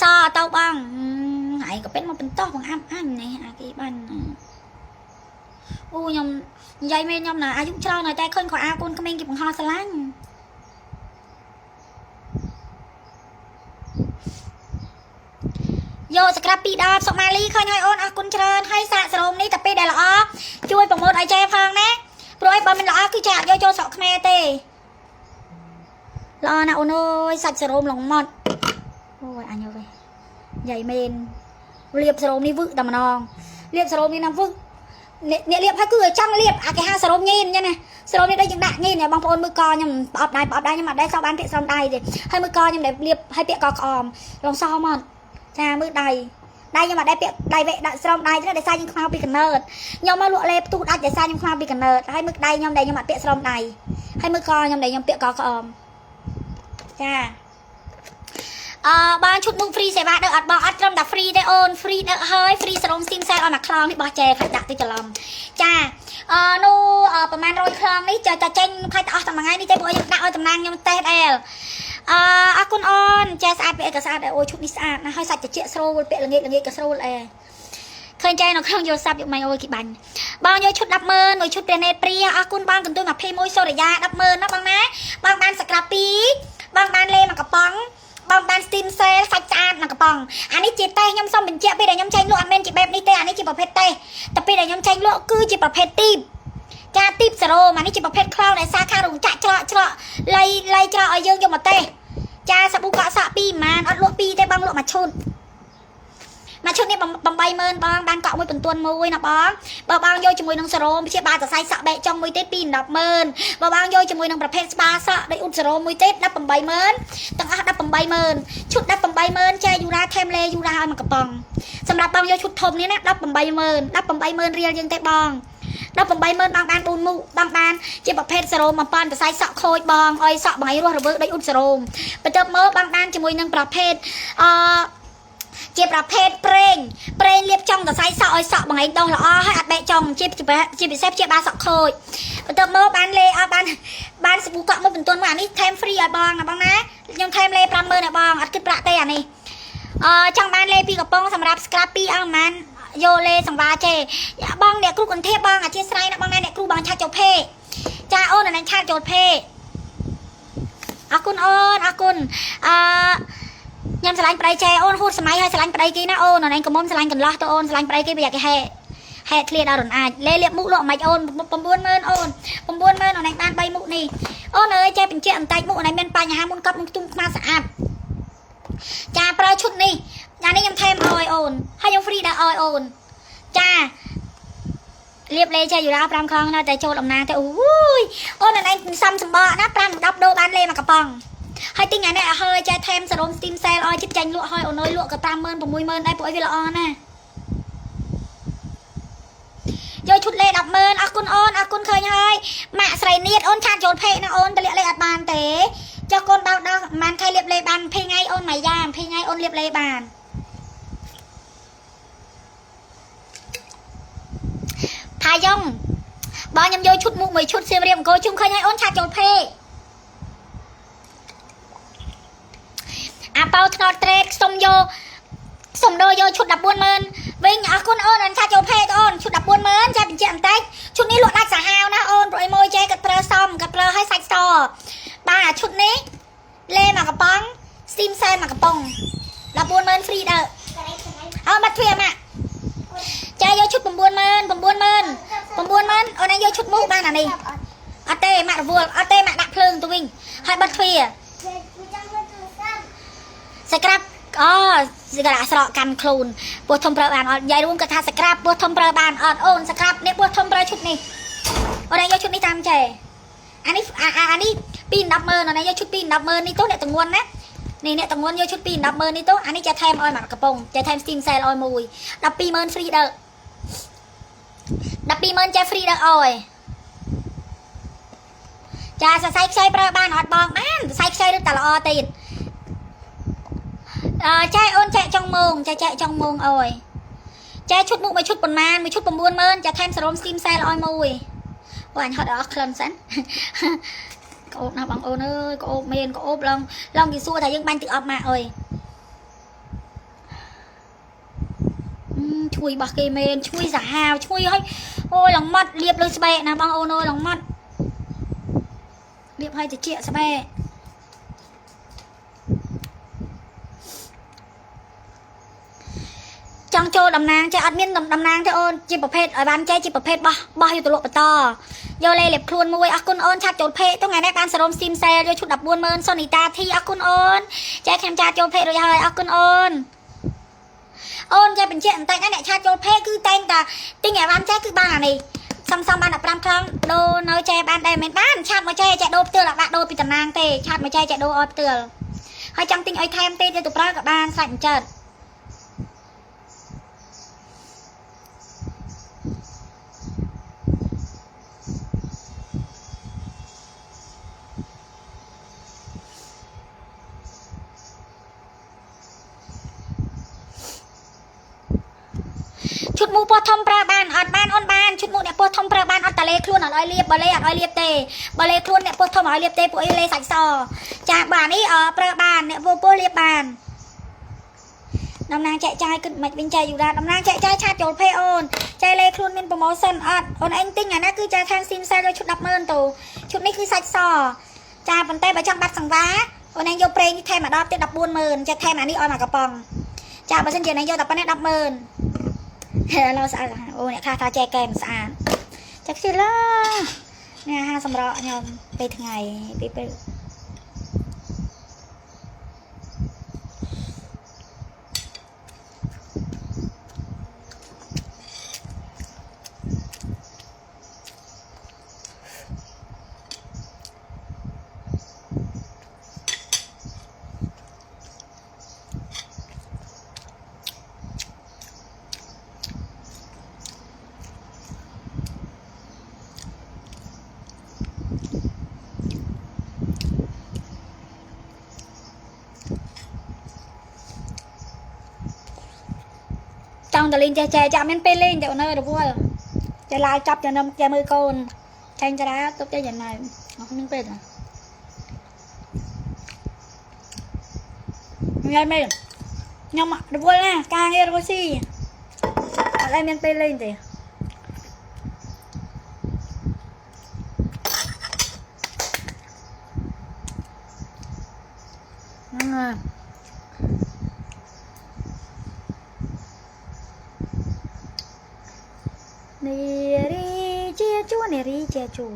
សទៅបងឯងក៏ពេនមកបន្តោះបងអាំអាំនេះអាគេបានអូខ្ញុំនិយាយមែនខ្ញុំណាអាយុច្រើនហើយតែឃើញគាត់អាកូនក្មេងគេបង្ហោះស្រឡាញ់យក scrub ពីរដបសុកម៉ាលីឃើញហើយអូនអរគុណច្រើនហើយសាកសរោមនេះតែពេលដែលល្អជួយ promote ឲ្យចែផងណាព្រោះអីបើមិនល្អគឺចែអត់យកចូលស្រុកខ្មែរទេល្អណាស់អូនអើយសាច់សរោមឡងម៉ត់អូយអញអើយនិយាយមែនលាបសរោមនេះវឹកតែម្ដងលាបសរោមនេះណាវឹកអ្នកអ្នកលាបហើយគឺចង់លាបអាគេហៅសរោមញីនអញ្ចឹងណាសរោមនេះដូចយើងដាក់ញីនបងប្អូនមើលកខ្ញុំប្រអប់ដៃប្រអប់ដៃខ្ញុំអត់ដែរសោះបានពាក្យស្រោមដៃទេហើយមើលកខ្ញុំដែលលាបហើយពាក្យកក្អមលងសោមកចាមើលដៃដៃខ្ញុំអត់ដែរពាក់ដៃវែកដាក់ស្រោមដៃទេដោយសារខ្ញុំខ្មៅពីកណើតខ្ញុំមកលក់លេផ្ទុះដាច់ដោយសារខ្ញុំខ្មៅពីកណើតហើយមើលដៃខ្ញុំដែលខ្ញុំអត់ពាក់ស្រោមដៃហើយមើលកខ្ញុំដែលខ្ញុំពាក់កក្អមចាអឺបានឈុតមុខ free សេវាដឹកអត់បងអត់ត្រឹមតែ free ទេអូន free ដឹកហើយ free សរោម steam sale ឲ្យមួយខ្លោងនេះបោះចែខ្លាចដាក់ទៅច្រឡំចាអឺនោះប្រហែល100ខ្លោងនេះចាចាចេញខ្លាចតែអស់តែមួយថ្ងៃនេះទេព្រោះខ្ញុំដាក់ឲ្យតំណាងខ្ញុំតេស្តអែលអឺអរគុណអូនចែស្អាតពាក់អីក៏ស្អាតដែរអូយឈុតនេះស្អាតណាស់ហើយសាច់ត្រចៀកស្រួលពាក់ល្ងាចល្ងាចក៏ស្រួលអែឃើញចែនៅក្នុងយល់សាប់យកម៉េចអូយគេបាញ់បងយកឈុត100,000មួយឈុតព្រះនេតព្រាអរគុណបងកន្ទុយ21សូរិយា100,000ណាបងណាបងបាន scrub 2បងបានលេមកកំប៉ុង បងបាន steam cell សាច់ស្អាតមួយកំប៉ុងអានេះជាតេសខ្ញុំសូមបញ្ជាក់ពេលដែលខ្ញុំចេញលក់អត់មែនជាបែបនេះទេអានេះជាប្រភេទតេសតែពេលដែលខ្ញុំចេញលក់គឺជាប្រភេទទីបចាទីបសេរ៉ូមអានេះជាប្រភេទខ្លោងដែលសាខារោងចក្រច្រកច្រកលៃលៃច្រកឲ្យយើងយកមកតេសចាសាប៊ូកក់សក់ពីរម៉ានអត់លក់ពីរទេបងលក់មួយឈុតមួយឈុតនេះ80000បងបានកក់មួយបន្ទួនមួយណាបងបើបងយកជាមួយនឹងសេរ៉ូមព្យាបាលសរសៃសក់បែកចុងមួយទៀតពី100,000បើបងយកជាមួយនឹងប្រភេទស្បាសក់ដូចអ៊ុតសេរ៉ូមមួយទៀត180,000ទាំងអស់180,000ឈុត180,000ចែយូរ៉ាថែមលេយូរ៉ាឲ្យមួយកំប៉ុងសម្រាប់បងយកឈុតធំនេះណា180,000 180,000រៀលយើងទេបង180,000បងបាន4មុខបងបានជាប្រភេទសេរ៉ូម1000សរសៃសក់ខូចបងអុយសក់បងឯងរស់រវើកដូចអ៊ុតសេរ៉ូមបន្ទាប់មកបងបានជាមួយនឹងប្រភេទអឺជាប្រភេទប្រេងប្រេងលាបចុងសរសៃសក់ឲ្យសក់បងឯងដោះល្អហើយអត់បែកចុងជាជាពិសេសព្យាបាលសក់ខូចបន្ទាប់មកបានលេអត់បានបានសាប៊ូកក់មួយបន្ទន់មកអានេះថែម free ឲ្យបងណាបងណាខ្ញុំថែមលេ50000ឲ្យបងអត់គិតប្រាក់ទេអានេះអឺចង់បានលេពីរកំប៉ុងសម្រាប់ scrap ពីរអង្គប្រហែលយកលេសង្វាចេបងអ្នកគ្រូកន្ធាបងអធិស្ឋានណាបងណាអ្នកគ្រូបងឆាតចូលភេចាអូនអានេះឆាតចូលភេអរគុណអូនអរគុណអឺខ្ញុំស្រឡាញ់ប្តីចេអូនហួតសម័យហើយស្រឡាញ់ប្តីគេណាអូនអូនឯងកុំមុំស្រឡាញ់កន្លោះទៅអូនស្រឡាញ់ប្តីគេប្រយ័ត្នគេហែហែធ្លាដល់រនអាចលេលាបមុខលក់មិនអូន90000អូន90000អូនឯងបាន3មុខនេះអូនអើយចេះបញ្ជាក់អន្តែកមុខអូនឯងមានបញ្ហាមុនកប់នឹងខ្ទុំខ្មៅស្អាតចាប្រើឈុតនេះអានេះខ្ញុំថែមឲ្យអូនហើយខ្ញុំ free ដល់ឲ្យអូនចាលៀបលេចេះយូរ៉ា5ខ្លោងណាតែចូលអំណាងទៅអូយអូនឯងសំសម្បកណា5 10ដូបានលេមកកំប៉ុងហើយទិញអានេះឲ្យហើយចេះថែមសេរ៉ូម steam cell ឲ្យជិតចាញ់លក់ឲ្យអូនអើយលក់ក៏50000 60000ដែរពួកអីវាល្អណាស់យកឈុតលេ100,000អរគុណអូនអរគុណឃើញហើយម៉ាក់ស្រីនៀតអូនឆាតចូលភេកណាអូនតលាក់លេអត់បានទេចុះកូនបោកដល់ប្រហែលខែលៀបលេបាន20ថ្ងៃអូនមួយយ៉ា20ថ្ងៃអូនលៀបលេបានផាយ៉ងបងខ្ញុំយកឈុតមុខមួយឈុតសៀមរាបអង្គរជុំឃើញហើយអូនឆាតចូលភេកអាប៉ៅថ្នោតត្រេតសុំយកសុំដូរយកឈុត140,000វិញអរគុណអូនអូនឆាតចូលភេកអូនឈុត140,000ចាបញ្ជាក់បន្តិចឈុតនេះលក់ដាច់សាហាវណាអូនព្រោះអីមួយចេះគាត់ប្រើសំគាត់ប្រើឲ្យសាច់សបាទអាឈុតនេះលេមកកំប៉ុងស៊ីមសែមកកំប៉ុង140,000 free ដើអើបាត់ទ្វារម៉ាក់ចាយកឈុត90000 90000 90000អូនឯងយកឈុតមុខបានអានេះអត់ទេម៉ាក់រវល់អត់ទេម៉ាក់ដាក់ភ្លើងទៅវិញហើយបិទទ្វារសក្រាប់អូសក្រាប់ស្រកកាន់ខ្លួនពោះធំប្រើបានអត់យាយរួមគាត់ថាសក្រាប់ពោះធំប្រើបានអត់អូនសក្រាប់នេះពោះធំប្រើឈុតនេះអូនឯងយកឈុតនេះតាមចេអានេះអានេះ2 100,000អូនឯងយកឈុត2 100,000នេះទៅអ្នកតងន់ណានេះអ្នកតងន់យកឈុត2 100,000នេះទៅអានេះចាថែមឲ្យមកកំប៉ុងចាថែម steam cell ឲ្យមួយ120,000 free ដើ120,000ចា free ដើអើយចាសរសៃខ្ចីប្រើបានអត់បងបានសរសៃខ្ចីរឹតតែល្អទៀតអឺចែអូនចែកចុងម៉ោងចែចែកចុងម៉ោងអើយចែឈុតមុខមួយឈុតប៉ុន្មានមួយឈុត90000ចាថែមសេរ៉ូម steam cell ឲ្យមួយអូអញហត់អស់ក្លិនសិនក្អូបណាស់បងអូនអើយក្អូបមែនក្អូបឡងឡងគេសួរថាយើងបាញ់ទឹកអប់ម៉ាក់អើយឈួយរបស់គេមែនឈួយសាហាវឈួយឲ្យអូយឡងម៉ត់លៀបលើស្បែកណាបងអូនអើយឡងម៉ត់លៀបឲ្យតិចស្បែកចង់ចូលតំណាងចេះអត់មានតំណាងទេអូនជាប្រភេទឲ្យបានចេះជាប្រភេទបោះបោះយកទៅលក់បន្តយកលេលាបខ្លួនមួយអរគុណអូនឆាតចូលភេកទៅថ្ងៃនេះបានសេរ៉ូម steam cell យកឈុត140,000សុនីតាធីអរគុណអូនចេះខ្ញុំឆាតចូលភេករួចហើយអរគុណអូនអូនចេះបញ្ជាក់បន្តិចណាអ្នកឆាតចូលភេកគឺតែងតាទិញឲ្យបានចេះគឺបានអានេះសំសំបាន15ខ្លោងដូរនៅចេះបានដែរមិនបានឆាតមកចេះចេះដូរផ្ទើលអត់ដាក់ដូរពីតំណាងទេឆាតមកចេះចេះដូរឲ្យផ្ទើលហើយចង់ទិញឲ្យថែមទេទៅប្រើក៏បានសាច់អញ្ចឹងឈុតមូពោះធំប្រើបានអត់បានអូនបានឈុតមូអ្នកពោះធំប្រើបានអត់តាលេខ្លួនអត់ឲ្យលៀបបើលេអត់ឲ្យលៀបទេបើលេខ្លួនអ្នកពោះធំឲ្យលៀបទេពួកអីលេសាច់សចាបាទនេះប្រើបានអ្នកពោះពោះលៀបបានតំណាងចែកចាយគិតមិនវិញចែកយូរ៉ាតំណាងចែកចាយឆាតចូលភេអូនចែកលេខ្លួនមានប្រម៉ូសិនអត់អូនឯងទិញអាណាគឺចែកខាងស៊ីមសែលយកឈុត100,000ទៅឈុតនេះគឺសាច់សចាប៉ុន្តែបើចង់បាត់សង្វា អូនឯងយកប្រេងនេះថែមមក10ទៀត140,000ចាថែមអានេះឲ្យមកកំប៉ុងចាបើសិនជាឯងយកតែប៉ុណ្ណេះ100,000ហេឡូស្អាតអូអ្នកខ្លះថាចែកែមិនស្អាតចាខ្ជិលនេះអាហារសម្រក់ខ្ញុំពេលថ្ងៃពេលពេលចង់តលេងចេះចែចាក់មានពេលលេងតែអូនអើយរវល់ចេះឡាយចាប់ចំណឹមចេះមើលកូនចាញ់ចរាទុកចេះចំណែកអត់មានពេលទេញ៉ាំមែនខ្ញុំរវល់ណាស់ការងាររវល់ស៊ីអត់ដែលមានពេលលេងទេហ្នឹងហើយនារីជាជួនារីជាជួ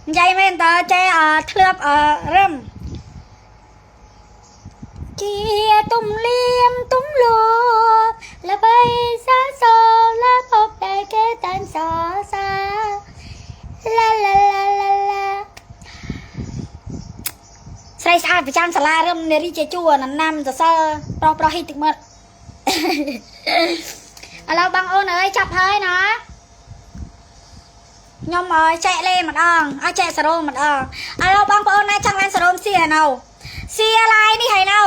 និយាយមែនតើចេះធ្លាប់រឹមជាទំលៀមទំលួល្បីសាសូលភពដែលគេតាំងសរសើរឡាឡាឡាឡាឡាស្រីស្អាតប្រចាំសាលារឹមនារីជាជួរណាំសរសើរប្រុសប្រុសហ៊ីទឹកមាត់ឥឡូវបងអូនអើយចាប់ហើយណាខ្ញុំឲ្យចែកលេម្ដងឲ្យចែកសរោមម្ដងឥឡូវបងប្អូនណាចង់បានសរោមសៀនៅសៀឡាយនេះហើយនៅ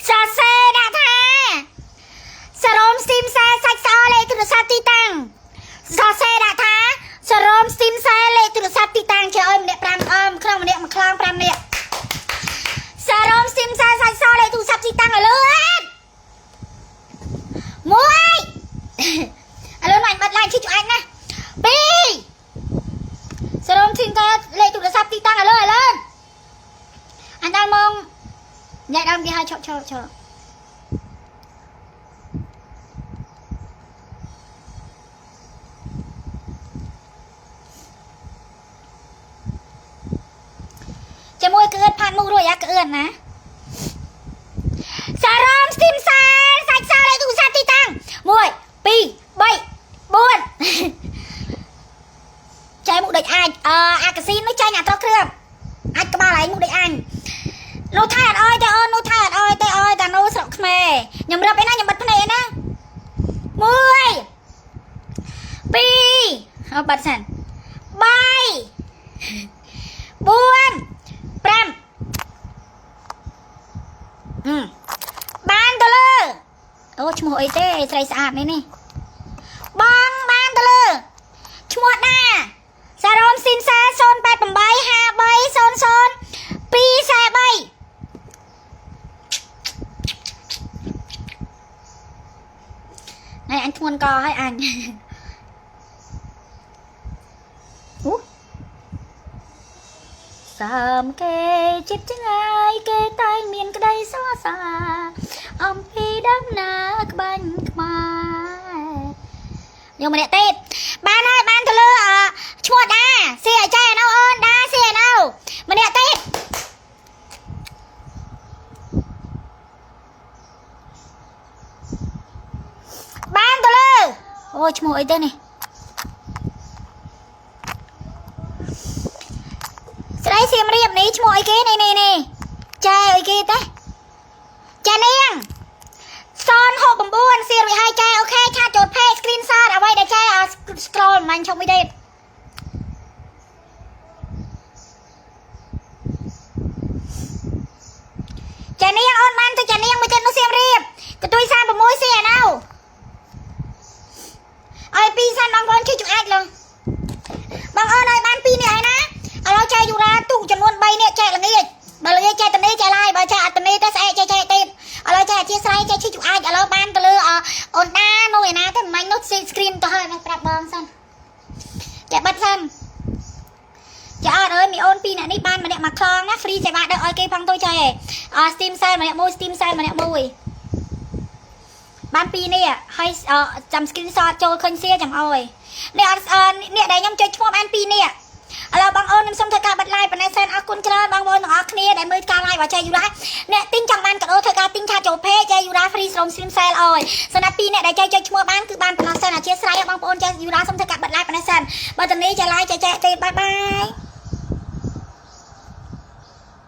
សរសេរដាក់ថាសរោមស៊ីមសែសាច់ស្អលេខទូរស័ព្ទទីតាំងសរសេរដាក់ថាសរោមស៊ីមសែលេខទូរស័ព្ទទីតាំងជាឲ្យម្នាក់5អមក្នុងម្នាក់មួយខ្លោង5នាក់សរោមស៊ីមសែសាច់ស្អលេខទូរស័ព្ទទីតាំងឲ្យលឿនមួយឥឡូវអញបិទឡាញឈិះជួយអញណាពីរសរោមធីមថាលេខទូរស័ព្ទទីតាំងឥឡូវឥឡូវអញដល់ម៉ោងញ៉ែដើមគេឲ្យឈប់ឈប់ឈប់ មុខរួចអាក្អឿនណាសារ៉មស្ទីមសាសាច់សាលេខទូរស័ព្ទទីតាំង1 2 3 4ចែមុខដូចអាចអឺអាកាស៊ីននោះចាញ់អាត្រោះគ្រឿងអាចក្បាលឯងមុខដូចអញនោះថៃអត់អោយទេអូននោះថៃអត់អោយទេអោយតានោះស្រុកខ្មែរខ្ញុំរាប់ឯណាខ្ញុំបិទភ្នែកឯណា1 2អត់បាត់សិន3 4 5បានទៅលើអូឈ្មោះអីទេស្រីស្អាតនេះនេះបងបានទៅលើឈ្មោះដាសារ៉មស៊ីនសា088 5300 243ណែអញធ្ងន់កឲ្យអញអូសាមគេចិត្តឆ្ងាយគេតែងមានក្តីសរសើរអំពីដំណើរក្បាញ់ខ្មែរយកម្នាក់ទៀតបានហើយបានទៅលើឈ្មោះដាសៀអចែណៅអូនដាសៀណៅម្នាក់ទៀតបានទៅលើអូឈ្មោះអីទៅនេះស្រីសៀមរាបនេះឈ្មោះអីគេនេះនេះនេះចែអីគេទេចែនាង069សៀរួចហើយចែអូខេឆាតចូលផេ screenshot អ្វីដែលចែ scroll មិនឈប់មួយទេចែនាងអូនបានទៅចែនាងមួយទៀតនោះសៀមរាបកន្ទុយ36សៀណៅឲ្យពីរសិនបងប្អូនជួយជួយអាចឡងបងអូនឲ្យបានពីរនេះហើយណាឥឡូវចែយូរ៉ាទូចំនួន3នេះចែល្ងាចបើល្ងាចចែតនីចែឡាយបើចែអត់តនីទៅស្អែកចែចែទៀតឥឡូវចែអធិស្ឋានចែឈឺជអាចឥឡូវបានទៅលើអូនដានោះឯណាទៅមិញនោះ screen ទៅហើយមកប្រាប់បងសិនចែបិទសិនចែអត់អើយមីអូនពីរអ្នកនេះបានម្នាក់មួយខ្លងណា free សេវាដឹកឲ្យគេផងទៅចែអ Steam sale ម្នាក់មួយ Steam sale ម្នាក់មួយបានពីរនេះហើយចាំ screenshot ចូលឃើញសៀចាំអើយនេះអត់នេះដែលខ្ញុំចុចឈ្មោះបានពីរនេះឥឡូវបងអូនខ្ញុំសូមធ្វើការបិទ live ប៉ុណ្ណេះសិនអរគុណច្រើនបងប្អូនទាំងអស់គ្នាដែលមើលការ live របស់ចែយូរ៉ាអ្នកទិញចង់បានកាដូធ្វើការទិញឆាតចូល page ចែយូរ៉ា free ស្រោម stream sale អើយសម្រាប់ពីរអ្នកដែលចែចុចឈ្មោះបានគឺបានប៉ុណ្ណោះសិនអធិស្ឋានបងប្អូនចែយូរ៉ាសូមធ្វើការបិទ live ប៉ុណ្ណេះសិនបើតនេះចែ live ចែចែទេបាយបាយ។